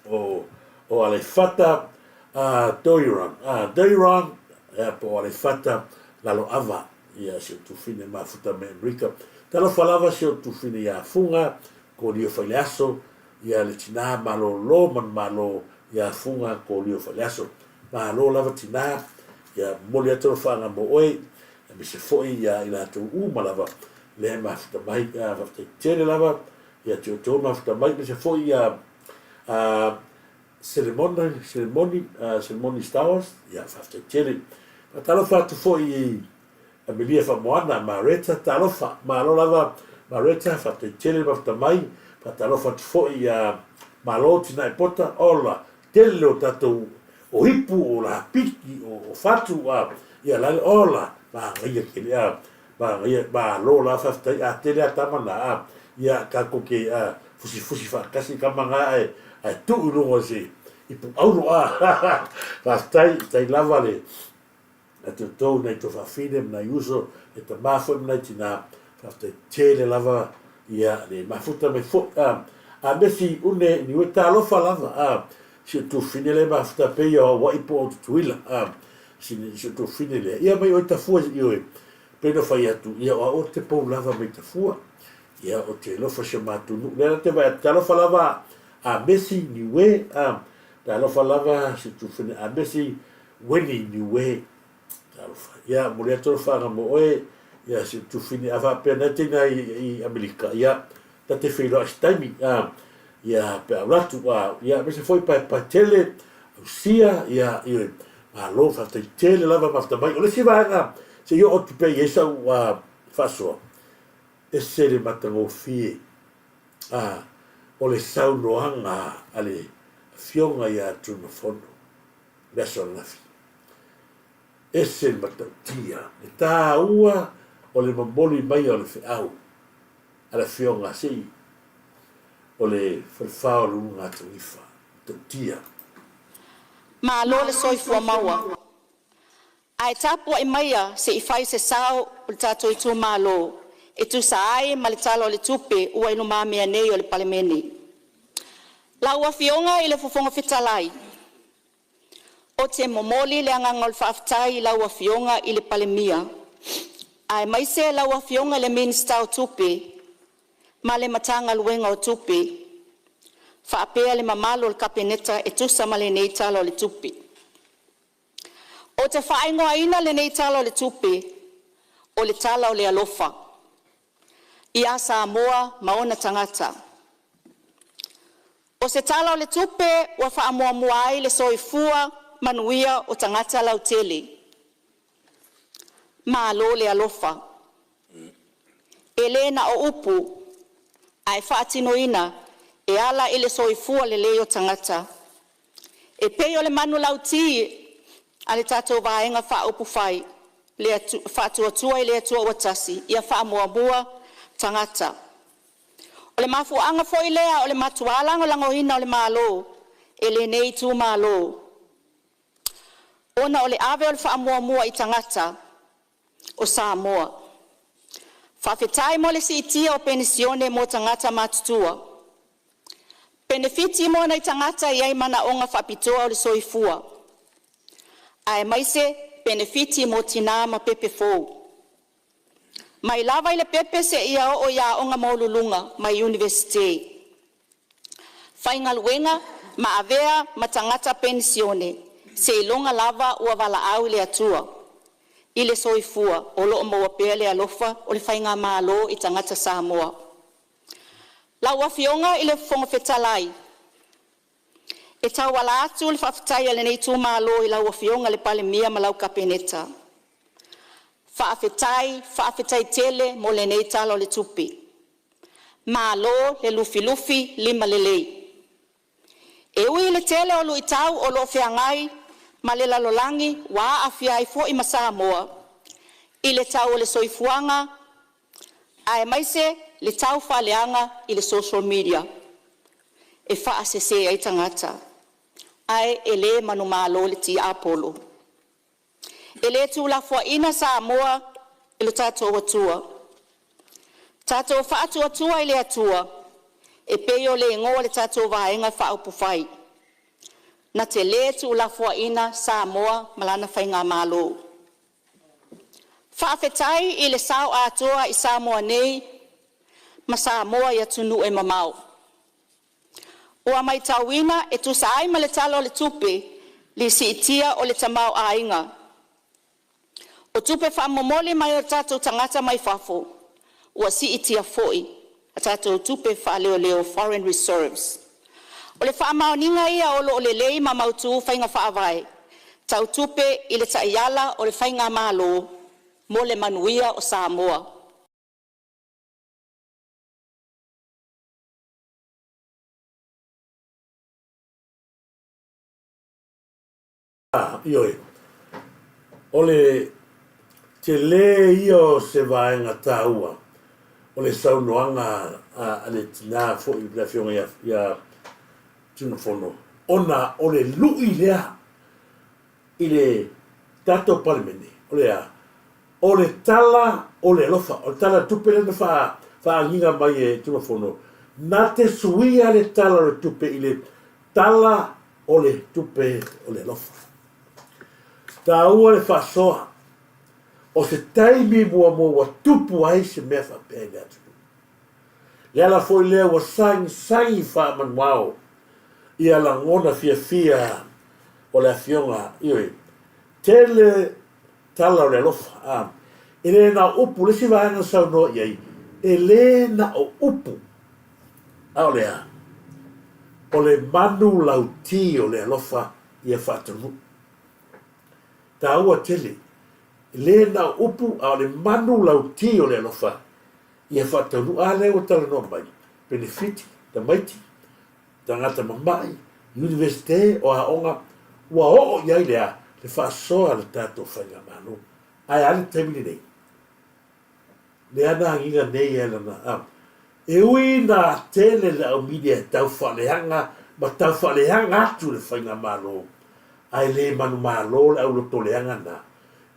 o o Aleifata a Doiron a Doiron ia po o Aleifata Laloava ia si ou tufine mafuta me Amerika. Talofa lava si ou tufine ia Fuga Kolio Faileaso ia le tina malolo manumalo ia Fuga Kolio Faileaso. Malo lava tina ia momoli atu alofaaga mo oe aemaise foi ia i latou uma lava lea e mafuta mai. Ia faafetai tele lava ia te outou mafuta mai aemaise foi ia Selemona, Selemoni, Selemoni Stowers, ia faafetai tele. Faatalofa atu foi i Amelia Faamoana, Mareta, talofa, malo lava Mareta, faafetai tele le mafuta mai. Faatalofa atu foi ia Malo Tinae Pota, ola, tele o tatou o ipu, o lapiki, o fatu, a, ia la, ola, manaia tele, a, manaia, malo la faafetai, a tele a tama na, a, ia tatou te, a, fusifusi faatasi tama na ae, ae tuu i luga o se ipu auro, a, faafetai, faafetai lava le, a te outou nai tuafafine ma nai uso, nai tama foi ma nai tina, faafetai tele lava ia le mafuta mai foi, a, a mesi une niue talofa lava, a, si o tuafafine lea e mafuta pei o Hawaii po o Tutuila, a, si, si o tuafafine lea, ia mai oi tafua ioe, pei ona fai atu, ia o au te pou lava mai tafua, ia o te alofa si o matou nuu, lea la te vaai atu, talofa lava a Mesi Niue, a, talofa lava si o tuafafine a Mesi Weni Niue, talofa. Ia, momoli atu alofaga mo oe, Ia, si ou tufine, a faapea na te ina i Amerika, ia, ta te feiloai se taimi, a, ia, pe a alu atu, a, ia, aemaise foi paepae tele, ausia, ia, ioe, malo, faafetai tele lava mafuta mai. O le isi vaega, se i oo atu pea i ai sau, a, faasoa, ese le matagofie, a, o le saunoaga a le Afioga ia Tuimafono i le aso ananafi. Ese le matautia, le taua o le momoli maia o le feau a le Afioga se i o le Falefa o le Ulugatanifa, matautia. Malo le soifua maua, ae tapuai maia se i fai se sao o le tatou itumalo e tusa ai ma le Tala o le Tupe ua i lumamea nei o le Palemene. Lau Afioga i le Fofoga Fetalai, ou te momoli le agaga o le faafetai i lau Afioga i le Palemia aemaise lau Afioga i le Minisita o Tupe ma le Matagaluega o Tupe, faapea le mamalu o le Kapeneta e tusa ma lenei Tala o le Tupe. Ou te faaigoaina lenei Tala o le Tupe, o le Tala o le Alofa, ia Samoa ma ona tagata. O se Tala o le Tupe ua faamuamua ai le soifua manuia o tagata lautele. Malo le alofa, e le na o upu ae faatinoina e ala i le soifua lelei o tagata. E pei o le manulauti a le tatou Vaega Faaupufai Faatuatua i le Atua Samoa ua Tasi, ia faamuamua tagata. O le mafuaaga foi lea o le matua lagolagoina o le Malo e lenei itumalo, ona o le ave o le faamuamua i tagata o Samoa. Faafetai mo le siitia o penisione mo tagata matutua, penefiti mo nai tagata e iai manaoga faapitoa o le soifua, aemaise penefiti mo tina ma pepe fou, mai lava i le pepe seia oo i aoga maualuluga ma Iunivesite. Faigaluega ma avea ma tagata penisione seiloga lava ua valaau le Atua i le soifua o lo o maua pea le alofa o le Faigamalo i tagata Samoa. Lau Afioga i le Fofoga Fetalai, e tauala atu le faafetai a lenei itumalo i lau Afioga i le Palemia ma lau Kapeneta, faafetai, faafetai tele mo lenei Tala o le Tupe. Malo le lufilufi limalelei. E ui i le tele o luitau o lo'o feagai ma le lalolagi ua aafia ai foi ma Samoa i le tau o le soifuaga aemaise le tau faaleaga i le social media e faasese ai tagata, ae e le manumalo le tiapolo. E le tuulafoaiina Samoa e lo tatou Atua, tatou faatuatua i le Atua e pei o le igoa o le tatou Vaega Faaupufai na te le tuulafoaiina Samoa ma lana faigamalo. Faafetai i le sao atoa i Samoa nei ma Samoa i atunuu e mamao ua matauina e tusa ai ma le Tala o le Tupe le siitia o le tamaoaiga. O tupe faamomoli mai o tatou tagata mai fafo ua siitia foi a tatou tupe faaleoleo (foreign reserves). O le faamaoniga ia o lo o lelei ma mautu faiga faavae tau tupe i le taiala o le Faigamalo mo le manuia o Samoa. Ioe, o le tele ia o se vaega taua o le saunoaga a le tina foi le Afioga ia Tuimafono, ona o le lui lea i le tatou Palemene, o le a? O le tala o le alofa, o le tala o le tupe lea na faagiga mai e Tuimafono, na te suia le tala o le tupe i le tala o le tupe o le alofa. Taua le faasoa, o se taimi muamua ua tupu ai se mea faapea i le atunuu. Le ala foi lea ua sagisagi faamanuao ia lagona fiafia o le Afioga, ioe, tele tala o le alofa. E le na o upu, le isi vaega na saunoa i ai, e le na o upu, a o le a? O le manu lauti o le alofa ia faataunuu. Taua tele, e le na o upu, a o le manu lauti o le alofa ia faataunuu. A lea ua talanoa mai, penefiti, tamaiti, tagata mamai, Iunivesite, o aoga, ua oo i ai le a? Le faasoa a le tatou Faigamalo. Ae a le taimi lenei? Lea na agiga nei e lana a. E ui ina tele le au media e tau faaleaga ma tau faaleaga atu le Faigamalo, ae le manumalo le au lotoleaga na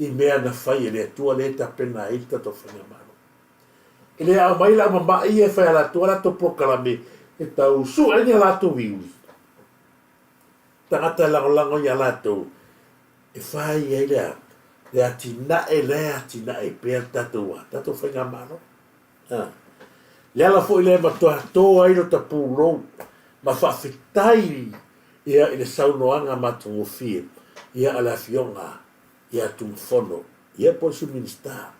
i mea na fai e le Atua lea e tapena ai le tatou Faigamalo. E le aumai le au mama'i ia e fai a latou a latou polokalame e tau sue ai ni a latou iuli. Tagata e lagolago ia latou e fai ai le a? Le atinae la e atinae pea le tatou a? Tatou Faigamalo. A. Le ala foi lea e matua to ai lota pulou ma faafetai ia i le saunoaga matagofie ia a le Afioga ia Tumafono ia po o le Sui Minisita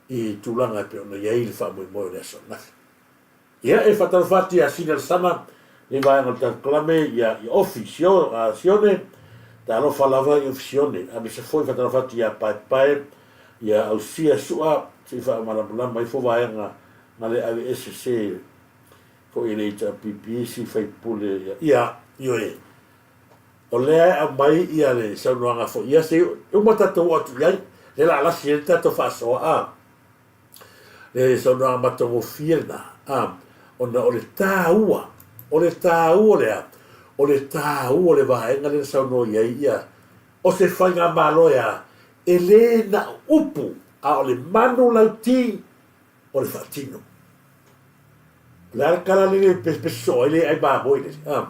i tulaga e pei ona i ai le faamoemoe o le aso ananafi. Ia, e faatalofa atu ia Sina Lesana, lenei vaega o le tatou kalame, ia, ia Ofi Sio, a, Sione, talofa lava i Ofi Sione. Aemaise foi faatalofa atu ia Paepae, ia Ausia Sua, se i faamalamalama ifo vaega na le aveese se foi e le HRPP si faipule ia, ia, ioe. O lea e aumai ia le saunoaga foi ia, se i uma tatou oo atu i ai, lea la a lasi ai le tatou faasoa, a. Le saunoaga matagofie lena, a, ona o le taua, o le taua o le a? O le taua o le vaega lea na saunoa i ai ia, o se faigamalo e a? E le na o upu, a o le manu lauti o le faatino. O le a le tala lele e pesepese soo ai le ai mamoe lele, a?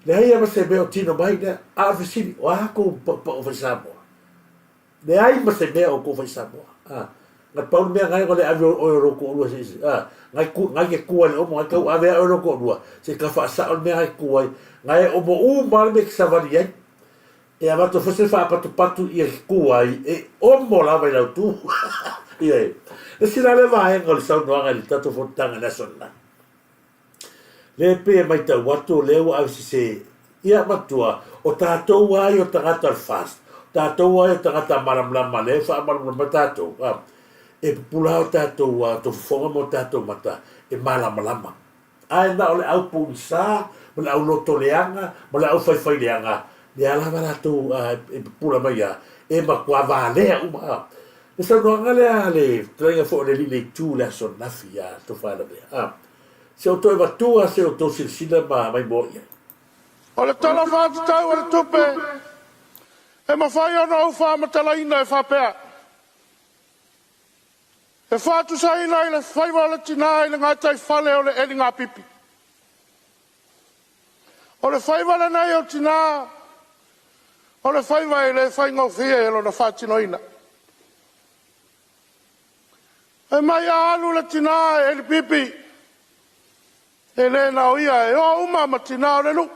Leai lava se mea o tino mai lea, a o le fesili, o a kou paupau fai Samoa? Leai ma se mea o kou fai Samoa. A, na pau le mea ngai o le ave oe o lou toalua se isi. A, ngai ku, ngai ke ku ai le omo, ngai tau ave oe o lou toalua, se ka faasao le mea ngai ku ai. Ngai e omo uma le mea ke savali ai. E avatu foi se faapatupatu ia ke ku ai, e omo lava i lau tu. Ia e. Le isi la lea vaega o le saunoaga i le tatou fonotaga i le aso ananafi. Lea e pei e matau atu o lea ua ave sese ia matua o tatou lava ia o tagata o le FAST, o tatou lava ia o tagata malamalama lea e faamalamalama mai tatou, a, e pupula lava o tatou a outou fofoga ma o tatou mata e malamalama. Ae na o le au pugisa ma le au loto leaga ma le au faifai leaga, lea lava latou a e pupula mai a, e matua valea uma a. Le saunoaga lea a le fetalaiga foi o le Alii le Itu i le aso ananafi ia Tofaelavea, a. Se o toe avatua se o tou silasila ma maimoa i ai. O le Tala Faatatau o le Tupe e mafai ona ou faamatalaina e faapea, e faatusaina i le faiva o le tinā i le gataifale o le eligapipi. O le faiva lenei o tinā, o le faiva e le faigofie lona faatinoina. E mai a alu le tinā e elipipi, e le na o ia, e o uma ma tinā o le nuu.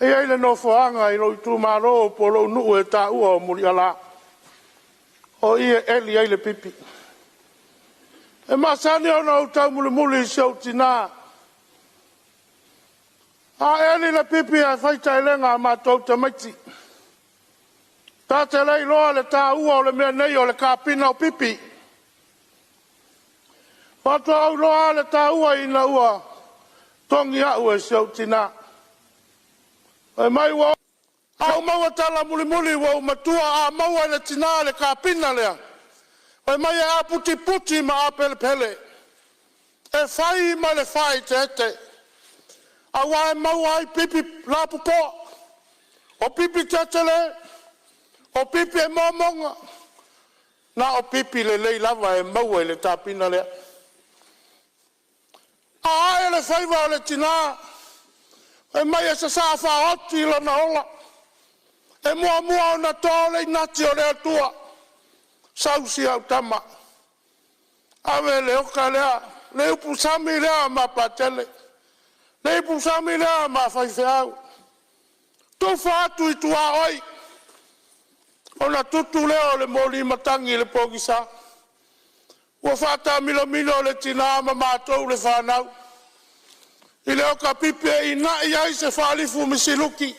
E i ai le nofoaga i lou itumalo po o lou nuu e taua o Muliala, o i e eli ai le pipi. E masani ona ou taumulimuli i si ou tinā, a eli le pipi ae fai taelega a matou tamaiti. Ta te le iloa le taua o le mea nei o le kapina o pipi. Faatoa ou iloa le taua ina ua togi au e si ou tinā. Fai mai ua ou maua tala mulimuli ua ou matua a maua e le tinā le kapina lea. Fai mai e aputiputi ma apelepele, e fai ma le faaeteete, aua e maua ai pipi lapopoa, o pipi tetele, o pipi e momoga, na o pipi lelei lava e maua i le tapina lea. A ae le faiva o le tina, fai mai e sasaa faaoti lona ola, e muamua ona to le inati o le Atua, sau si au tama, ave le oka lea, le upusami lea a Mapatele, le ipusami lea ma faifeau, tufa atu i tuaoi. Ona tutu lea o le moli matagi i le pogisa. Ua faatamilosamilo le tina ma matou le fanau i le otapipi e inai ai se faalifu misiluti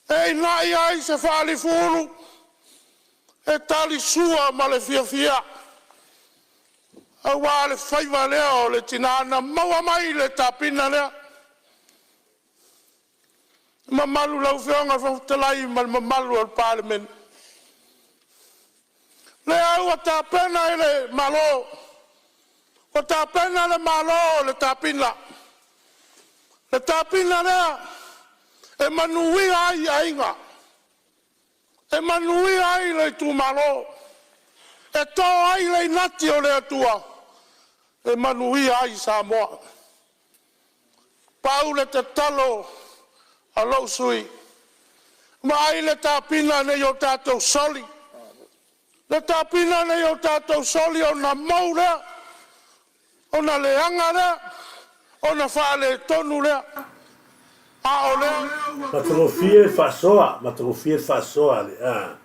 e inai ai se faalifu ulu e tali sua ma le fiafia aua le faiva lea o le tina na maua mai le tapina lea. Le mamalu i lau Afioga i le Fofoga Fetalai ma le mamalu o le Palemene, o lea ua tapena e le Malo, ua tapena e le Malo le tapina, le tapina lea e manuia ai aiga, e manuia ai le itumalo, e to ai le inati o le Atua e manuia ai Samoa. Pau le tatalo a lou sui usufono, vaai le tapina ne i o tatou soli, le tapina ne i o tatou soli ona mou lea, ona leaga lea, ona faaletonu lea. A o lea Matagofie le faasoa, matagofie le faasoa a le a.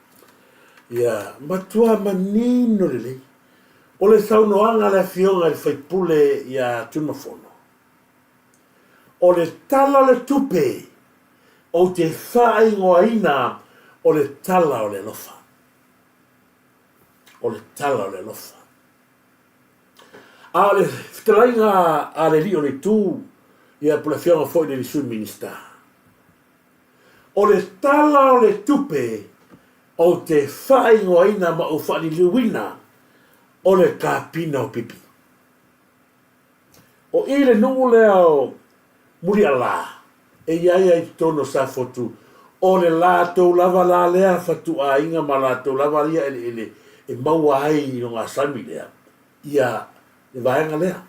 Ia, matua manino lelei. O le saunoaga a le Afioga i le sui usufono ia Tuimafono, o le Tala o le Tupe ou te faaigoaina o le Tala o le Alofa. O le Tala o le Alofa. A o le fetalaiga a le alii o le itu, ia po o le afioga foi i le Sui Minisita, o le Tala o le Tupe ou te faaigoaina ma ou faaliliuina o le kapina o pipi. O i le nuu lea o Mulialā e i ai ai totonu o Safotu, o le latou lava la lea fatuaiga ma latou lava ia eleele e maua ai i logasami lea ia le vaega lea.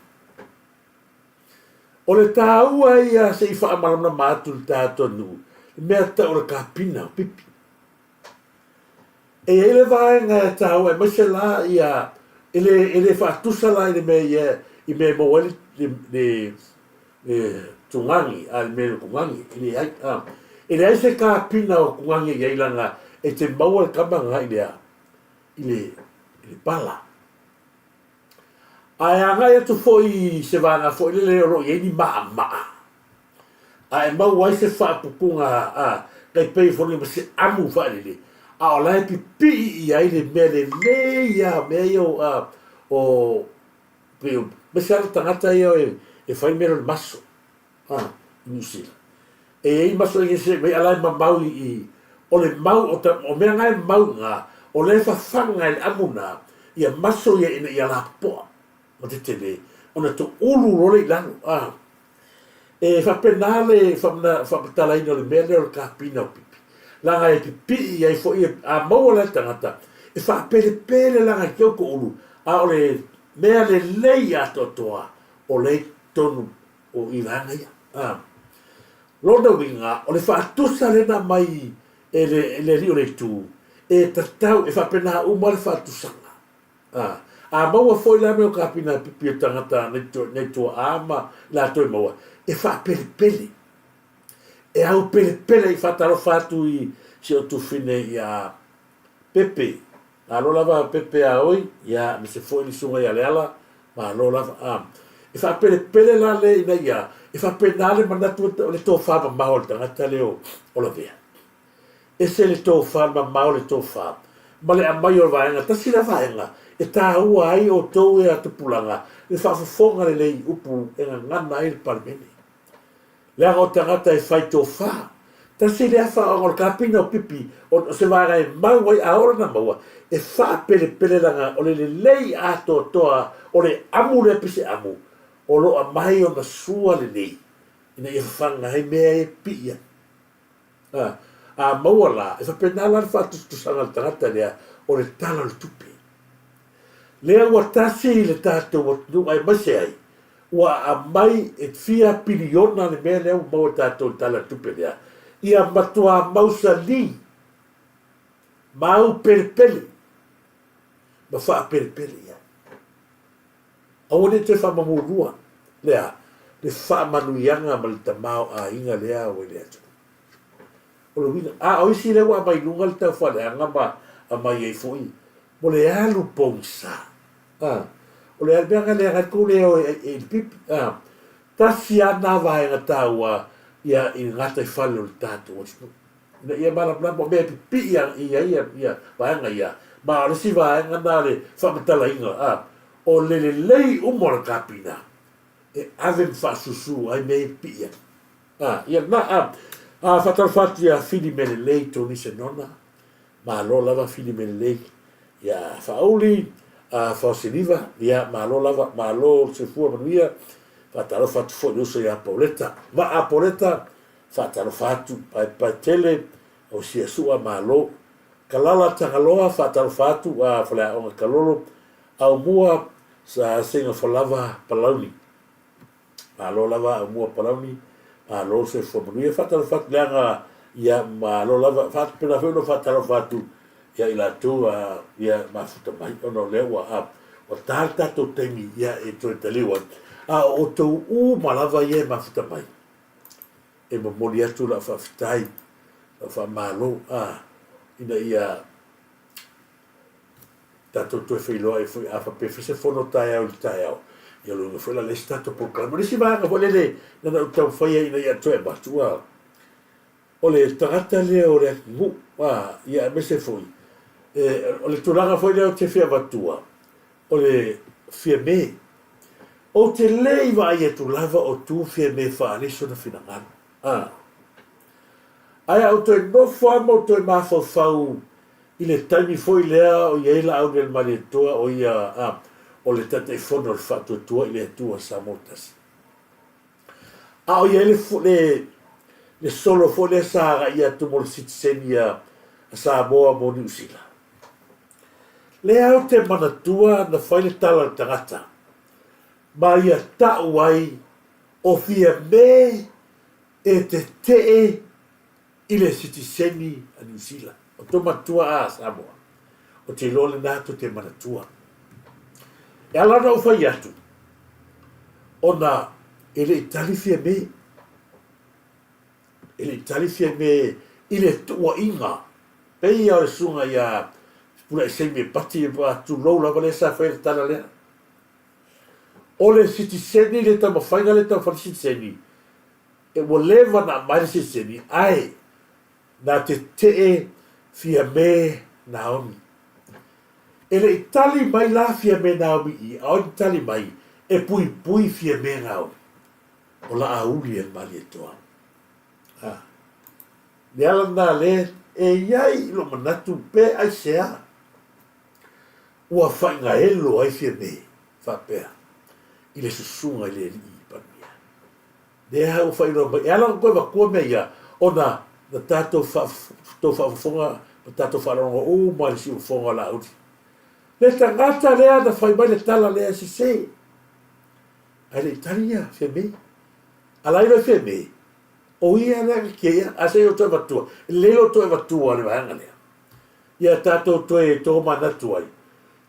O le taua ia se i faamalamalama atu i le tatou nuu le mea tau o le kapina o pipi. E i ai le vaega e taua aemaise la ia e le e le faatusa la i le mea ia i mea e maua ai le le le tugagi a le mea o le tugagi e leai a e leai se kapina o tugagi e i ai leaga e te maua le tama lena i le a i le i le pala. Ae agai atu foi i se vaega foi lele o lo o i ai ni maʻamaʻa, a e maua ai se faaputuga a tai pei foi ma se amu faalele, a o la e pipii i ai le mea lelei lava, mea ia o a o pei o aemaise lava le tagata ia e fai le mea lea o le maso a i Niu Sila. E i ai maso e ese mai a la e mamau i o le mau o o mea na e mau i ina, o lea e fafaga e le amu lena ia maso ia ina ia lapopoa ma tetele ona toulu loa lea i lalo a. E faapena le faamatalaina o le mea lea o le kapina o pipi, leaga e pipii ai foi a maua la e le tagata e faapelepele leaga e te toulu, a o le mea lelei atoatoa o lea i totonu o i vaega ia. A. Lona uiga, o le faatusa lea na aumai e le, e le alii o le itu, e tatau, e faapena uma le faatusaga. A. A maua foi la mea o kapina pipi o tagata nei, nei tuaa ma latou e maua, e faapelepele. E au pelepele i faatalofa atu i si ou tufine ia Pepe, Malo lava Pepe a oi, ia aemaise foi le susuga ia Leala, malo lava. A, e faapelepele la le ina ia, e faapena le manatu o le tofa mamao o le tagata lea o Lavea. Ese le tofa mamao le tofa ma le aumai o le vaega, tasi lea vaega e taua ai outou e a tupulaga le faafofoga lelei i upu e gagana ai le Palemene. Leaga o tagata e fai tofa. Tasi lea faaoga o le kapina o pipi o se vaega e mau ai a oo lana maua e faapelepele leaga o le lelei atoatoa o le amu lea pei se amu o lo o aumai ona sua lelei ina ia fafaga ai mea e pipii ai. A, a maua la, e faapena la le faatusatusaga a le tagata lea o le Tala o le Tupe. Lea ua tasi le tatou atunuu aemaise ai ua aumai e fia piliona le mea lea ua maua e tatou i le Tala o le Tupe lea, ia matua mausali, mau pelepele ma faapelepele i ai. Aua ne i toe faamamulua lea le faamanuiaga ma le tamaoaiga lea ua i le atunuu. O le uiga, a o isi lea ua aumai i luga le taufaaleaga ma aumai ai foi mo le alu pogisa. A, o le mea lena lea ai tou le o e i le pipi. A, tasi lava lena vaega taua ia i le gataifale o le tatou atunuu. Ina ia malamalama, o mea e pipii i ai ia vaega ia, ma o le isi vaega lena o le faamatalaina, a, o le lelei uma o le kapina e ave ma faasusu ai mea ia e pipii ai. A, ia lena, a, a faatalofa atu ia Fili Melelei Tony Senona, malo lava Fili Melelei, ia Faauli, a Faoseliva, ia malo lava, malo le soifua manuia, faatalofa atu foi i le uso ia Pauleta, Vaa Pauleta, faatalofa atu, paepae tele, Ausia Sua, malo. Kalala Tagaloa, faatalofa atu, a Faleaoga Kalolo, Aumua, sa Seigafalava Palauni. Malo lava Aumua Palauni, malo le soifua manuia. Faatalofa atu leaga ia malo lava, faapena foi ona faatalofa atu ia i latou ia mafuta mai ona o lea ua a ua ta le tatou taimi ia e toe taliu ai. A o outou uma lava ia e mafuta mai, e momoli atu lau faafetai, lau faamalo a ina ia tatou toe feiloai foi a faapea foi se fono taeao i le taeao, ia o lona uiga foi la leai se tatou polokalame. O le isi vaega foi lele na ona ou taumafai ina ia toe avatu, a, o le tagata lea o le atunuu, a, ia aemaise foi, e, o le tulaga foi lea ou te fia avatua, o le Fiame. Ou te le i vaai atu lava o tu Fiame faaali sona finagalo, a. Ae a ou toe nofo lava ma ou toe mafaufau i le taimi foi lea o i ai Laauli-a-le-Malietoa o ia a, o le Taitaifono o le Faatuatua i le Atua Samoa Tasi. A o i ai le, le, le solo foi lea sa agai atu mo le sitiseni a, a Samoa mo Niu Sila. Lea ou te manatua na fai le tala a le tagata ma ia ta'u ai o Fiame e tetee i le sitiseni a Niu Sila. O tou manatua a Samoa, ou te iloa lena tou te manatua. E ala ona ou fai atu, ona e le i tali Fiame, e le i tali Fiame i le tuuaiga, pei lava o le susuga ia Fepuleai Seime Pati, tulou lava lea sa faia le tala lea. O le sitiseni le taumafaiga lea e taumafai le sitiseni, e ua leva ona aumai le sitiseni ae na tetee Fiame Naomi. E le i tali mai la Fiame Naomi i, a o ni tali mai e puipui Fiame Naomi. O Laauli e le Malietoa. A. Le ala lena le e i ai i lou manatu pe aisea ua faaigaelo ai Fiame faapea i le susuga i le alii Palemia. Lea ua faailoa mai, e ala ona toe avatua mea ia, ona na tatou tou faafofoga ma tatou faalogo uma i le siufofoga o Laauli. Le tagata lea na fai mai le tala lea e sese. Ae le i tali ia Fiame. A la iloa e Fiame, o ia lea na keia, a se i ou toe avatua. E lelei lou toe avatua le vaega lea. Ia tatou toe tomanatu ai,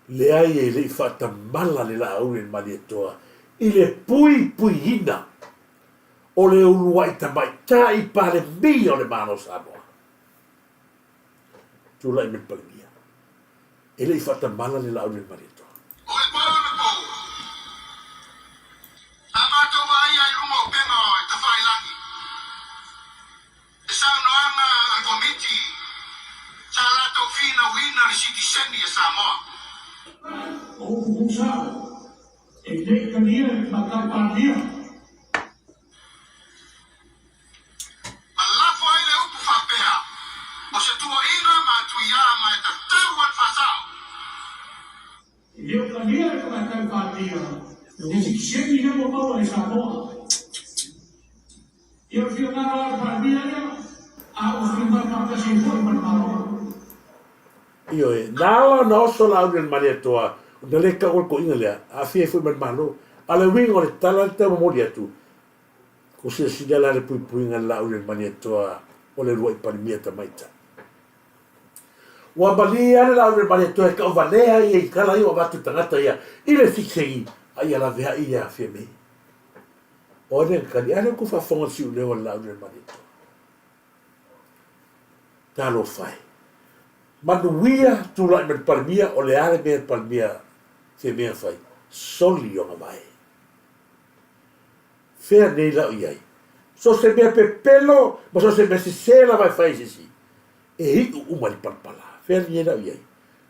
leai e le i faatamala le Laauli a le Malietoa i le puipuiina o le uluai tamaitai Palemia o le Malo o Samoa. Tulai mai le Palemia, e le i faatamala le Laauli a le Malietoa. O le po le po, sa matou vaaia i luga o upega o tafailagi. Le saunoaga a le Komiti sa latou finauina le sitiseni a Samoa. O upu tuusao, e le i talia e le Tamaitai Palemia. Ma lafo ai le upu faapea, O se tuuaiga matuia ma e tatau ona faasao. E le o talia e le Tamaitai Palemia le sitiseni lea ua maua e Samoa. Ia o le finagalo lava o le Palemia ia, a ua finagalo faatasi ai foi ma le Malo. Ioe, na ala ona oso Laauli a le Malietoa, ona le tau o le toeaina lea, aafia ai foi ma le Malo. A o le uiga o le tala le tau momoli atu, ua silasila la le puipuiga a le Laauli a le Malietoa o le uluai Palemia tamaitai. Ua malie lava le Laauli a le Malietoa e tauvalea ia i tala ia ua avatu i tagata ia i le sitiseni, a ia laveai ia Fiame. O ai lea na tali? A lea ua outou faafofoga i le siuleo a le Laauli a le Malietoa. Talofa e. Manuia tulai mai le Palemia, o le a le mea le Palemia Fiamea fai? Soli ona vae. Fea nei la o i ai? So o se mea pepelo ma so o se mea sese lava e fai e se isi, e iu uma i le palapala. Fea nei la o i ai?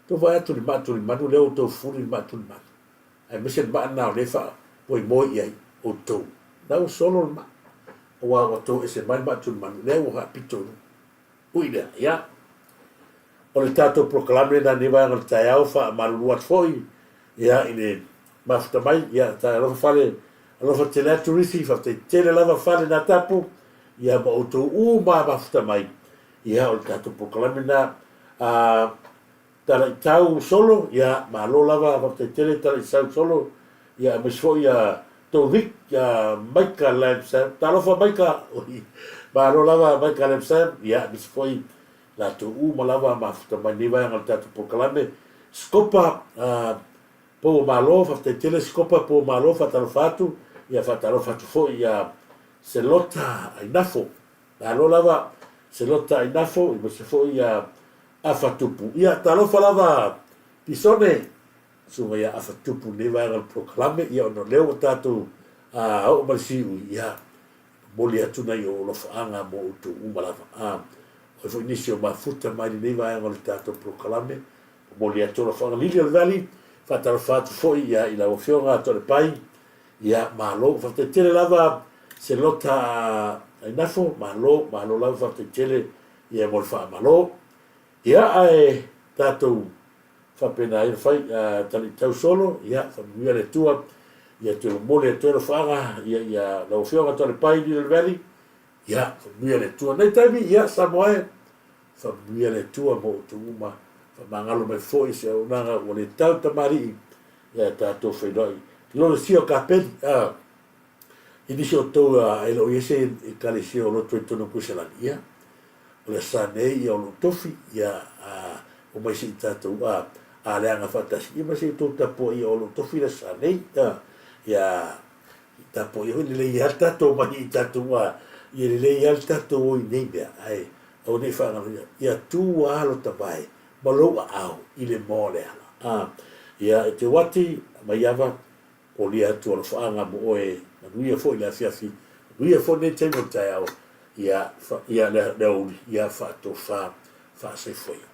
Tou vaai atu i le maa tulimanu lea ua outou fuli le maa tulimanu, aemaise le maa lena o lea e faamoemoe i ai outou. La ua solo le maa, aua ua tou ese mai le maa tulimanu, lea ua faapito i luga. Ui lea, ia, o le tatou polokalame lena i lenei vaega o le taeao, faamalulu atu foi, ia, i le mafuta mai, ia, ta alofa fale, alofa tele atu Risi, faafetai tele lava fale Natapu, ia, ma outou uma mafuta mai, ia, o le tatou polokalame lena, a, Talaitau Solo, ia, malo lava, faafetai tele Talaisau Solo, ia, aemaise foi ia tou Vic, ia, Maika Lamsam, talofa Maika, oi, malo lava Maika Lamsam, ia, aemaise foi latou uma lava mafuta mai lenei vaega o le tatou polokalame. Sikopa, a, Pou o Malo, faafetai tele Sikopa, Pou o Malo, faatalofa atu, ia, faatalofa atu foi ia Selota Ainafo, Malo lava Selota Ainafo, aemaise foi ia Afa Tupu. Ia, talofa lava Pisone, susuga ia Afa Tupu i lenei vaega o le polokalame, ia ona o lea ua tatou oo mai le siui, ia, momoli atu nai ou alofaaga mo outou uma lava. A, o ai foi nisi o mafuta mai lenei vaega o le tatou polokalame, momoli atu alofaaga. Lili o le Valley, faatalofa atu foi ia i lau Afioga Toalepai, Ia, malo. Faafetai tele lava Selota Ainafo, malo, malo lava faafetai tele ia mo le faamalo. Ia, ae tatou faapena ai ona fai, taliitau solo, ia, faamanuia le Atua, ia toe momoli atu ai alofaaga ia, ia lau Afioga Toalepai Little Valley, ia, faamanuia le Atua. Nei taimi, ia, Samoa e, faamanuia le Atua mo outou uma, faamagalo mai foi se auaunaga ua le tau tamalii, Ia tatou feiloai lolosia o kapeni a i nisi o tou e le o i ai se ekalesia o lotu ai totonu o Kuiselani, ia o le asa nei ia o lou tofi ia a omai se i tatou a a leaga faatasi ia ma se i tou tapuaia o lou tofi le asa nei a ia tapuaia foi lelei a le tatou mai i tatou a ia lelei a le tatou o i nei mea ae aua nei faagaloina ia tu a lo tavae ma lou aao i le moa o le ala. A, ia, e te oati, Maiava, kolia atu alofaaga mo oe, manuia foi le afiafi, manuia foi lenei taimi o le taeao, ia, ia, le aoauli, ia faatofa faasoifua ia.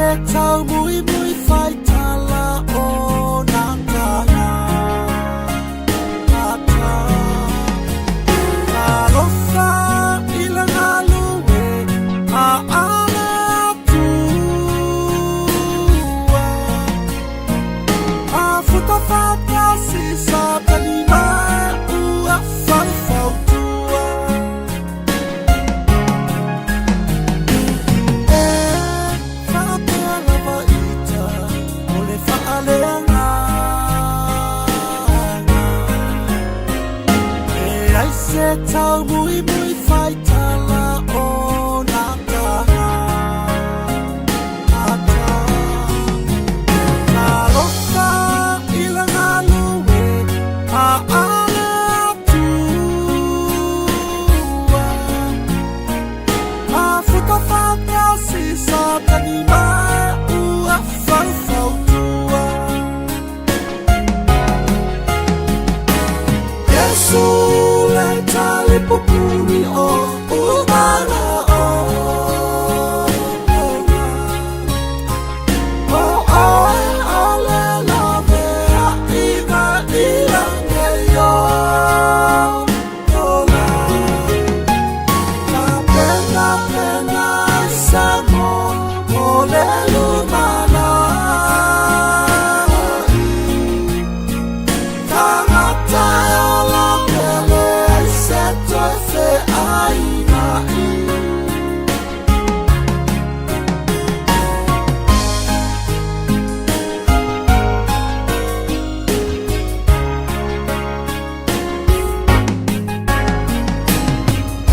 se taumuimui faitala o nā tagata. Talofa i le galue a le Atua. Afuta faatasi Satani ma ua faufautua. E faapea lava ita o le faaleagaga. Leai se taumuimui faitala o nā tagata. Talofa i le galue a le Atua. Afuta faatasi Satani ma ua faufautua. Iesu le talipupuni o umana ona. O oe o le laveaiga i lagi ola. Tapenapena ai Samoa mo le lumanai. Tagata e ola pea leai se toe feaina'i.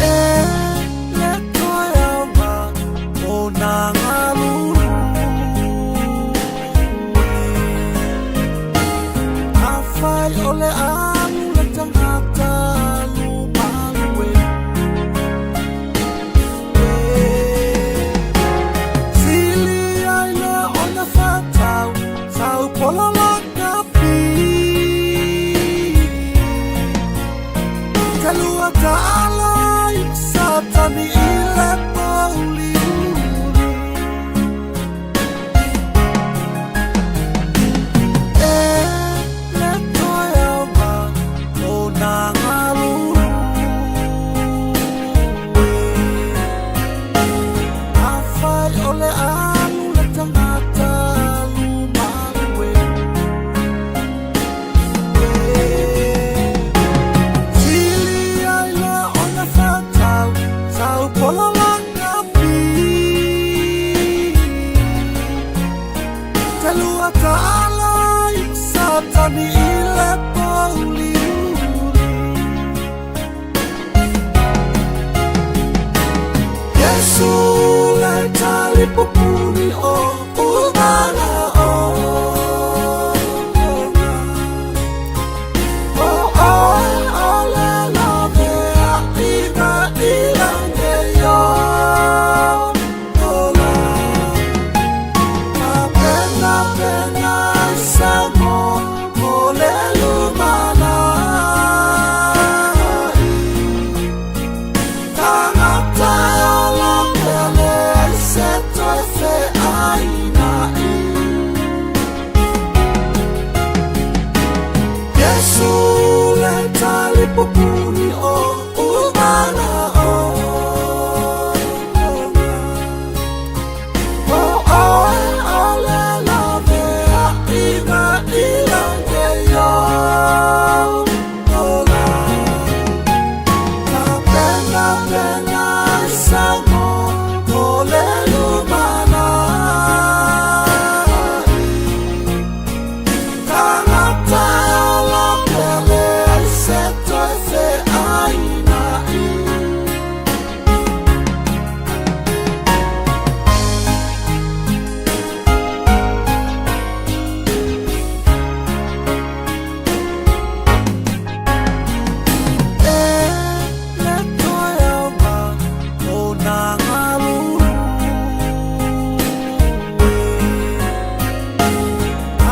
E le toe aoga o nā galulue. Afai o le alu le tagata alu malue. Sili ai le ona whatau, tau pola la kapi. Te lua taala i Satani i le mauli uli. E le toe aoga o nā galulue. Afai o le alu le tagata alu malue. Sili ai le ona whatau, tau pola la kapi. Te lua taala i Satani i le mauli uli. Iesu le talipupuni o umana ona. O oe o le laveaiga i lagi ola. Tapenapena ai Samoa mo le lumanai. Tagata e ola pea leai se toe feaina'i. Iesu le talipupuni o umana ona. O oe o le laveaiga i lagi ola. Tapenapena ai Samoa mo le lumanai. Tagata e ola pea leai se toe feaina'i. E le toe aoga o nā galulue.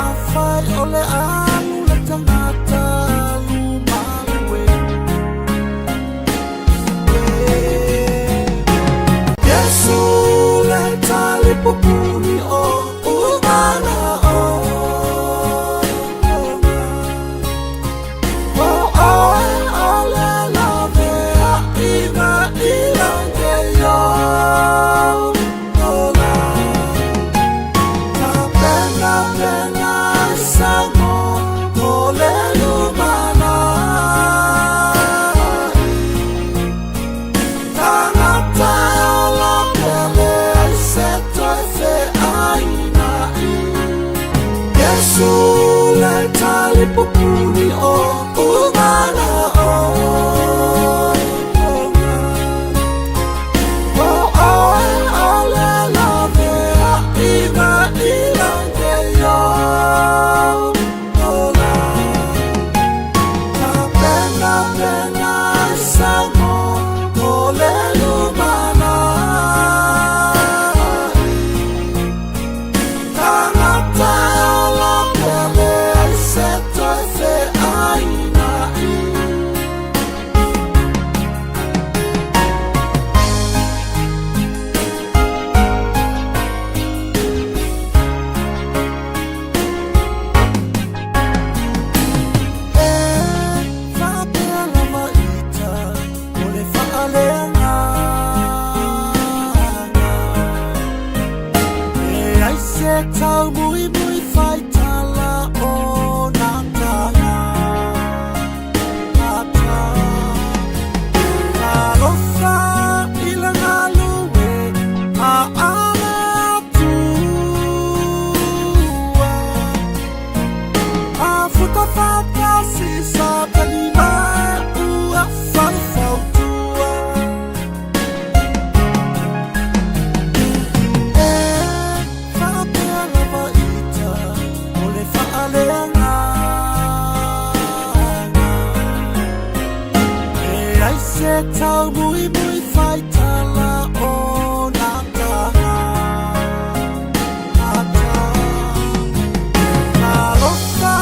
Afai o le alu le tagata alu malue. Iesu le talipupuni o Iesu le talipupuni o umana o. O oe ale lavea i na ilange yo ola. Ta pena pena samo o le lumana. Tangata ola pele ai se toe fe aina i. E faapea lava ita o le faaleagaga. E ai se taumuimui faitala o nā taga. Ata. Talofa i le galue a ale Atua. A futa whakasi sa tani mai ua whanfautua. E faapea lava ita o le faaleagaga. E ai se taumuimui faitala o nā taga. Ata. Talofa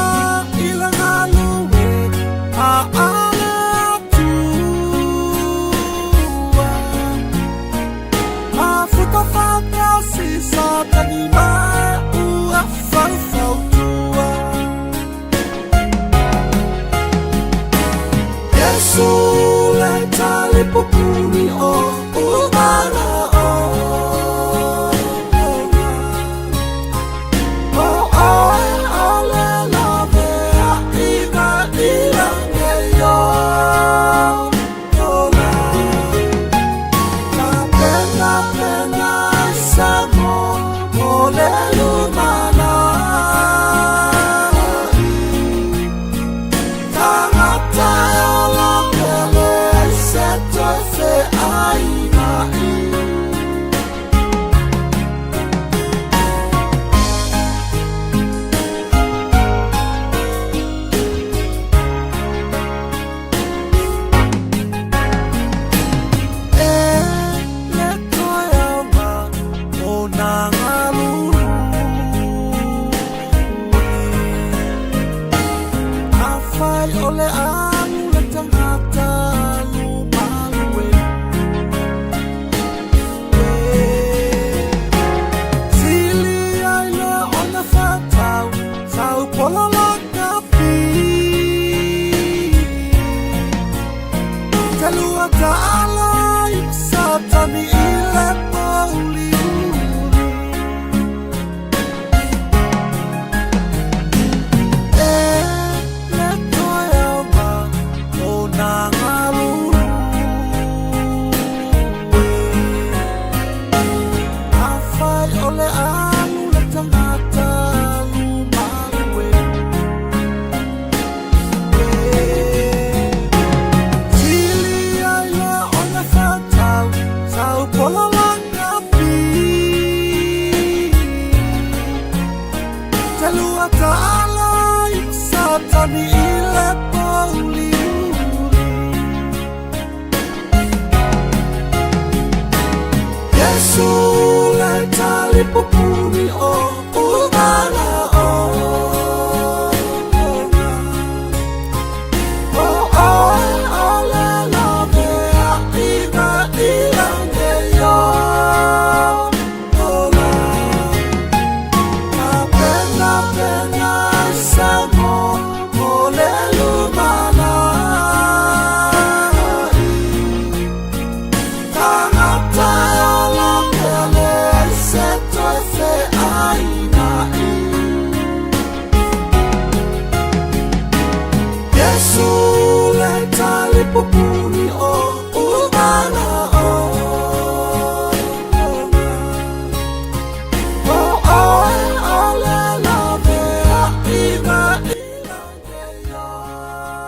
i le galue a ale Atua. A futa whakasi sa tani mai ua whanfautua. Iesu le talipupuni o umana o. O oe ale lavea i na ilange yo ola. Ta pena pena samo o le lumana. Tangata ola pele ai se toe fe aina i. E le toe auga o nā galulu. Afai o le alu le tagata alu malue. Sili ai le ona whatau, tau pola la kapi. Te lua ta'ala i satani i le pauli uli. E le toe auga o nā galulu. Afai o le alu le tagata alu malue. Sili ai le ona whatau, tau pola la kapi. Te lua ta'ala i satani i le pauli uli. Iesu le talipupuni o umana o. O oe ale lavea i na ilange yo ola. Ta pena pena samo o le lumana. Tangata ola pele ai se toe fe aina i. Iesu le talipupuni.